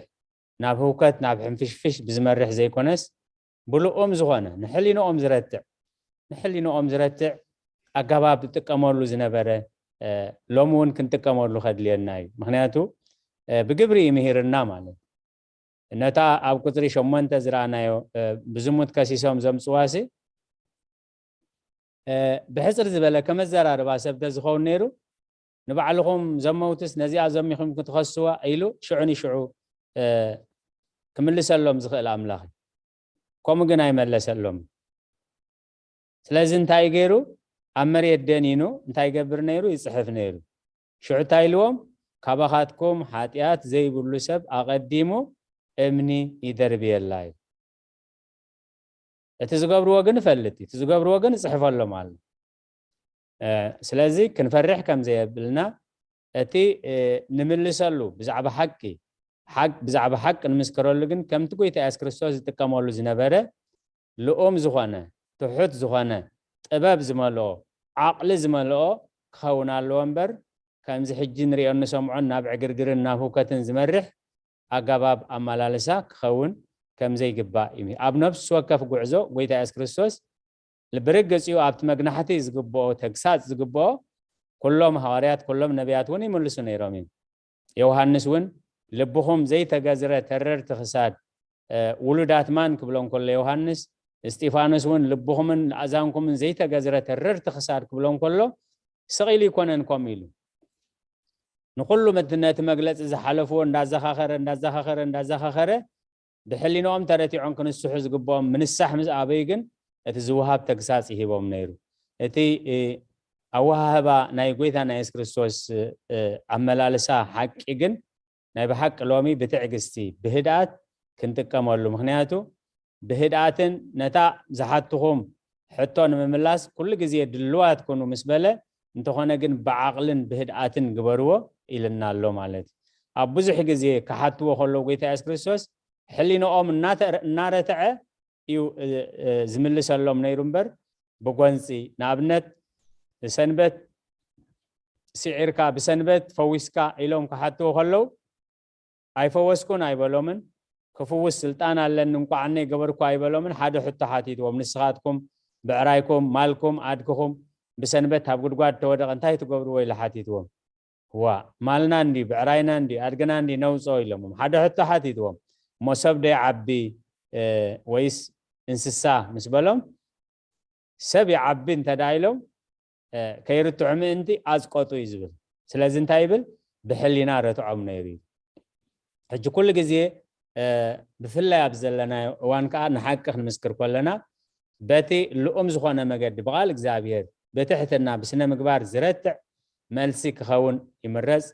ናብ ህውከት ናብ ሕንፍሽፍሽ ብዝመርሕ ዘይኮነስ ብልኡም ዝኾነ ንሕሊንኦም ዝረትዕ ንሕሊንኦም ዝረትዕ ኣገባብ ዝጥቀመሉ ዝነበረ ሎሚ እውን ክንጥቀመሉ ከድልየና እዩ። ምክንያቱ ብግብሪ እዩ ምሂርና ማለት ነታ ኣብ ቁፅሪ ሸሞንተ ዝረኣናዮ ብዝሙት ከሲሶም ዘምፅዋሲ ብሕፅር ዝበለ ከመዘራርባ ሰብ ተዝኸውን ነይሩ ንባዕልኹም ዘመውትስ ነዚኣ ዘሚኹም ክትኸስዋ ኢሉ ሽዑ ንሽዑ ክምልሰሎም ዝኽእል ኣምላኽ እዩ። ከምኡ ግን ኣይመለሰሎም። ስለዚ እንታይ ገይሩ? ኣብ መሬት ደኒኑ እንታይ ይገብር ነይሩ? ይፅሕፍ ነይሩ። ሽዑ እንታይ ኢልዎም? ካባኻትኩም ሓጢኣት ዘይብሉ ሰብ ኣቐዲሙ እምኒ ይደርብየላ እዩ። እቲ ዝገብርዎ ግን እፈልጥ እዩ። እቲ ዝገብርዎ ግን እፅሕፈሎም ኣሎ። ስለዚ ክንፈርሕ ከም ዘየብልና እቲ ንምልሰሉ ብዛዕባ ሓቂ ብዛዕባ ሓቂ ንምስክረሉ ግን ከምቲ ጎይታ የሱስ ክርስቶስ ዝጥቀመሉ ዝነበረ ልኡም ዝኾነ ትሑት ዝኾነ ጥበብ ዝመልኦ ዓቕሊ ዝመልኦ ክኸውን ኣለዎ እምበር ከምዚ ሕጂ ንሪኦን ንሰምዖን ናብ ዕግርግርን ናብ ህውከትን ዝመርሕ ኣገባብ ኣመላልሳ ክኸውን ከም ዘይግባእ እዩ። ኣብ ነፍሲ ወከፍ ጉዕዞ ጎይታ የሱስ ክርስቶስ ብርግጽ እዩ ኣብቲ መግናሕቲ ዝግብኦ ተግሳጽ ዝግብኦ ኩሎም ሃዋርያት ኩሎም ነቢያት እውን ይምልሱ ነይሮም እዮም። ዮሃንስ እውን ልብኹም ዘይተገዝረ ተረርቲ ክሳድ ውሉዳት ማን ክብሎም ከሎ ዮሃንስ፣ እስጢፋኖስ እውን ልብኹምን ኣእዛንኩምን ዘይተገዝረ ተረርቲ ክሳድ ክብሎም ከሎ ስቕ ኢሉ ይኮነን ከምኡ ኢሉ ንኩሉ ነቲ መግለፂ ዝሓለፍዎ እንዳዘኻኸረ እንዳዘኻኸረ እንዳዘኻኸረ ብሕሊንኦም ተረቲዖም ክንስሑ ዝግብኦም ምንሳሕ ምስ ኣበዩ ግን እቲ ዝወሃብ ተግሳፅ ይሂቦም ነይሩ። እቲ ኣወሃህባ ናይ ጎይታ ናይ የሱስ ክርስቶስ ኣመላልሳ ሓቂ ግን ናይ ብሓቂ ሎሚ ብትዕግስቲ ብህድኣት ክንጥቀመሉ ምክንያቱ ብህድኣትን ነታ ዝሓትኹም ሕቶ ንምምላስ ኩሉ ግዜ ድልዋት ኩኑ ምስ በለ እንተኾነ ግን ብዓቕልን ብህድኣትን ግበርዎ ኢልና ኣሎ ማለት እዩ። ኣብ ብዙሕ ግዜ ክሓትዎ ከለዉ ጎይታ የሱስ ክርስቶስ ሕሊንኦም እናረትዐ እዩ ዝምልሰሎም ነይሩ እምበር ብጎንፂ ንኣብነት ሰንበት ስዒርካ ብሰንበት ፈዊስካ ኢሎም ክሓትዎ ከለዉ ኣይፈወስኩን ኣይበሎምን። ክፍውስ ስልጣን ኣለኒ እንኳዕ እነይ ገበርኩ ኣይበሎምን። ሓደ ሕቶ ሓቲትዎም፣ ንስኻትኩም ብዕራይኩም ማልኩም ኣድግኹም ብሰንበት ኣብ ጉድጓድ ተወደቐ እንታይ ትገብርዎ ኢሉ ሓቲትዎም። ዋ ማልና እንዲ ብዕራይና እንዲ ኣድግና እንዲ ነውፅኦ ኢሎምም ሓደ ሕቶ ሓቲትዎም። እሞ ሰብ ዶ ይዓቢ ወይስ እንስሳ ምስ በሎም ሰብ ይዓቢ እንተዳ ኢሎም ከይርትዑ ምእንቲ ኣዝቀጡ እዩ ዝብል። ስለዚ እንታይ ይብል? ብሕሊና ረትዖም ነይሩ እዩ። ሕጂ ኩሉ ግዜ ብፍላይ ኣብ ዘለናዮ እዋን ከዓ ንሓቂ ክንምስክር ከለና በቲ ልኡም ዝኾነ መገዲ ብቓል እግዚኣብሔር ብትሕትና ብስነ ምግባር ዝረትዕ መልሲ ክኸውን ይምረጽ።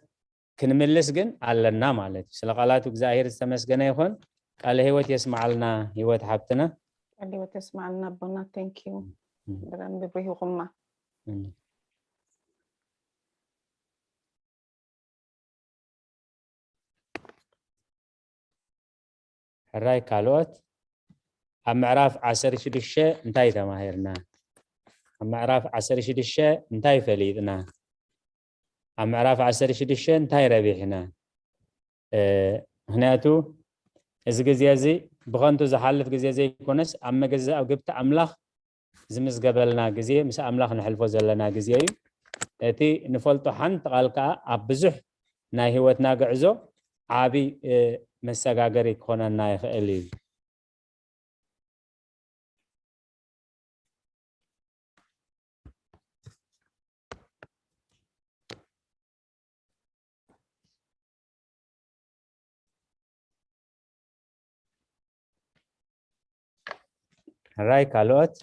ክንምልስ ግን ኣለና ማለት እዩ። ስለ ቃላቱ እግዚኣብሔር ዝተመስገነ ይኹን። ቃለ ህይወት የስምዓልና ህይወት ሓብትና። ቃለ ህይወት የስምዓልና ኣቦና። Thank you። ብደንቢ ብሪሁኹማ። ሕራይ ካልኦት ኣብ ምዕራፍ ዓሰርተ ሽዱሽተ እንታይ ተማሂርና? ኣብ ምዕራፍ ዓሰርተ ሽዱሽተ እንታይ ፈሊጥና? ኣብ ምዕራፍ ዓሰርተ ሽዱሽተ እንታይ ረቢሕና? ምክንያቱ እዚ ግዜ እዚ ብኸንቱ ዝሓልፍ ግዜ ዘይኮነስ ኣብ መገዛእ ግብቲ ኣምላኽ ዝምዝገበልና ግዜ፣ ምስ ኣምላኽ ንሕልፎ ዘለና ግዜ እዩ። እቲ ንፈልጦ ሓንቲ ቃል ከኣ ኣብ ብዙሕ ናይ ህይወትና ግዕዞ ዓቢ መሰጋገሪ ክኾነና ይኽእል እዩ። ሕራይ ካልኦት?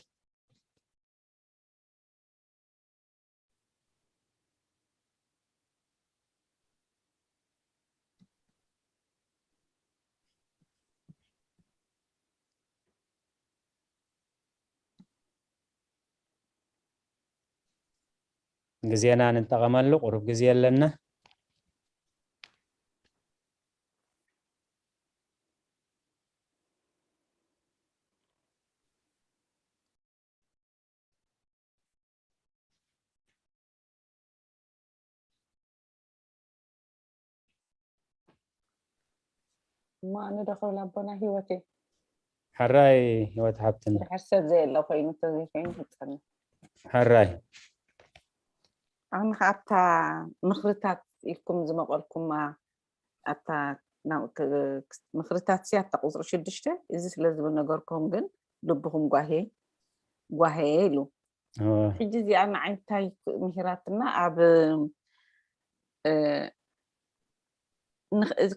ግዜና ንጠቐመሉ፣ ቁሩብ ግዜ ኣለና። እሞ ኣነ ዶ ክብል ኣቦና ህይወተይ? ሕራይ ህይወት ሓብትና። ድሕር ሰብ ዘየለ ኮይኑ ተዘይኮይኑ ክጸንሕ። ሕራይ። ኣነ ኸዓ ኣብታ ምኽርታት ኢልኩም ዝመቐልኩማ ኣብታ ምኽርታት ሲ ኣብታ ቁፅሪ ሽዱሽተ እዚ ስለ ዝብል ነገርኩም ግን ልብኹም ጓሄ ጓሄ ኢሉ። ሕጂ እዚኣ ንዓይ እንታይ ምሂራትና ኣብ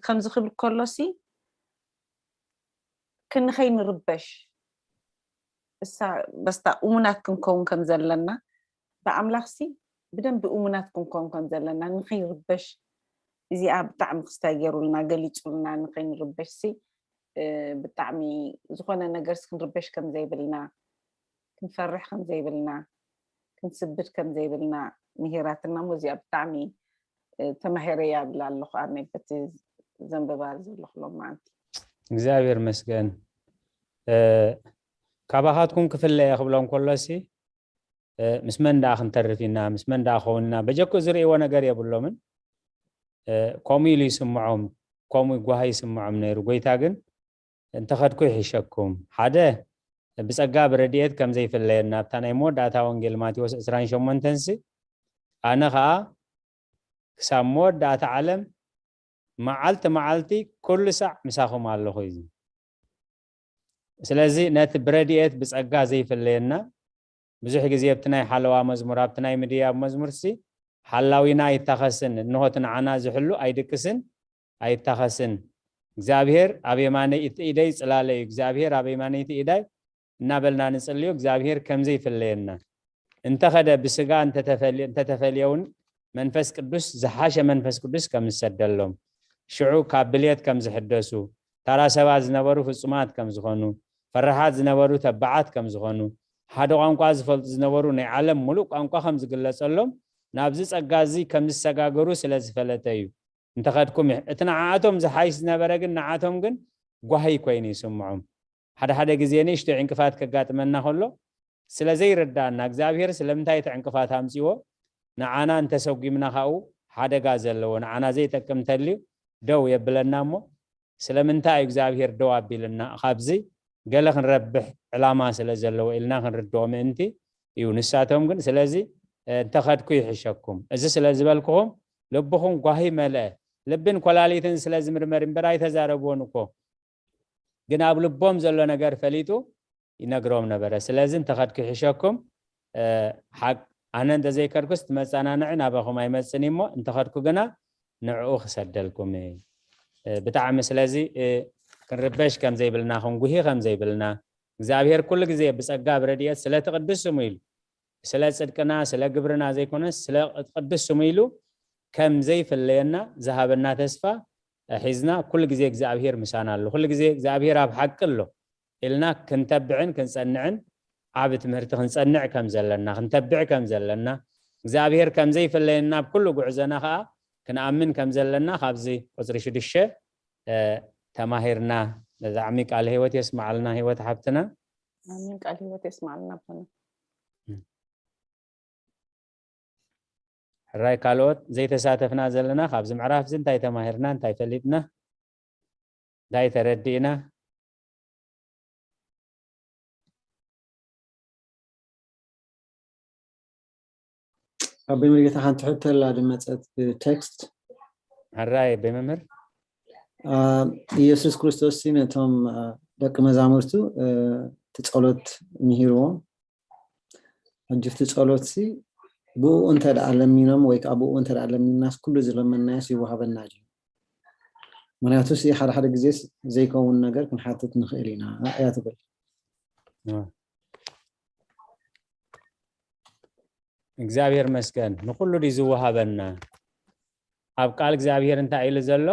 ከምዚ ክብል ከሎሲ ክንኸይ ንርበሽ እሳ በስታ እሙናት ክንከውን ከም ዘለና ብኣምላኽሲ ብደንቢ እሙናት ክንከውን ከም ዘለና ንኸይርበሽ እዚኣ ብጣዕሚ ክስታይ ገይሩልና ገሊፁልና ንኸይንርበሽሲ ብጣዕሚ ዝኾነ ነገርስ ክንርበሽ ከም ዘይብልና ክንፈርሕ ከም ዘይብልና ክንስብድ ከም ዘይብልና ምሂራትና እሞ እዚኣ ብጣዕሚ ተማሂረያ እብል ኣለኹ ኣነ በቲ ዘንብባ ዘለኹ ሎማዓንቲ እግዚኣብሔር መስገን ካባኻትኩም ክፍለ እየ ክብሎም ከሎሲ ምስ መን ደኣ ክንተርፍ ኢና ምስ መን ደኣ ክኸውን ኢና በጀኩ ዝርእይዎ ነገር የብሎምን ከምኡ ኢሉ ይስምዖም ከምኡ ጓሂ ይስምዖም ነይሩ ጎይታ ግን እንተኸድኩ ይሕሸኩም ሓደ ብጸጋ ብረድኤት ከም ዘይፍለየና ኣብታ ናይ መወዳእታ ወንጌል ማቴዎስ ዕስራን ሸሞንተን ሲ ኣነ ኸኣ ክሳብ መወዳእታ ዓለም መዓልቲ መዓልቲ ኩሉ ሳዕ ምሳኹም ኣለኹ እዩ ስለዚ ነቲ ብረድኤት ብጸጋ ዘይፍለየና ብዙሕ ግዜ ኣብቲ ናይ ሓለዋ መዝሙር ኣብቲ ናይ ምድያብ መዝሙርሲ ሓላዊና ኣይታኸስን እንሆ እቲ ንዓና ዝሕሉ ኣይድቅስን ኣይታኸስን እግዚኣብሔር ኣብ የማነይ እቲ ኢደይ ጽላለ እዩ እግዚኣብሔር ኣብ የማነይ እቲ ኢዳይ እናበልና ንጽልዮ እግዚኣብሔር ከምዘይ ይፍለየና እንተኸደ ብስጋ እንተተፈልየውን መንፈስ ቅዱስ ዝሓሸ መንፈስ ቅዱስ ከም ዝሰደሎም ሽዑ ካብ ብልየት ከም ዝሕደሱ ተራ ሰባት ዝነበሩ ፍጹማት ከም ዝኾኑ ፈራሓት ዝነበሩ ተባዓት ከም ዝኾኑ ሓደ ቋንቋ ዝፈልጡ ዝነበሩ ናይ ዓለም ሙሉእ ቋንቋ ከም ዝግለጸሎም ናብዚ ጸጋ እዚ ከም ዝሰጋገሩ ስለ ዝፈለጠ እዩ እንተኸድኩም እቲ ንዓኣቶም ዝሓይሽ ዝነበረ ግን ንዓቶም ግን ጓሂ ኮይኑ ይስምዖም ሓደ ሓደ ግዜ ንእሽቶ ዕንቅፋት ከጋጥመና ከሎ ስለ ዘይርዳእና እግዚኣብሔር ስለምንታይ እቲ ዕንቅፋት ኣምፅዎ ንዓና እንተሰጉምና ካብኡ ሓደጋ ዘለዎ ንዓና ዘይጠቅም እንተልዩ ደው የብለና እሞ ስለምንታይ እዩ እግዚኣብሔር ደው ኣቢልና ካብዚ ገለ ክንረብሕ ዕላማ ስለ ዘለዎ ኢልና ክንርድኦ ምእንቲ እዩ ንሳቶም ግን ስለዚ እንተኸድኩ ይሕሸኩም እዚ ስለ ዝበልኩኹም ልብኹም ጓሂ መልአ ልብን ኮላሊትን ስለ ዝምርመር እምበር ኣይተዛረብዎን እኮ ግን ኣብ ልቦም ዘሎ ነገር ፈሊጡ ይነግሮም ነበረ ስለዚ እንተኸድኩ ይሕሸኩም ሓቅ ኣነ እንተዘይከድኩስ ትመፃናንዒ ናባኹም ኣይመፅን እሞ እንተኸድኩ ግና ንዕኡ ክሰደልኩም ብጣዕሚ ስለዚ ክንርበሽ ከም ዘይብልና ክንጉሂ ከም ዘይብልና እግዚኣብሔር ኩሉ ግዜ ብፀጋ ብረድኤት ስለቲ ቅዱስ ስሙ ኢሉ ስለ ጽድቅና፣ ስለ ግብርና ዘይኮነስ፣ ስለ ቅዱስ ስሙ ኢሉ ከም ዘይፍለየና ዝሃበና ተስፋ ሒዝና፣ ኩሉ ግዜ እግዚኣብሔር ምሳና ኣሎ። ኩሉ ግዜ እግዚኣብሔር ኣብ ሓቂ ኣሎ ኢልና ክንተብዕን ክንጸንዕን፣ ዓቢ ትምህርቲ ክንጸንዕ ከም ዘለና፣ ክንተብዕ ከም ዘለና፣ እግዚኣብሔር ከም ዘይፍለየና፣ ኣብ ኩሉ ጉዕዞና ከኣ ክንኣምን ከም ዘለና፣ ካብዚ ቁጽሪ ሽዱሽተ፣ እ፣ ተማሂርና። ብጣዕሚ ቃለ ህይወት የስምዓልና፣ ህይወት ሓብትና። ኣሜን። ቃለ ህይወት የስምዓልና ኣቦና። ሕራይ ካልኦት ዘይተሳተፍና ዘለና ካብዚ ምዕራፍ እዚ እንታይ ተማሂርና፣ እንታይ ፈሊጥና፣ እንታይ ተረዲእና? ኣቦይ መርጌታ ሓንቲ ሕቶ ኣላ ዝመጸት ብቴክስት። ሕራይ ኣቦይ መምህር። አ፣ ኢየሱስ ክርስቶስ ሲ ነቶም፣ አ፣ ደቂ መዛሙርቱ፣ እ፣ እቲ ጸሎት ምሂርዎም። ሕጂ እቲ ጸሎት ሲ ብኡ እንተ ደኣ ለሚኖም ወይ ከኣ ብኡ እንተ ደኣ ለሚንናስ ኩሉ ዝለመንናዮስ ይወሃበና ድዩ? ምኽንያቱ ሲ ሓደ ሓደ ግዜስ ዘይከውን ነገር ክንሓትት ንኽእል ኢና እያ ትብል። እ። እግዚኣብሔር መስገን፣ ንኹሉ ድዩ ዝወሃበና? ኣብ ቃል እግዚኣብሔር እንታይ ኢሉ ዘሎ?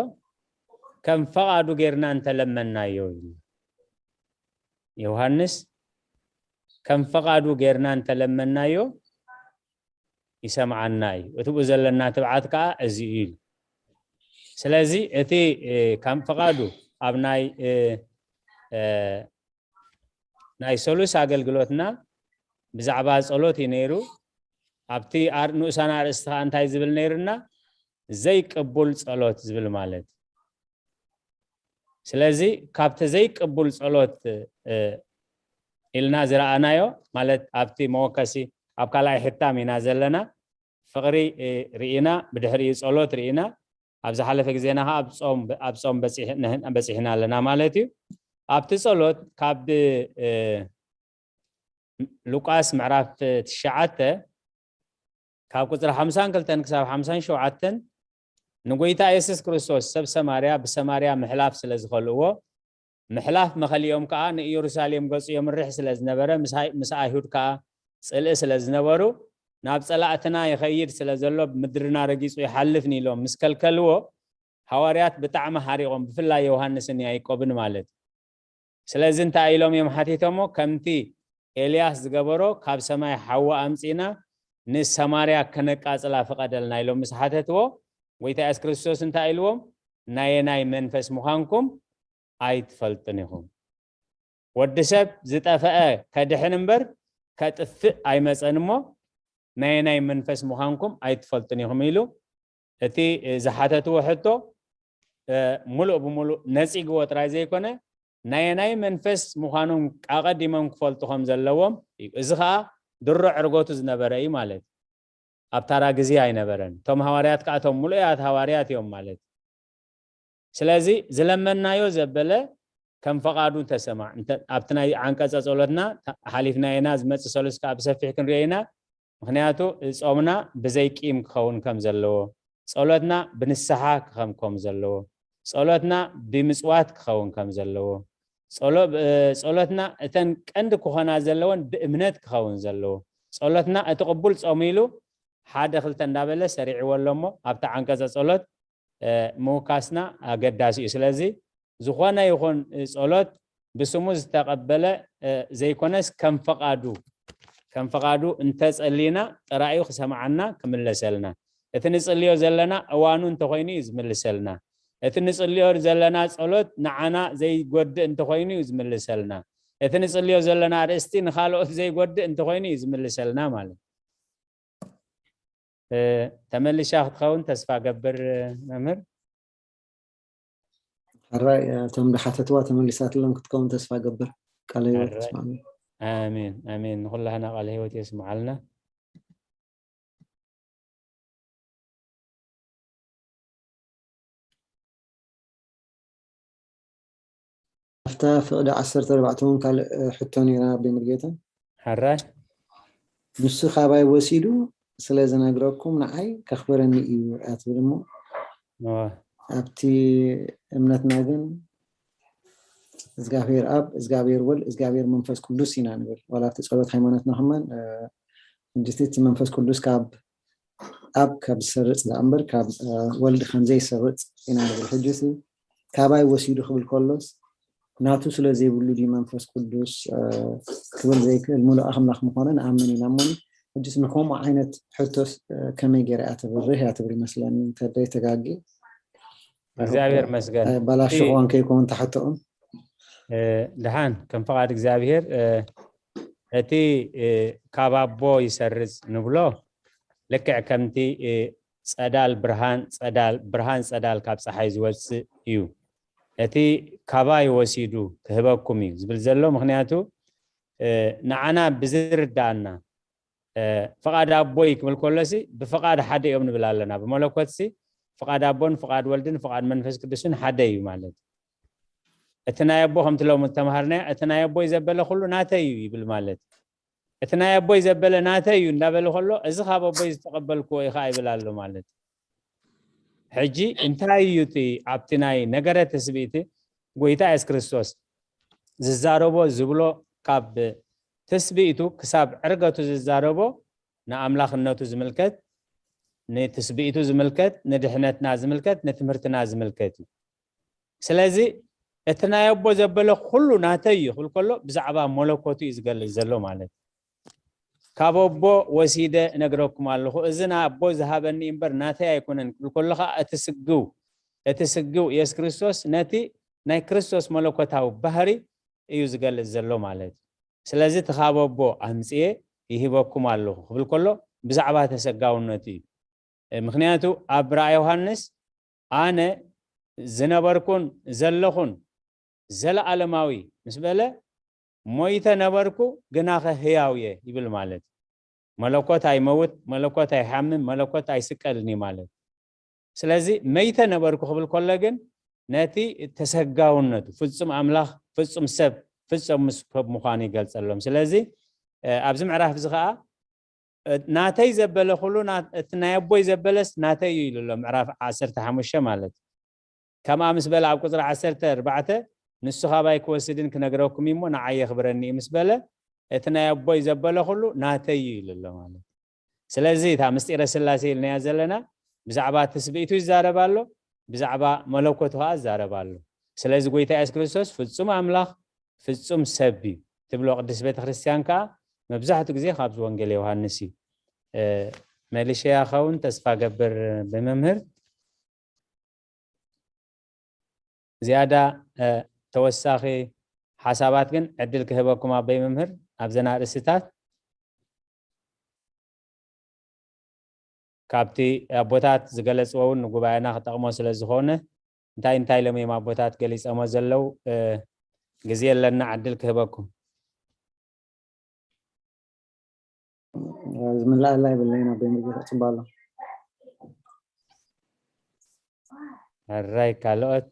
ከም ፈቓዱ ጌርና እንተለመንናዮ ኢሉ። ዮሃንስ፣ ከም ፈቓዱ ጌርና እንተለመንናዮ ይሰምዓና እዩ። እቲ ብኡ ዘለና ትብዓት ከኣ እዚ እዩ ኢሉ። ስለዚ እቲ፣ እ፣ ከም ፈቓዱ ኣብ ናይ፣ እ፣ እ፣ ናይ ሰሉስ ኣገልግሎትና ብዛዕባ ጸሎት እዩ ነይሩ። ኣብቲ ኣር-፣ ንኡሳን ኣርእስቲ ከኣ እንታይ ዝብል ነይሩና? ዘይቅቡል ጸሎት ዝብል ማለት። ስለዚ ካብቲ ዘይቅቡል ጸሎት፣ እ፣ ኢልና ዝረኣናዮ ማለት ኣብቲ መወከሲ ኣብ ካልኣይ ሕታም ኢና ዘለና። ፍቕሪ፣ እ፣ ርኢና፣ ብድሕሪኡ ጸሎት ርኢና፣ ኣብ ዝሓለፈ ግዜና ከኣ ኣብ ጾም፣ ኣብ ጾም በጺሕ-፣ ንህ-፣ በጺሕና ኣለና ማለት እዩ። ኣብቲ ጸሎት ካብ፣ እ፣ ሉቃስ ምዕራፍ ትሽዓተ ካብ ቁጽሪ ሓምሳን ክልተን ክሳብ ሓምሳን ሸውዓተን፣ ንጎይታ የሱስ ክርስቶስ ሰብ ሰማርያ ብሰማርያ ምሕላፍ ስለ ዝኸልእዎ፣ ምሕላፍ መኸሊኦም ከኣ ንኢየሩሳሌም ገጹ የምርሕ ስለ ዝነበረ፣ ምስ ኣይ-፣ ምስ ኣይሁድ ከኣ ጽልኢ ስለ ዝነበሩ፣ ናብ ጸላእትና ይኸይድ ስለ ዘሎ፣ ምድርና ረጊጹ ይሓልፍ ንኢሎም ምስ ከልከልዎ፣ ሃዋርያት ብጣዕሚ ሓሪቖም፣ ብፍላይ ዮሃንስን ያዕቆብን ማለት። ስለዚ እንታይ ኢሎም እዮም ሓቲቶሞ? ከምቲ ኤልያስ ዝገበሮ፣ ካብ ሰማይ ሓዊ ኣምጺእና ንሰማርያ ከነቃጽላ ፍቐደልና ኢሎም ምስ ሓተትዎ፣ ጎይታ የሱስ ክርስቶስ እንታይ ኢልዎም? ናየናይ መንፈስ ምዃንኩም ኣይትፈልጡን ኢኹም። ወዲ ሰብ ዝጠፈአ ከድሕን እምበር ከጥፍእ ኣይመጸን እሞ፣ ናየናይ መንፈስ ምዃንኩም ኣይትፈልጡን ኢኹም ኢሉ፣ እቲ፣ እ፣ ዝሓተትዎ ሕቶ፣ እ፣ ሙሉእ ብሙሉእ ነጺግዎ ጥራይ ዘይኮነ፣ ናየናይ መንፈስ ምዃኖም ኣቐዲሞም ክፈልጡ ከም ዘለዎም እዩ። እዚ ኸኣ ድሮ ዕርገቱ ዝነበረ እዩ ማለት እዩ። ኣብ ታራ ግዜ ኣይነበረን። እቶም ሃዋርያት ከኣ እቶም ሙሉያት ሃዋርያት እዮም ማለት እዩ። ስለዚ ዝለመንናዮ ዘበለ ከም ፈቓዱ እንተሰማዕ፣ እንተ-፣ ኣብቲ ናይ ዓንቀጸ ጸሎትና ተ-፣ ሓሊፍናዮ ኢና፣ ዝመጽእ ሰሉስ ከኣ ብሰፊሕ ክንሪኦ ኢና። ምኽንያቱ ጾምና ብዘይ ቂም ክኸውን ከም ዘለዎ፣ ጸሎትና ብንስሓ ክኸም ከም ዘለዎ፣ ጸሎትና ብምጽዋት ክኸውን ከም ዘለዎ፣ ጸሎ-፣ እ፣ ጸሎትና እተን ቀንዲ ክኾና ዘለወን ብእምነት ክኸውን ዘለዎ፣ ጸሎትና እቲ ቅቡል ጾም ኢሉ ሓደ ክልተ እንዳበለ ሰሪዕዎ ኣሎ እሞ ኣብታ ዓንቀጸ ጸሎት፣ እ፣ ምውካስና ኣገዳሲ እዩ። ስለዚ ዝኾነ ይኹን፣ እ፣ ጸሎት ብስሙ ዝተቐበለ፣ እ፣ ዘይኮነስ ከም ፈቓዱ፣ ከም ፈቓዱ እንተጸሊና ጥራይ እዩ ክሰምዓና ክምለሰልና። እቲ ንጽልዮ ዘለና እዋኑ እንተኾይኑ እዩ ዝምልሰልና። እቲ ንጽልዮ ዘለና ጸሎት ንዓና ዘይጎድእ እንተኾይኑ እዩ ዝምልሰልና። እቲ ንጽልዮ ዘለና ኣርእስቲ ንኻልኦት ዘይጎድእ እንተኾይኑ እዩ ዝምልሰልና ማለት። እ፣ ተመሊሻ ክትኸውን ተስፋ ገብር፣ መምህር። ሕራይ፣ እቶም ዝሓተትዋ ተመሊሳትሎም ክትከውን ተስፋ ገብር። ቃለ ህይወት ሕራይ። ይስማዕና። ኣሜን፣ ኣሜን። ንኹላህና ቃለ ህይወት የስምዓልና። ኣብታ ፍቕዲ ዓሰርተ ኣርባዕተ እውን ካልእ፣ እ፣ ሕቶ ነይራ ኣቦይ መርጌታ። ሕራይ። ንሱ ካባይ ወሲዱ ስለ ዝነግረኩም ንዓይ ከኽብረኒ እዩ እያ ትብል እሞ፣ እዋ። ኣብቲ እምነትና ግን እግዚኣብሔር ኣብ፣ እግዚኣብሔር ወልድ፣ እግዚኣብሔር መንፈስ ቅዱስ ኢና ንብል። ዋላ ኣብቲ ጸሎት ሃይማኖትና ከማን፣ እ፣ ሕጂ እቲ መንፈስ ቅዱስ ካብ ኣብ ካብ ዝሰርጽ ደኣ እምበር ካብ ወልድ ከም ዘይሰርጽ ኢና ንብል። ሕጂ ካባይ ወሲዱ ክብል ከሎስ ናቱ ስለ ዘይብሉ ድዩ መንፈስ ቅዱስ ክብል ዘይክእል? ምሉእ ኣምላኽ ምኾነ ንኣምን ኢና እሞ ሕጅስ ንከምኡ ዓይነት ሕቶስ ከመይ ገይራ እያ ተብርህ እያ ትብል ይመስለኒ እንተደይ ተጋጊ እግዚኣብሔር መስገን ባላሽኹዋን ከይከውን ተሕትኦም ድሓን ከም ፍቓድ እግዚኣብሔር እቲ ካብ ኣቦ ይሰርጽ ንብሎ ልክዕ ከምቲ ጸዳል ብርሃን ጸዳል ብርሃን ጸዳል ካብ ፀሓይ ዝወፅእ እዩ። እቲ ካባይ ወሲዱ ክህበኩም እዩ ዝብል ዘሎ ምክንያቱ ንዓና ብዝርዳእና ፍቓድ ኣቦይ ክብል ከሎሲ ብፍቓድ ሓደ እዮም ንብል ኣለና። ብመለኮትሲ ፍቓድ ኣቦን ፍቓድ ወልድን ፍቓድ መንፈስ ቅዱስን ሓደ እዩ ማለት እዩ። እቲ ናይ ኣቦ ከምቲ ሎሚ ዝተምሃርናዮ እቲ ናይ ኣቦይ ዘበለ ኩሉ ናተይ እዩ ይብል ማለት እዩ። እቲ ናይ ኣቦይ ዘበለ ናተይ እዩ እንዳበለ ከሎ እዚ ካብ ኣቦይ ዝተቐበልክዎ ኢኻ ይብል ኣሎ ማለት እዩ። ሕጂ እንታይ እዩ እቲ ኣብቲ ናይ ነገረ ትስብእቲ ጎይታ የሱስ ክርስቶስ ዝዛረቦ ዝብሎ ካብ ትስብእቱ ክሳብ ዕርገቱ ዝዛረቦ ንኣምላኽነቱ ዝምልከት ንትስብእቱ ዝምልከት ንድሕነትና ዝምልከት ንትምህርትና ዝምልከት እዩ። ስለዚ እቲ ናይ ኣቦ ዘበለ ኩሉ ናተይ እዩ ክብል ከሎ ብዛዕባ መለኮቱ እዩ ዝገልጽ ዘሎ ማለት እዩ። ካብ ኣቦ ወሲደ እነግረኩም ኣለኹ፣ እዚ ንኣቦ ዝሃበኒ እምበር ናተይ ኣይኮነን ክብል ከሎ ከዓ እቲ ስግው እቲ ስግው የሱስ ክርስቶስ ነቲ ናይ ክርስቶስ መለኮታዊ ባህሪ እዩ ዝገልጽ ዘሎ ማለት እዩ። ስለዚ እቲ ካብ ኣቦ ኣምፅኤ ይህበኩም ኣለኹ ክብል ከሎ ብዛዕባ ተሰጋውነቱ እዩ። ምክንያቱ ኣብ ራእይ ዮሃንስ ኣነ ዝነበርኩን ዘለኹን ዘለኣለማዊ ምስ በለ ሞይተ ነበርኩ ግናኸ ህያው እየ ይብል ማለት መለኮት ኣይመውት መለኮት ኣይሓምም መለኮት ኣይስቀልን እዩ ማለት ስለዚ መይተ ነበርኩ ክብል ከሎ ግን ነቲ ተሰጋውነቱ ፍጹም ኣምላኽ ፍጹም ሰብ ፍጹም ምስ ሰብ ምዃኑ ይገልጸሎም ስለዚ ኣብዚ ምዕራፍ እዚ ከዓ ናተይ ዘበለ ኩሉ እቲ ናይ ኣቦይ ዘበለስ ናተይ እዩ ኢሉ ኣሎ ምዕራፍ ዓሰርተ ሓሙሽተ ማለት እዩ ከምኣ ምስ በለ ኣብ ቁፅሪ ዓሰርተ ኣርባዕተ ንሱ ካባይ ክወስድን ክነግረኩም እሞ ንዓይ የኽብረኒ እዩ ምስ በለ እቲ ናይ ኣቦይ ዘበለ ኩሉ ናተይ እዩ ኢሉ ኣሎ ማለት ስለዚ እታ ምስጢረ ስላሴ ኢልናያ ዘለና ብዛዕባ ትስብእቱ ይዛረብ ኣሎ ብዛዕባ መለኮቱ ከዓ ይዛረብ ኣሎ ስለዚ ጎይታ የሱስ ክርስቶስ ፍፁም ኣምላኽ ፍፁም ሰብ እዩ ትብሎ ቅድስት ቤተክርስትያን ከዓ መብዛሕትኡ ግዜ ካብዚ ወንጌል ዮሃንስ እዩ መሊሸያ ኸውን ተስፋ ገብር ብመምህር ዝያዳ ተወሳኺ ሓሳባት ግን ዕድል ክህበኩም ኣበይ መምህር ኣብዘን ኣርእስታት ካብቲ ኣቦታት ዝገለፅዎ እውን ንጉባኤና ክጠቕሞ ስለ ዝኾነ እንታይ እንታይ ኢሎም እዮም ኣቦታት ገሊፀሞ ዘለው ግዜ ኣለና ዕድል ክህበኩም ዝምላኣላ ይብለይና በምግቢ ክፅባ ኣሎ ሕራይ ካልኦት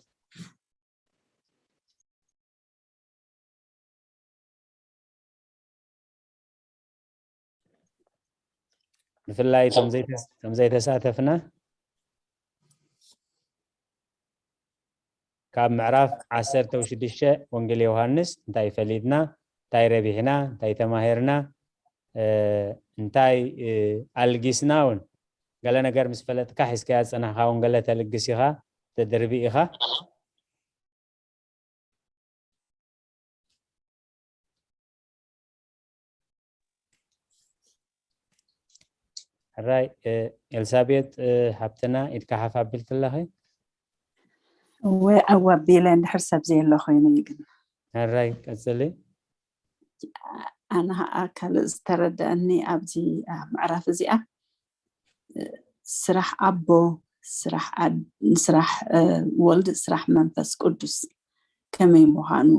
ብፍላይ እቶም ዘይተሳተፍና ካብ ምዕራፍ ዓሰርተ ሽዱሽተ ወንጌል ዮሃንስ እንታይ ፈሊጥና እንታይ ረቢሕና እንታይ ተማሂርና እንታይ ኣልጊስና እውን ገለ ነገር ምስ ፈለጥካ ሒዝካያ ዝፀናሕካ እውን ገለ ተልግስ ኢኻ ተድርቢ ኢኻ ሕራይ ኤልሳቤጥ ሓብትና ኢድካ ሓፍ ኣቢልኪ ኣለኺ እወ ኣዋቢለ እንድሕር ሰብ ዘየሎ ኮይኑ እዩ ግን ሕራይ ቀፅሊ ኣነ ከዓ ካልእ ዝተረደአኒ ኣብዚ ምዕራፍ እዚኣ ስራሕ ኣቦ ስራሕ ስራሕ ወልድ ስራሕ መንፈስ ቅዱስ ከመይ ምዃኑ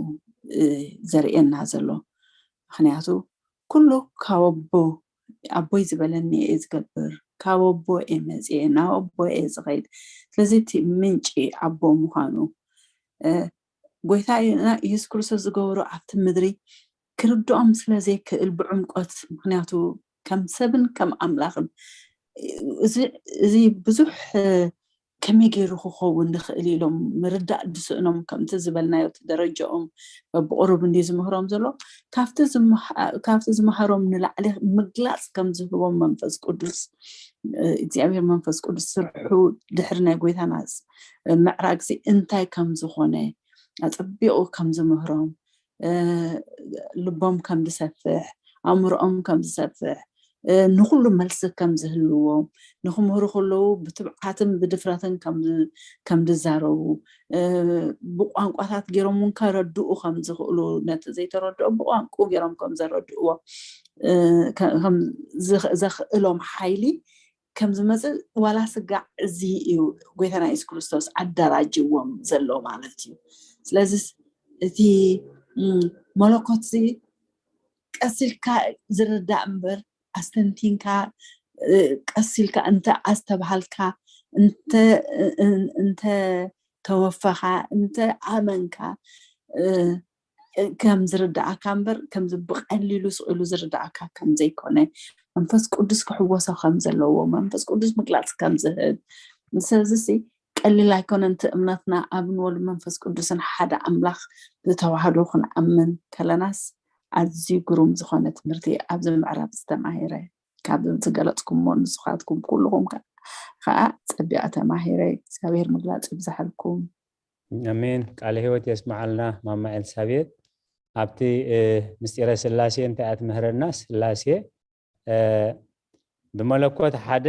ዘርእየና ዘሎ ምክንያቱ ኩሉ ካብ ኣቦ ኣቦይ ዝበለኒ እየ ዝገብር ካብ ኣቦ እየ መፅየ ናብ ኣቦ እየ ዝኸይድ ስለዚ እቲ ምንጪ ኣቦ ምዃኑ ጎይታ የሱስ ክርስቶስ ዝገበሮ ኣብቲ ምድሪ ክርድኦም ስለ ዘይክእል ብዕምቆት ምክንያቱ ከም ሰብን ከም ኣምላኽን እዚ ብዙሕ ከመይ ገይሩ ክኸውን ንኽእል ኢሎም ምርዳእ ዝስእኖም፣ ከምቲ ዝበልናዮ እቲ ደረጃኦም በብቑሩብ እንዲ ዝምህሮም ዘሎ፣ ካብቲ ዝመሃ- ካብቲ ዝመሃሮም ንላዕሊ ምግላፅ ከም ዝህቦም መንፈስ ቅዱስ እግዚኣብሔር መንፈስ ቅዱስ ስርሑ ድሕሪ ናይ ጎይታና ምዕራግ እንታይ ከም ዝኾነ ኣፀቢቑ ከም ዝምህሮም፣ ልቦም ከም ዝሰፍሕ፣ ኣእምሮኦም ከም ዝሰፍሕ፣ ንኩሉ መልሲ ከም ዝህልዎም፣ ንክምህሩ ከለዉ ብትብዓትን ብድፍረትን ከም ዝዛረቡ፣ ብቋንቋታት ገይሮም እውን ከረድኡ ከም ዝኽእሉ፣ ነቲ ዘይተረድኦ ብቋንቁ ገይሮም ከም ዘረድእዎ ዘኽእሎም ሓይሊ ከም ዝመፅእ ዋላ ስጋዕ እዚ እዩ ጎይታና የሱስ ክርስቶስ ኣደራጅዎም ዘሎ ማለት እዩ። ስለዚ እቲ መለኮት እዚ ቀስ ኢልካ ዝርዳእ እምበር ኣስተንቲንካ ቀስ ኢልካ እንተ ኣስተብሃልካ እንተ ተወፈኻ እንተ ኣመንካ ከም ዝርዳእካ እምበር ከምዚ ብቀሊሉ ስቕ ኢሉ ዝርዳእካ ከም ዘይኮነ መንፈስ ቅዱስ ክሕወሶ ከም ዘለዎ መንፈስ ቅዱስ ምግላፅ ከም ዝህብ ስለዚ ቀሊል ኣይኮነን እቲ እምነትና ኣብ ንወልድ መንፈስ ቅዱስን ሓደ ኣምላኽ ዝተዋህዶ ክንኣምን ከለናስ ኣዝዩ ግሩም ዝኾነ ትምህርቲ ኣብዚ ምዕራፍ ዝተማሂረ ካብ ዝገለፅኩሞ ንስኻትኩም ኩልኹም ከዓ ፀቢቐ ተማሂረ እግዚኣብሔር ምግላፅ ይብዝሓልኩም። ኣሜን። ቃለ ህይወት የስምዓልና ማማ ኤልሳቤጥ። ኣብቲ ምስጢረ ስላሴ እንታይ እያ ትምህረና? ስላሴ ብመለኮት ሓደ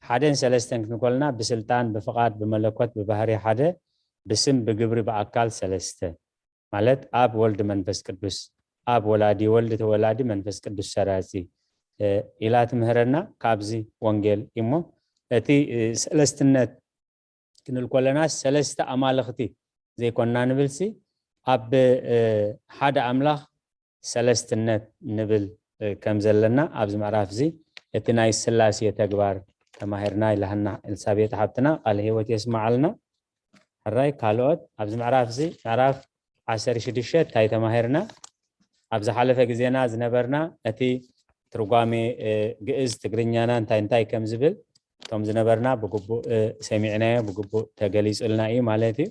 ሓደን ሰለስተን ክንኮልና ብስልጣን ብፍቓድ ብመለኮት ብባህሪ ሓደ ብስም ብግብሪ ብኣካል ሰለስተ ማለት ኣብ ወልድ መንፈስ ቅዱስ ኣብ ወላዲ ወልድ ተወላዲ መንፈስ ቅዱስ ሰራጺ ኢላ ትምህረና ካብዚ ወንጌል እሞ እቲ ሰለስትነት ክንብል ከለና ሰለስተ ኣማልኽቲ ዘይኮንና ንብልሲ ኣብ ሓደ ኣምላኽ ሰለስትነት ንብል ከም ዘለና ኣብዚ ምዕራፍ እዚ እቲ ናይ ስላሴ ተግባር ተማሂርና ኢላህና ኤልሳቤጥ ሓብትና ቃለ ህይወት የስምዓልና። ሕራይ ካልኦት ኣብዚ ምዕራፍ እዚ ምዕራፍ ዓሰርተ ሽዱሽተ እንታይ ተማሂርና? ኣብ ዝሓለፈ ግዜና ዝነበርና እቲ ትርጓሜ ግእዝ ትግርኛና እንታይ እንታይ ከም ዝብል እቶም ዝነበርና ብግቡእ ሰሚዕናዮ ብግቡእ ተገሊፁልና እዩ ማለት እዩ።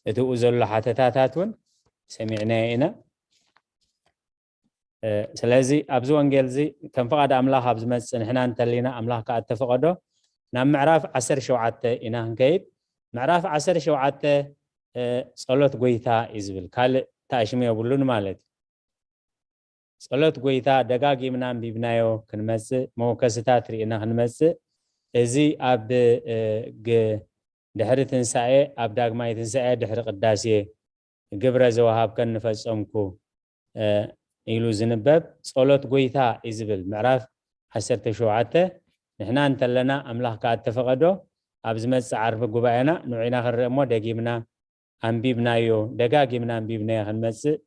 እቲኡ ዘሎ ሓተታታት እውን ሰሚዕናዮ ኢና። ስለዚ ኣብዚ ወንጌል እዚ ከም ፍቓድ ኣምላኽ ኣብ ዝመፅእ ንሕና እንተሊና ኣምላኽ ከዓ እተፈቐዶ ናብ ምዕራፍ ዓሰርተ ሸውዓተ ኢና ክንከይድ። ምዕራፍ ዓሰርተ ሸውዓተ ጸሎት ጎይታ እዩ ዝብል ካልእ ተኣሽሙ የብሉን ማለት እዩ። ጸሎት ጎይታ ደጋጊምና ኣንቢብናዮ ክንመጽእ መወከስታት ርኢና ክንመጽእ እዚ ኣብ ድሕሪ ትንሳኤ ኣብ ዳግማይ ትንሳኤ ድሕሪ ቅዳሴ ግብረ ዘወሃብከን ንፈጸምኩ ኢሉ ዝንበብ ጸሎት ጎይታ እዩ ዝብል ምዕራፍ ዓሰርተ ሸውዓተ ንሕና እንተለና ኣምላኽ ከኣ እተፈቐዶ ኣብ ዝመጽእ ዓርቢ ጉባኤና ንዑ ኢና ክንርኢ እሞ ደጊምና ኣንቢብናዮ ደጋጊምና ኣንቢብናዮ ክንመጽእ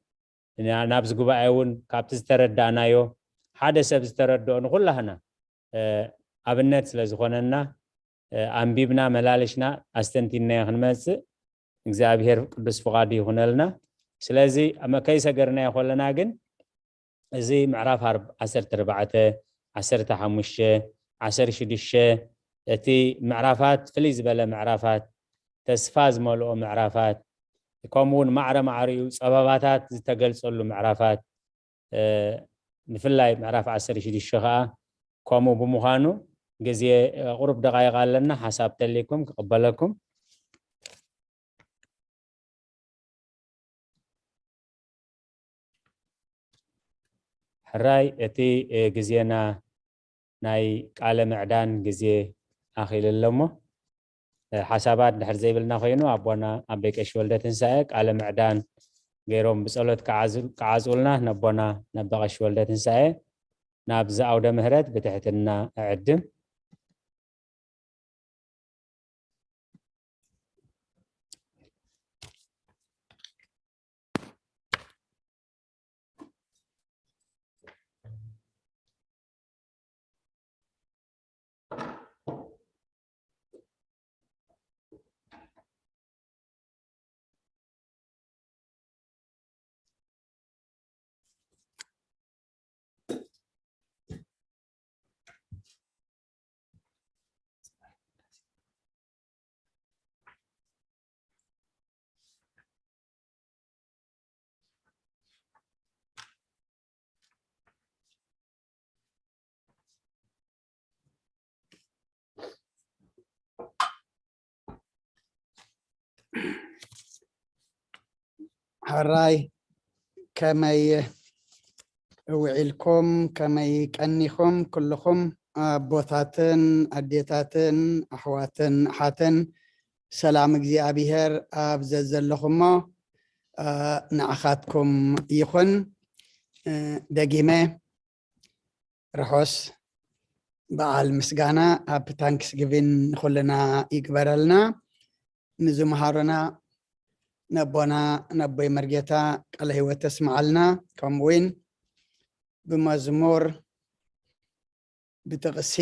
ናብዚ ጉባኤ እውን ካብቲ ዝተረዳእናዮ ሓደ ሰብ ዝተረድኦ ንኩላህና ኣብነት ስለ ዝኾነና ኣንቢብና መላልሽና ኣስተንቲንናዮ ክንመጽእ እግዚኣብሔር ቅዱስ ፍቓዱ ይኹነልና። ስለዚ ከይሰገርናዮ ከለና ግን እዚ ምዕራፍ ዓሰርተ ኣርባዕተ፣ ዓሰርተ ሓሙሽተ፣ ዓሰርተ ሽዱሽተ እቲ ምዕራፋት ፍልይ ዝበለ ምዕራፋት ተስፋ ዝመልኦ ምዕራፋት ከምኡ እውን ማዕረ ማዕሪኡ ፀበባታት ዝተገልፀሉ ምዕራፋት ብፍላይ ምዕራፍ ዓሰርተ ሽዱሽተ ከዓ ከምኡ ብምዃኑ ግዜ ቁሩብ ደቃይቕ ኣለና ሓሳብ ተሊኩም ክቕበለኩም ሕራይ እቲ ግዜና ናይ ቃለ ምዕዳን ግዜ ኣኺሉ ኣሎ እሞ ሓሳባት ድሕር ዘይብልና ኮይኑ ኣቦና ኣበይ ቀሺ ወልደ ትንሳኤ ቃለ ምዕዳን ገይሮም ብጸሎት ክዓጽኡልና ነቦና ነባ ቀሺ ወልደ ትንሳኤ ናብዚ ኣውደ ምህረት ብትሕትና እዕድም። ሕራይ፣ ከመይ ውዒልኩም? ከመይ ቀኒኹም? ኩልኹም ኣቦታትን ኣዴታትን ኣሕዋትን ኣሓትን፣ ሰላም እግዚኣብሔር ኣብ ዘዘለኹሞ፣ እ፣ ንዓኻትኩም ይኹን። እ፣ ደጊመ ርሑስ በዓል ምስጋና፣ ሃፒ ታንክስጊቪን ንኹልና ይግበረልና። ንዝመሃሩና ነቦና ነቦይ መርጌታ ቃለ ህይወት ተስምዓልና፣ ከምኡ እውን ብመዝሙር፣ ብጥቕሲ፣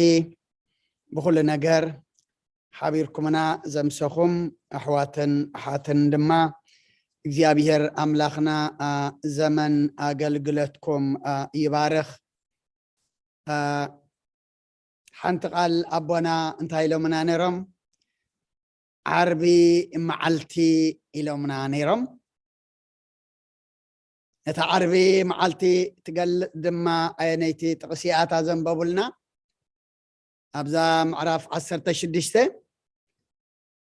ብኹሉ ነገር ሓቢርኩምና ዘምሰኹም ኣሕዋትን ኣሓትን ድማ እግዚኣብሔር ኣምላኽና፣ ኣ፣ ዘመን ኣገልግሎትኩም፣ ኣ፣ ይባርኽ። አ፣ ሓንቲ ቃል ኣቦና እንታይ ኢሎምና ነይሮም? ዓርቢ መዓልቲ ኢሎምና ነይሮም። ነታ ዓርቢ መዓልቲ ትገልጽ ድማ ኣየነይቲ ጥቕሲ እያ እታ ዘንበቡልና? ኣብዛ ምዕራፍ ዓሰርተ ሽዱሽተ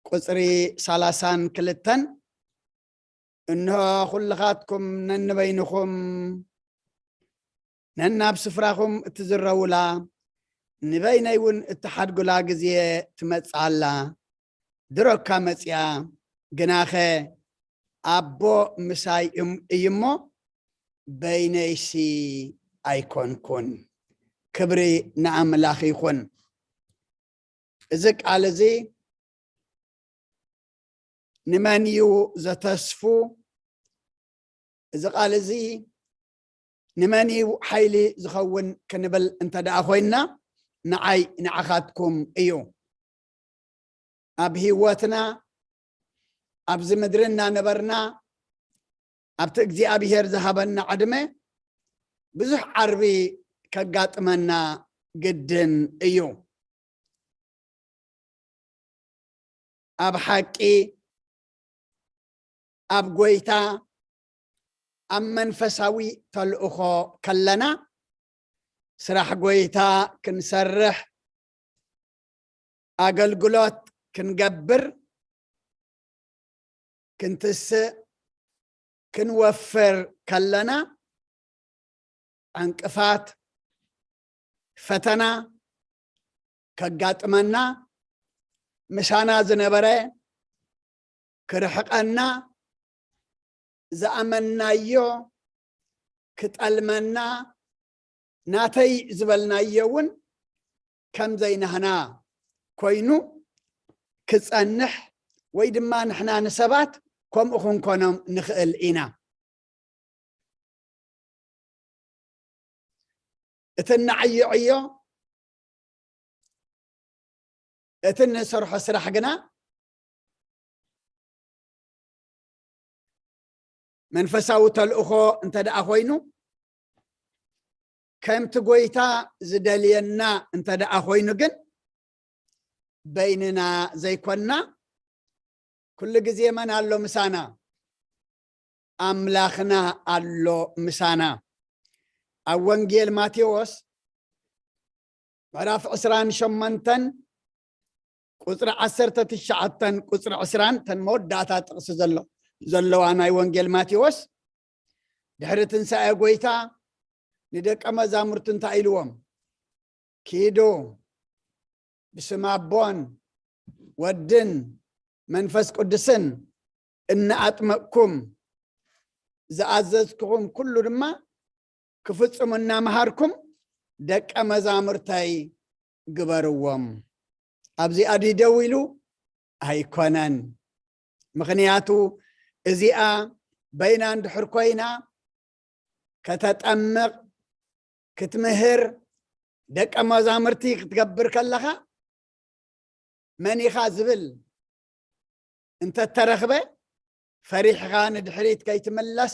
ቁጽሪ ሰላሳን ክልተን፣ እንሆ ኩልኻትኩም ነንበይንኹም ነናብ ስፍራኹም እትዝረዉላ፣ ንበይነይ እውን እትሓድጉላ ግዜ ትመጽእ ኣላ። ድሮካ መጽያ፣ ግናኸ ኣቦ ምሳይ እም-፣ እዩ እሞ፣ በይነይሲ ኣይኮንኩን። ክብሪ ንኣምላኽ ይኹን። እዚ ቃል እዚ ንመን እዩ ዘተስፉ? እዚ ቃል እዚ ንመን እዩ ሓይሊ ዝኸውን ክንብል እንተ ደኣ ኮይንና፣ ንዓይ ንዓኻትኩም እዩ። ኣብ ህይወትና፣ ኣብዚ ምድሪ እናነበርና፣ ኣብቲ እግዚኣብሔር ዝሃበና ዕድመ ብዙሕ ዓርቢ ከጋጥመና ግድን እዩ። ኣብ ሓቂ፣ ኣብ ጎይታ፣ ኣብ መንፈሳዊ ተልእኾ ከለና፣ ስራሕ ጎይታ ክንሰርሕ፣ ኣገልግሎት ክንገብር፣ ክንትስእ፣ ክንወፍር ከለና፣ ዕንቅፋት፣ ፈተና ከጋጥመና፣ ምሳና ዝነበረ ክርሕቐና፣ ዝኣመንናዮ ክጠልመና፣ ናተይ ዝበልናዮ እውን ከም ዘይናህና ኮይኑ ክጸንሕ፣ ወይ ድማ ንሕና ንሰባት ከምኡ ክንኮኖም ንኽእል ኢና። እቲ እነዕዮ ዕዮ፣ እቲ እንሰርሖ ስራሕ ግና መንፈሳዊ ተልእኾ እንተ ደኣ ኮይኑ፣ ከምቲ ጎይታ ዝደልየና እንተ ደኣ ኮይኑ ግን፣ በይንና ዘይኮንና፣ ኩሉ ግዜ መን ኣሎ ምሳና? ኣምላኽና ኣሎ ምሳና። ኣብ ወንጌል ማቴዎስ ምዕራፍ ዕስራን ሸሞንተን ቁጽሪ ዓሰርተ ትሽዓተን ቁጽሪ ዕስራን፣ ተን መወዳእታ ጥቕሲ ዘሎ-፣ ዘለዋ ናይ ወንጌል ማቴዎስ፣ ድሕሪ ትንሳኤ ጎይታ ንደቀ መዛሙርቱ እንታይ ኢልዎም? ኪዱ፣ ብስም ኣቦን ወድን መንፈስ ቅዱስን እናኣጥመቅኩም፣ ዝኣዘዝኩኹም ኩሉ ድማ ክፍጽሙ እናመሃርኩም፣ ደቀ መዛሙርተይ ግበርዎም። ኣብዚኣ ድዩ ደው ኢሉ? ኣይኮነን። ምኽንያቱ፣ እዚኣ በይና እንድሕር ኮይና፣ ከተጠምቕ፣ ክትምህር፣ ደቀ መዛሙርቲ ክትገብር ከለኻ፣ መን ኢኻ ዝብል እንተተረኽበ፣ ፈሪሕኻ ንድሕሪት ከይትምለስ፣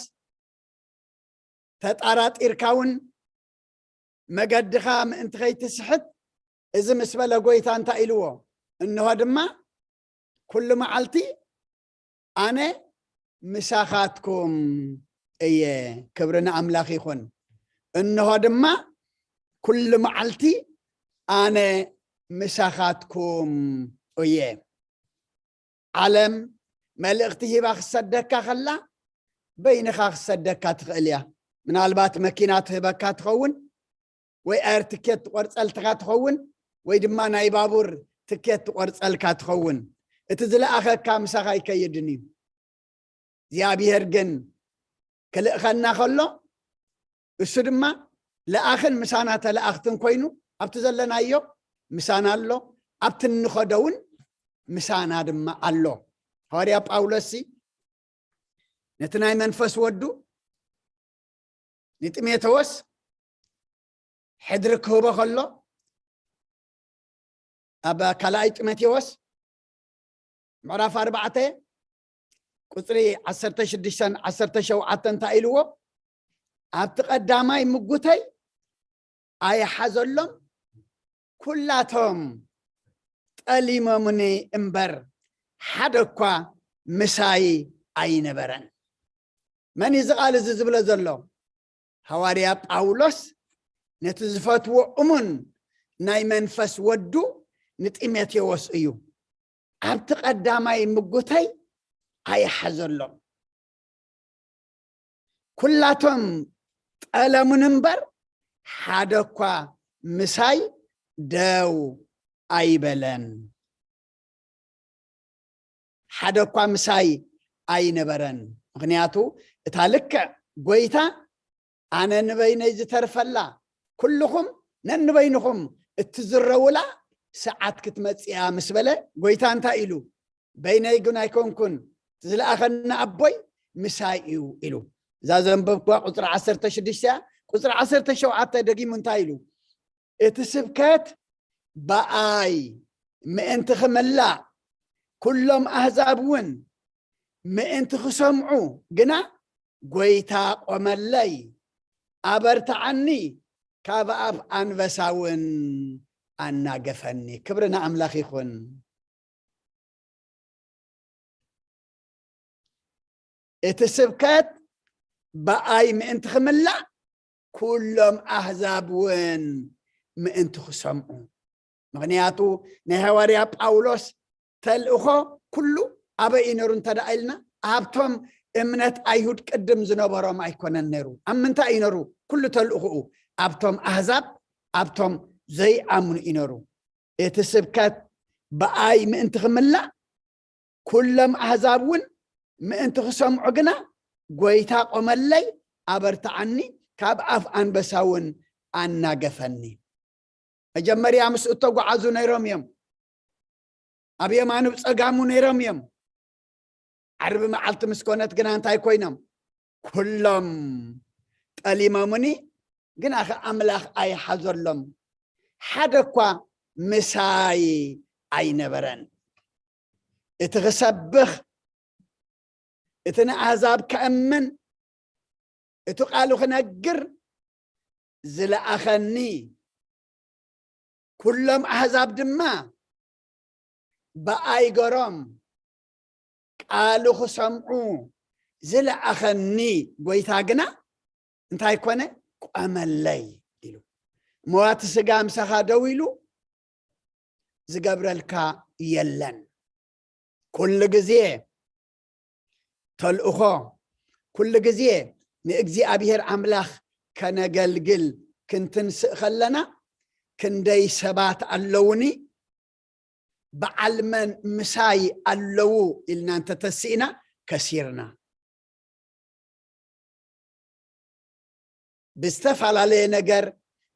ተጣራጢርካ እውን መገድኻ ምእንቲ ከይትስሕት፣ እዚ ምስ በለ፣ ጎይታ እንታይ ኢልዎ? እንሆ ድማ ኩሉ መዓልቲ ኣነ ምሳኻትኩም እየ። ክብሪ ንኣምላኽ ይኹን። እንሆ ድማ ኩሉ መዓልቲ ኣነ ምሳኻትኩም እየ። ዓለም መልእኽቲ ሂባ ክትሰደካ ከላ፣ በይንኻ ክሰደካ ትኽእል እያ። ምናልባት መኪና ትህበካ ትኸውን፣ ወይ ኣየር ትኬት ትቆርጸልትኻ ትኸውን፣ ወይ ድማ ናይ ባቡር ትኬት ትቆርጸልካ ትኸውን። እቲ ዝለኣኸካ ምሳኻ ኣይከይድን እዩ። እግዚኣብሔር ግን ክልእኸና ከሎ፣ እሱ ድማ ለኣኽን ምሳና ተለኣኽትን ኮይኑ ኣብቲ ዘለናዮ ምሳና ኣሎ፣ ኣብቲ እንኸዶ እውን ምሳና ድማ ኣሎ። ሃዋርያ ጳውሎስ ሲ ነቲ ናይ መንፈስ ወዱ ንጢሞቴዎስ ሕድሪ ክህቦ ከሎ፣ ኣብ ካልኣይ ጢሞቴዎስ ምዕራፍ ኣርባዕተ ቁፅሪ ዓሰርተ ሽዱሽተን ዓሰርተ ሸውዓተን እንታይ ኢልዎ? ኣብቲ ቀዳማይ ምጉተይ ኣይሓዘሎም፣ ኩላቶም ጠሊሞምኒ እምበር፣ ሓደ እኳ ምሳይ ኣይነበረን። መን እዩ እዚ ቃል እዚ ዝብሎ ዘሎ? ሃዋርያ ጳውሎስ ነቲ ዝፈትዎ እሙን ናይ መንፈስ ወዱ ንጢሞቴዎስ እዩ። ኣብቲ ቀዳማይ ምጉተይ ኣይሓዘሎም፣ ኩላቶም ጠለሙን እምበር፣ ሓደ እኳ ምሳይ ደው ኣይበለን። ሓደ እኳ ምሳይ ኣይነበረን። ምኽንያቱ እታ ልክዕ ጎይታ፣ ኣነ ንበይነይ ዝተርፈላ፣ ኩልኹም ነንበይንኹም እትዝረውላ ሰዓት ክትመጽእ እያ ምስ በለ፣ ጎይታ እንታይ ኢሉ? በይነይ ግን ኣይኮንኩን፣ እቲ ዝለኣኸኒ ኣቦይ ምሳይ እዩ ኢሉ። እዛ ዘንበብኩዋ ቁፅሪ ዓሰርተ ሽዱሽተ እያ። ቁፅሪ ዓሰርተ ሸውዓተ ደጊሙ እንታይ ኢሉ? እቲ ስብከት ብኣይ ምእንቲ ክምላእ፣ ኩሎም ኣህዛብ እውን ምእንቲ ክሰምዑ ግና፣ ጎይታ ቆመለይ፣ ኣበርትዓኒ፣ ካብ ኣፍ ኣንበሳ እውን ኣናገፈኒ። ክብሪ ንኣምላኽ ይኹን። እቲ ስብከት ብኣይ ምእንቲ ክምላእ፣ ኩሎም ኣህዛብ እውን ምእንቲ ክሰምዑ። ምኽንያቱ ናይ ሃዋርያ ጳውሎስ ተልእኾ ኩሉ ኣበይ እዩ ነሩ እንተ ደኣ ኢልና፣ ኣብቶም እምነት ኣይሁድ ቅድም ዝነበሮም ኣይኮነን ነሩ። ኣብ ምንታይ እዩ ነሩ? ኩሉ ተልእኾኡ ኣብቶም ኣህዛብ፣ ኣብቶም ዘይኣምኑ እዩ ነሩ። እቲ ስብከት ብኣይ ምእንቲ ክምላእ፣ ኩሎም ኣህዛብ እውን ምእንቲ ክሰምዑ ግና፣ ጎይታ ቆመለይ፣ ኣበርትዓኒ፣ ካብ ኣፍ ኣንበሳ እውን ኣናገፈኒ። መጀመርያ ምስኡ እተጓዓዙ ነይሮም እዮም። ኣብ የማኑ ብጸጋሙ ነይሮም እዮም። ዓርቢ መዓልቲ ምስ ኮነት ግና እንታይ ኮይኖም? ኩሎም ጠሊሞምኒ፣ ግና ኸ ኣምላኽ ኣይሓዘሎም። ሓደ እኳ ምሳይ ኣይነበረን። እቲ ክሰብኽ፣ እቲ ንኣህዛብ ከእምን፣ እቲ ቃሉ ክነግር ዝለኣኸኒ፣ ኩሎም ኣህዛብ ድማ ብኣይ ገሮም ቃሉ ክሰምዑ ዝለኣኸኒ ጎይታ ግና እንታይ ኮነ? ቆመለይ ኢሉ። መዋቲ ስጋ ምሳኻ ደው ኢሉ ዝገብረልካ የለን። ኩሉ ግዜ ተልእኾ፣ ኩሉ ግዜ ንእግዚኣብሔር ኣምላኽ ከነገልግል ክንትንስእ ከለና፣ ክንደይ ሰባት ኣለውኒ፣ በዓል መን ምሳይ ኣለዉ ኢልና እንተተስእና፣ ከሲርና። ብዝተፈላለየ ነገር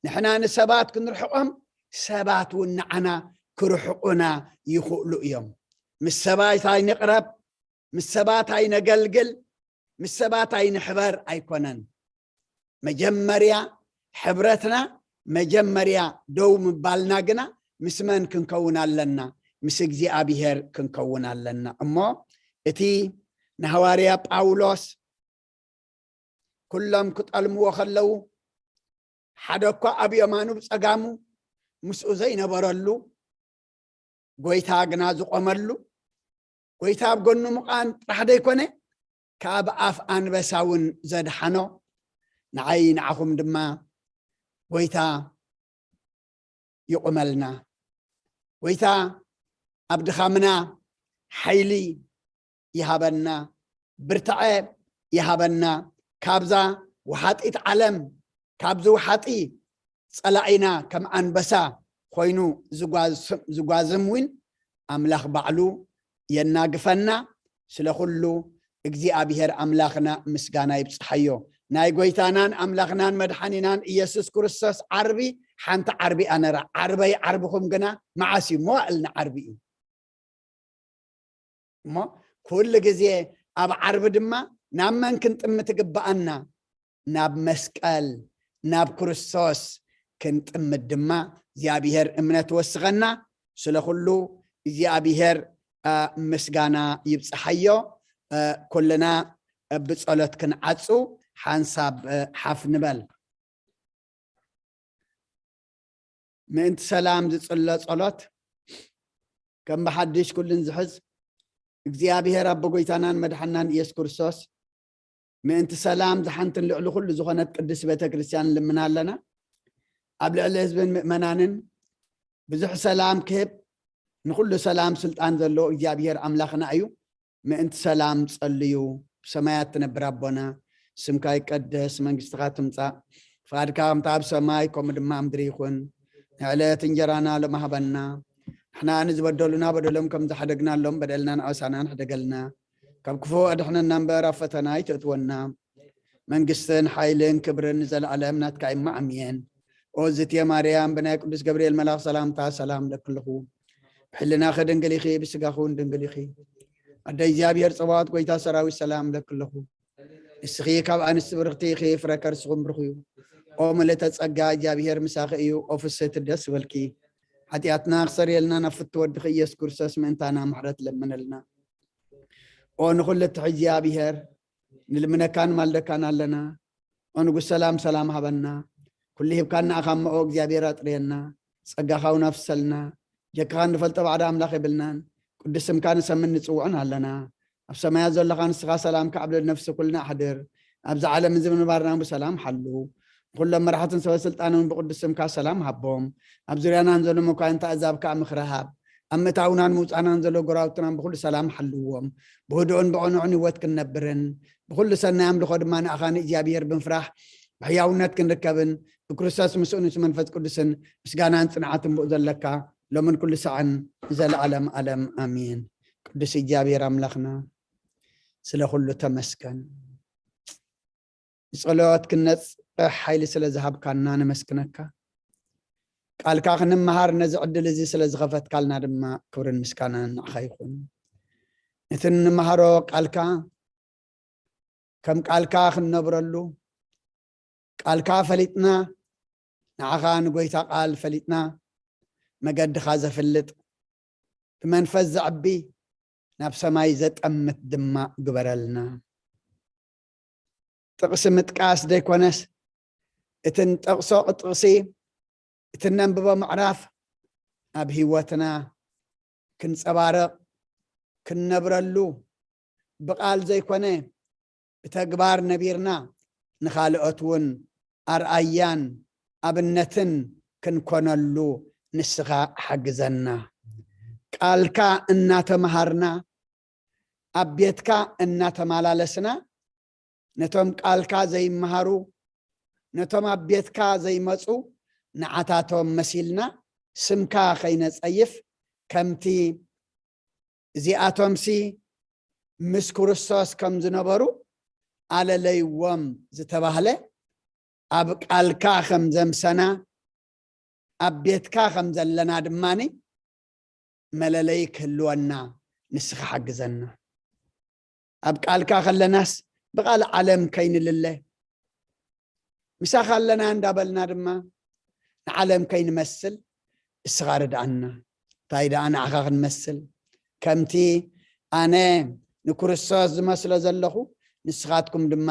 ንሕና ንሰባት ክንርሕቖም፣ ሰባት እውን ንዓና ክርሕቑና ይኽእሉ እዮም። ምስ ሰባት ኣይንቕረብ፣ ምስ ሰባት ኣይነገልግል፣ ምስ ሰባት ኣይንሕበር ኣይኮነን። መጀመርያ ሕብረትና፣ መጀመርያ ደው ምባልና ግና ምስ መን ክንከውን ኣለና? ምስ እግዚኣብሔር ክንከውን ኣለና። እሞ እቲ ንሃዋርያ ጳውሎስ ኩሎም ክጠልምዎ ከለዉ፣ ሓደ እኳ ኣብ የማኑ ብጸጋሙ ምስኡ ዘይነበረሉ፣ ጎይታ ግና ዝቆመሉ፣ ጎይታ ኣብ ጎኑ ምዃን ጥራሕ ዘይኮነ፣ ካብ ኣፍ ኣንበሳ እውን ዘድሓኖ፣ ንዓይ ንዓኹም ድማ ጎይታ ይቑመልና። ጎይታ ኣብ ድኻምና ሓይሊ ይሃበና፣ ብርትዐ ይሃበና። ካብዛ ወሓጢት ዓለም፣ ካብዚ ወሓጢ ጸላኢና ከም ኣንበሳ ኮይኑ ዝጓዝ-፣ ዝጓዝም እውን ኣምላኽ ባዕሉ የናግፈና። ስለ ኩሉ እግዚኣብሔር ኣምላኽና ምስጋና ይብጽሓዮ። ናይ ጎይታናን ኣምላኽናን መድሓኒናን ኢየሱስ ክርስቶስ ዓርቢ ሓንቲ ዓርቢ ኣነራ ዓርበይ ዓርብኹም ግና መዓስ እዩ? መዋእልና ዓርቢ እዩ። እሞ ኩሉ ግዜ ኣብ ዓርቢ ድማ ናብ መን ክንጥምት ይግብኣና? ናብ መስቀል፣ ናብ ክርስቶስ ክንጥምት ድማ እግዚኣብሔር እምነት ወስኸና። ስለ ኩሉ እግዚኣብሔር፣ አ፣ ምስጋና ይብጽሓዮ። አ፣ ኩልና ብጸሎት ክንዓጹ ሓንሳብ፣ አ፣ ሓፍ ንበል። ምእንቲ ሰላም ዝጽሎ ጸሎት ከም ብሓድሽ ኩልን ዝሕዝ እግዚኣብሔር ኣቦ ጎይታናን መድሓናን ኢየሱስ ክርስቶስ ምእንቲ ሰላም ዝሓንትን ልዕሊ ኩሉ ዝኾነት ቅድስት ቤተ ክርስቲያን ንልምና ኣለና። ኣብ ልዕሊ ህዝብን ምእመናንን ብዙሕ ሰላም ክህብ ንኩሉ ሰላም ስልጣን ዘለዎ እግዚኣብሔር ኣምላኽና እዩ። ምእንቲ ሰላም ጸልዩ። ብሰማያት ትነብር ኣቦና፣ ስምካ ይቀደስ፣ መንግስትኻ ትምጻእ፣ ፍቓድካ ከምታ ኣብ ሰማይ ከምኡ ድማ ኣብ ምድሪ ይኹን። ንዕለት እንጀራና ሎም ሃበና። ንሕና ንዝበደሉና በደሎም ከም ዝሓደግናሎም በደልናን ኣበሳናን ሕደገልና። ካብ ክፉእ ኣድሕነና እምበር ኣብ ፈተና ኣይተእትወና። መንግስትን ሓይልን ክብርን ንዘለኣለም ናትካ እማ ኣሜን። ኦ ዝትየ ማርያም፣ ብናይ ቅዱስ ገብርኤል መልኣኽ ሰላምታ ሰላም ለክልኹ። ብሕልናኺ ድንግል ኢኺ፣ ብስጋኺ እውን ድንግል ኢኺ። ኣደ እግዚኣብሔር ጸባኦት ጎይታ ሰራዊት ሰላም ለክልኹ። ንስኺ ካብ ኣንስቲ ብርኽቲ ኢኺ፣ ፍረ ከርስኹም ብሩኽ እዩ። ኦ ምልእተ ጸጋ፣ እግዚኣብሔር ምሳኺ እዩ። ኦ ፍስህቲ ደስ ይበልኪ። ሓጢኣትና ክሰርየልና ናብ ፍትወ ወድኺ ኢየሱስ ክርስቶስ ምእንታና ምሕረት ለምነልና። ኦ ንኹሉ እትሕዚ እግዚኣብሔር፣ ንልምነካን ማልደካን ኣለና። ኦ ንጉስ ሰላም፣ ሰላም ሃበና። ኩሉ ሂብካና ኣኻ እሞ ኦ እግዚኣብሔር ኣጥርየና። ጸጋኻ እውን ኣፍሰልና። ጀካኻ እንፈልጦ ባዕዳ ኣምላኽ የብልናን። ቅዱስ ስምካ ንሰምን ንጽውዕን ኣለና። ኣብ ሰማያት ዘለኻ ንስኻ ሰላም ከዕብልል ነፍሲ ኩልና ኣሕድር። ኣብዚ ዓለም እዚ ምንባርና ብሰላም ሓሉ። ንኹሎም መራሕትን ሰበ ስልጣን እውን ብቅዱስ ስምካ ሰላም ሃቦም። ኣብ ዙርያናን ዘሎ መኳንንቲ ኣዛብ ከኣ ምኽሪ ሃብ። ኣብ ምእታውናን ምውጻእናን ዘሎ ጎራውትናን ብኹሉ ሰላም ሓልዎም። ብህዱእን ብቕኑዕን ህይወት ክንነብርን ብኹሉ ሰናይ ኣምልኾ ድማ ንኣኻ ንእግዚኣብሔር ብምፍራሕ ብሕያውነት ክንርከብን ብክርስቶስ ምስኡን ምስ መንፈስ ቅዱስን ምስጋናን ጽንዓትን ብኡ ዘለካ ሎምን ኩሉ ሳዕን ንዘለዓለም ዓለም ኣሜን። ቅዱስ እግዚኣብሔር ኣምላኽና ስለ ኩሉ ተመስገን። ንጸሎት ክንነጽሕ ሓይሊ ስለ ዝሃብካና ነመስግነካ። ቃልካ ክንመሃር ነዚ ዕድል እዚ ስለ ዝኸፈትካልና ድማ ክብርን ምስጋናን ንዓኻ ይኹን። ነቲ እንመሃሮ ቃልካ ከም ቃልካ ክንነብረሉ፣ ቃልካ ፈሊጥና፣ ንዓኻ ንጎይታ ቃል ፈሊጥና፣ መገድኻ ዘፍልጥ፣ ብመንፈስ ዘዕቢ፣ ናብ ሰማይ ዘጠምት ድማ ግበረልና። ጥቕሲ ምጥቃስ ዘይኮነስ፣ እቲ እንጠቕሶ ጥቕሲ፣ እቲ እነንብቦ ምዕራፍ ኣብ ህይወትና ክንጸባረቕ፣ ክንነብረሉ፣ ብቓል ዘይኮነ ብተግባር ነቢርና ንኻልኦት እውን ኣርኣያን ኣብነትን ክንኮነሉ ንስኻ ሓግዘና። ቃልካ እናተምሃርና፣ ኣብ ቤትካ እናተመላለስና፣ ነቶም ቃልካ ዘይመሃሩ፣ ነቶም ኣብ ቤትካ ዘይመጹ ንዓታቶም መሲልና ስምካ ከይነጸይፍ፣ ከምቲ እዚኣቶምሲ ምስ ክርስቶስ ከም ዝነበሩ ኣለለይዎም ዝተባህለ፣ ኣብ ቃልካ ከም ዘምሰና፣ ኣብ ቤትካ ከም ዘለና ድማኒ መለለይ ክህልወና ንስኻ ሓግዘና። ኣብ ቃልካ ከለናስ ብቓል ዓለም ከይንልለ፣ ምሳኻ ኣለና እንዳበልና ድማ ንዓለም ከይንመስል እስኻ ርድኣና። እንታይ ደኣ ንዓኻ ክንመስል? ከምቲ ኣነ ንክርስቶስ ዝመስሎ ዘለኹ፣ ንስኻትኩም ድማ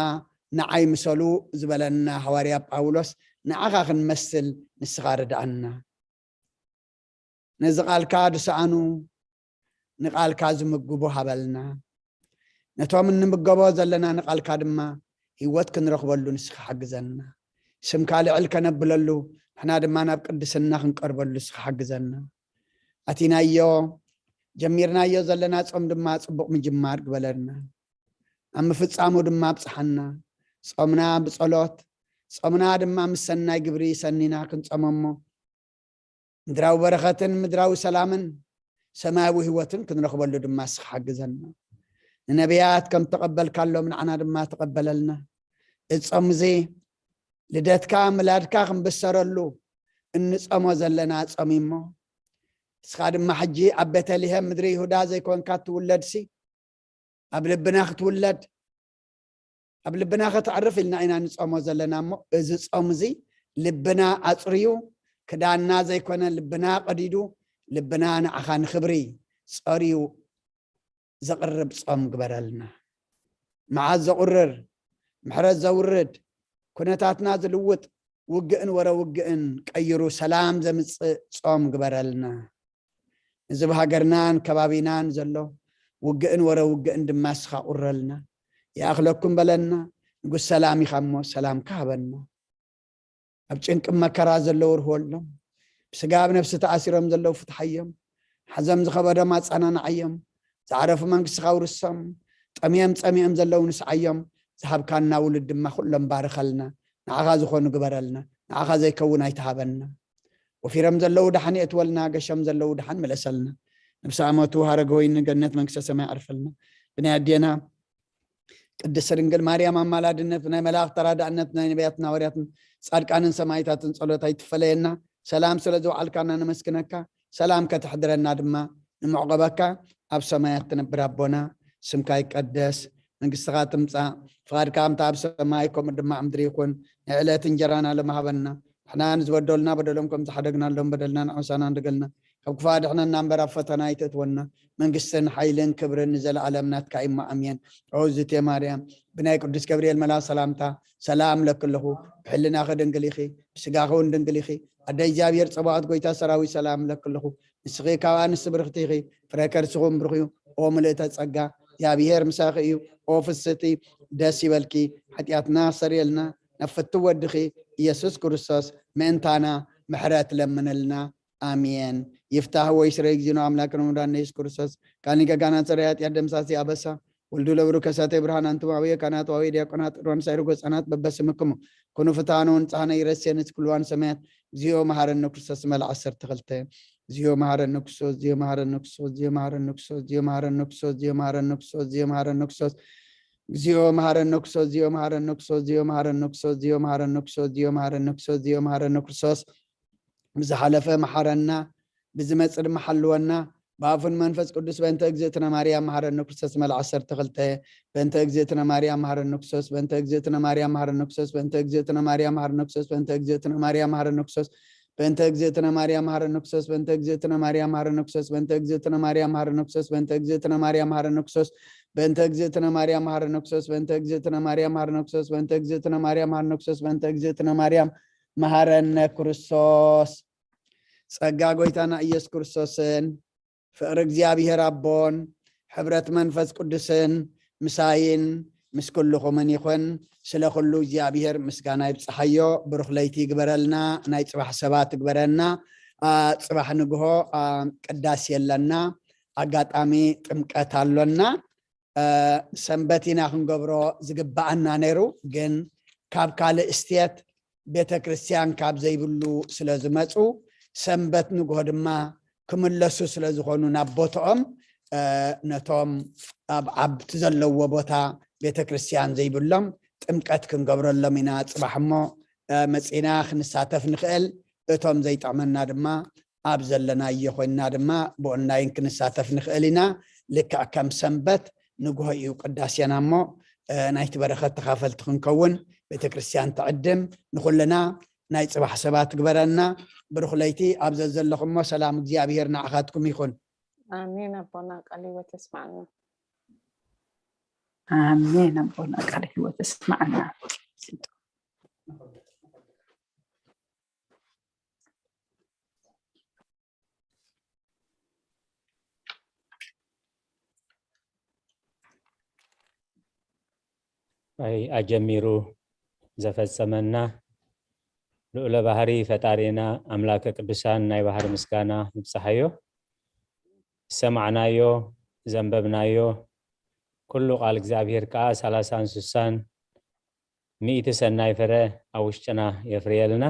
ንዓይ ምሰሉ ዝበለና ሃዋርያ ጳውሎስ፣ ንዓኻ ክንመስል ንስኻ ርድኣና። ነዚ ቃልካ ዝሰኣኑ ንቃልካ ዝምግቡ ሃበልና። ነቶም እንምገቦ ዘለና ንቃልካ ድማ ህይወት ክንረኽበሉ ንስኻ ሓግዘና። ስምካ ልዕል ከነብለሉ፣ ንሕና ድማ ናብ ቅድስና ክንቀርበሉ ንስኻ ሓግዘና። ኣቲናዮ ጀሚርናዮ ዘለና ጾም ድማ ጽቡቕ ምጅማር ግበረልና። ኣብ ምፍጻሙ ድማ ኣብጽሓና። ጾምና ብጸሎት፣ ጾምና ድማ ምስ ሰናይ ግብሪ ሰኒና ክንጸሞ እሞ፣ ምድራዊ በረኸትን ምድራዊ ሰላምን ሰማያዊ ህይወትን ክንረኽበሉ ድማ እስኻ ሓግዘና። ንነቢያት ከም ተቐበልካሎም ንዓና ድማ ተቐበለልና። እዚ ጾም እዚ ልደትካ ምላድካ ክንብሰረሉ እንጸሞ ዘለና ጾም እሞ፣ ንስኻ ድማ ሕጂ ኣብ ቤተልሔም ምድሪ ይሁዳ ዘይኮንካ ትውለድሲ፣ ኣብ ልብና ክትውለድ፣ ኣብ ልብና ከተዕርፍ ኢልና ኢና ንጾሞ ዘለና እሞ፣ እዚ ጾም እዚ ልብና ኣጽርዩ፣ ክዳንና ዘይኮነ ልብና ቀዲዱ፣ ልብና ንዓኻ ንኽብሪ ጸርዩ ዘቕርብ ጾም ግበረልና። መዓት ዘቑርር፣ ምሕረት ዘውርድ፣ ኩነታትና ዝልውጥ፣ ውግእን ወረ ውግእን ቀይሩ ሰላም ዘምጽእ ጾም ግበረልና። እዚ ኣብ ሃገርናን ከባቢናን ዘሎ ውግእን ወረ ውግእን ድማ እስኻ ቁረልና። ይኣኽለኩም በለና። ንጉስ ሰላም ኢኻ እሞ ሰላምካ ሃበና። ኣብ ጭንቂ መከራ ዘለዉ ርህወሎም። ብስጋ ኣብ ነፍሲ ተኣሲሮም ዘለዉ ፍትሓዮም። ሓዘም ዝኸበዶም ኣጸናንዓዮም። ዝዓረፉ መንግስትኻ ውርሶም። ጠምዮም ጸሚኦም ዘለዉ ንስዓዮም። ዝሃብካና ውሉድ ድማ ኩሎም ባርኸልና። ንዓኻ ዝኾኑ ግበረልና። ንዓኻ ዘይከውን ኣይትሃበና። ወፊሮም ዘለዉ ደሓን የእትወልና። ገሾም ዘለዉ ደሓን ምለሰልና። ነብሲ ኣመቱ ሃረገ ወይኒ ገነት መንግስተ ሰማይ ኣዕርፈልና። ብናይ ኣዴና ቅድስት ድንግል ማርያም ኣማላድነት፣ ናይ መላእኽት ተራዳእነት፣ ናይ ነቢያትን ሃዋርያትን ጻድቃንን ሰማዕታትን ጸሎት ኣይትፈለየና። ሰላም ስለ ዝወዓልካና ነመስግነካ። ሰላም ከተሕድረና ድማ ንምዕቆበካ። ኣብ ሰማያት ትነብር ኣቦና፣ ስምካ ይቀደስ፣ መንግስትኻ ትምጻእ፣ ፍቓድካ ከምታ ኣብ ሰማይ ከምኡ ድማ ኣብ ምድሪ ይኹን። ናይ ዕለት እንጀራና ሎሚ ሃበና። ንሕና ንዝበደሉና በደሎም ከም ዝሓደግናሎም በደልና ንዕውሳና እንደገልና። ካብ ክፉእ ኣድሕነና እምበር ኣብ ፈተና ኣይተእትወና። መንግስትን ሓይልን ክብርን ንዘለኣለም ናትካ እዩ እሞ ኣሜን። ኦ ዝቴ ማርያም፣ ብናይ ቅዱስ ገብርኤል መልኣኽ ሰላምታ ሰላም እብለኪ ኣለኹ። ብሕልናኺ ድንግል ኢኺ፣ ብስጋኺ እውን ድንግል ኢኺ። ኣደ እግዚኣብሔር ጸባኦት፣ ጎይታ ሰራዊት፣ ሰላም እብለኪ ኣለኹ። ንስኺ ካብ ኣንስቲ ብርኽቲ ኢኺ፣ ፍረ ከርስኺ እውን ብሩኽ እዩ። ኦ ምልእተ ጸጋ፣ እግዚኣብሔር ምሳኺ እዩ። ኦ ፍስቲ፣ ደስ ይበልኪ፣ ሓጢኣትና ኣስተሰርየልና፣ ናብ ፍትው ወድኺ ኢየሱስ ክርስቶስ ምእንታና ምሕረት ለምንልና። ኣሜን። ይፍታህ ወይ ስረይ እግዚእነ አምላክነ ወመድኃኒነ ኢየሱስ ክርስቶስ፣ ካን ሊቀ ካህናት ጸረ ኃጢአት ደምሳሴ አበሳ፣ ወልዱ ለብሩ ከሳቴ ብርሃን፣ አንትሙ አብየ ካህናት ወአብየ ዲያቆናት፣ ቅዱሳን ሳይሩ ገጻናት በበስምክሙ፣ ኩኑ ፍትሐነ ወንጽሐነ ይረሴነ ኩልዋን ሰማያት፣ እግዚኦ መሐረነ ክርስቶስ። መልኣ ዓሰርተ ክልተ። እግዚኦ መሐረነ ክርስቶስ፣ እግዚኦ መሐረነ ክርስቶስ፣ እግዚኦ መሐረነ ክርስቶስ፣ እግዚኦ መሐረነ ክርስቶስ፣ እግዚኦ መሐረነ ክርስቶስ፣ እግዚኦ መሐረነ ክርስቶስ፣ እግዚኦ መሐረነ ክርስቶስ፣ እግዚኦ መሐረነ ክርስቶስ፣ እግዚኦ መሐረነ ክርስቶስ፣ እግዚኦ መሐረነ ክርስቶስ፣ እግዚኦ መሐረነ ክርስቶስ። ብዝሓለፈ መሓረና፣ ብዝመጽእ ድማ ሓልወና። ብኣፉን መንፈስ ቅዱስ በእንተ እግዝእትነ ማርያም መሓረነ ክርስቶስ መልኣ ዓሰርተ ክልተ። በእንተ እግዝእትነ ማርያም መሓረነ ክርስቶስ፣ በእንተ እግዝእትነ ማርያም መሓረነ ክርስቶስ፣ በእንተ እግዝእትነ ማርያም መሓረነ ክርስቶስ፣ በእንተ እግዝእትነ ማርያም መሓረነ ክርስቶስ፣ በእንተ እግዝእትነ ማርያም መሓረነ ክርስቶስ፣ በእንተ እግዝእትነ ማርያም መሓረነ ክርስቶስ፣ በእንተ እግዝእትነ ማርያም መሓረነ ክርስቶስ፣ በእንተ እግዝእትነ ማርያም መሓረነ ክርስቶስ፣ በእንተ እግዝእትነ ማርያም መሓረነ ክርስቶስ፣ በእንተ እግዝእትነ ማርያም መሓረነ ክርስቶስ፣ በእንተ እግዝእትነ ማርያም መሓረነ ክርስቶስ፣ በእንተ እግዝእትነ ማርያም መሃረነ ክርስቶስ። ጸጋ ጎይታና ኢየሱስ ክርስቶስን ፍቕሪ እግዚኣብሔር ኣቦን ሕብረት መንፈስ ቅዱስን ምሳይን ምስ ኩልኹምን ይኹን። ስለ ኩሉ እግዚኣብሔር ምስጋና ይብጽሓዮ። ብሩኽ ለይቲ ይግበረልና፣ ናይ ጽባሕ ሰባት ይግበረና። አ፣ ጽባሕ ንግሆ፣ አ፣ ቅዳሴ ኣለና። ኣጋጣሚ ጥምቀት ኣሎና። እ፣ ሰንበት ኢና ክንገብሮ ዝግብኣና ነይሩ፣ ግን ካብ ካልእ ስቴት ቤተ ክርስቲያን ካብ ዘይብሉ ስለ ዝመጹ፣ ሰንበት ንግሆ ድማ ክምለሱ ስለ ዝኾኑ ናብ ቦትኦም፣ እ፣ ነቶም ኣብ ዓብቲ ዘለዎ ቦታ ቤተ ክርስቲያን ዘይብሎም ጥምቀት ክንገብረሎም ኢና ጽባሕ እሞ፣ እ፣ መጺና ክንሳተፍ ንኽእል። እቶም ዘይጠዕመና ድማ ኣብ ዘለናዮ ኮይንና ድማ ብኦንላይን ክንሳተፍ ንኽእል ኢና። ልክዕ ከም ሰንበት ንግሆ እዩ ቅዳሴና እሞ፣ እ፣ ናይቲ በረኸት ተኻፈልቲ ክንከውን ቤተ ክርስቲያን ትዕድም። ንኹልና ናይ ጽባሕ ሰባት ግበረና። ብሩኽ ለይቲ። ኣብ ዘዘለኹሞ ሰላም እግዚኣብሔር ንዓኻትኩም ይኹን። ኣሜን። ኣቦና ቃለ ህይወት የስማዕና። ኣሜን። ኣቦና ቃለ ህይወት የስማዕና። ኣይ ኣጀሚሩ ዘፈጸመና ልዑለ ባህሪ ፈጣሪና ኣምላከ ቅዱሳን ናይ ባህሪ ምስጋና ይብጽሓዮ። ዝሰማዕናዮ፣ ዘንበብናዮ፣ ኩሉ ቃል እግዚኣብሔር ከዓ ሰላሳን ስሳን ሚእቲ ሰናይ ፍረ ኣብ ውሽጥና የፍርየልና።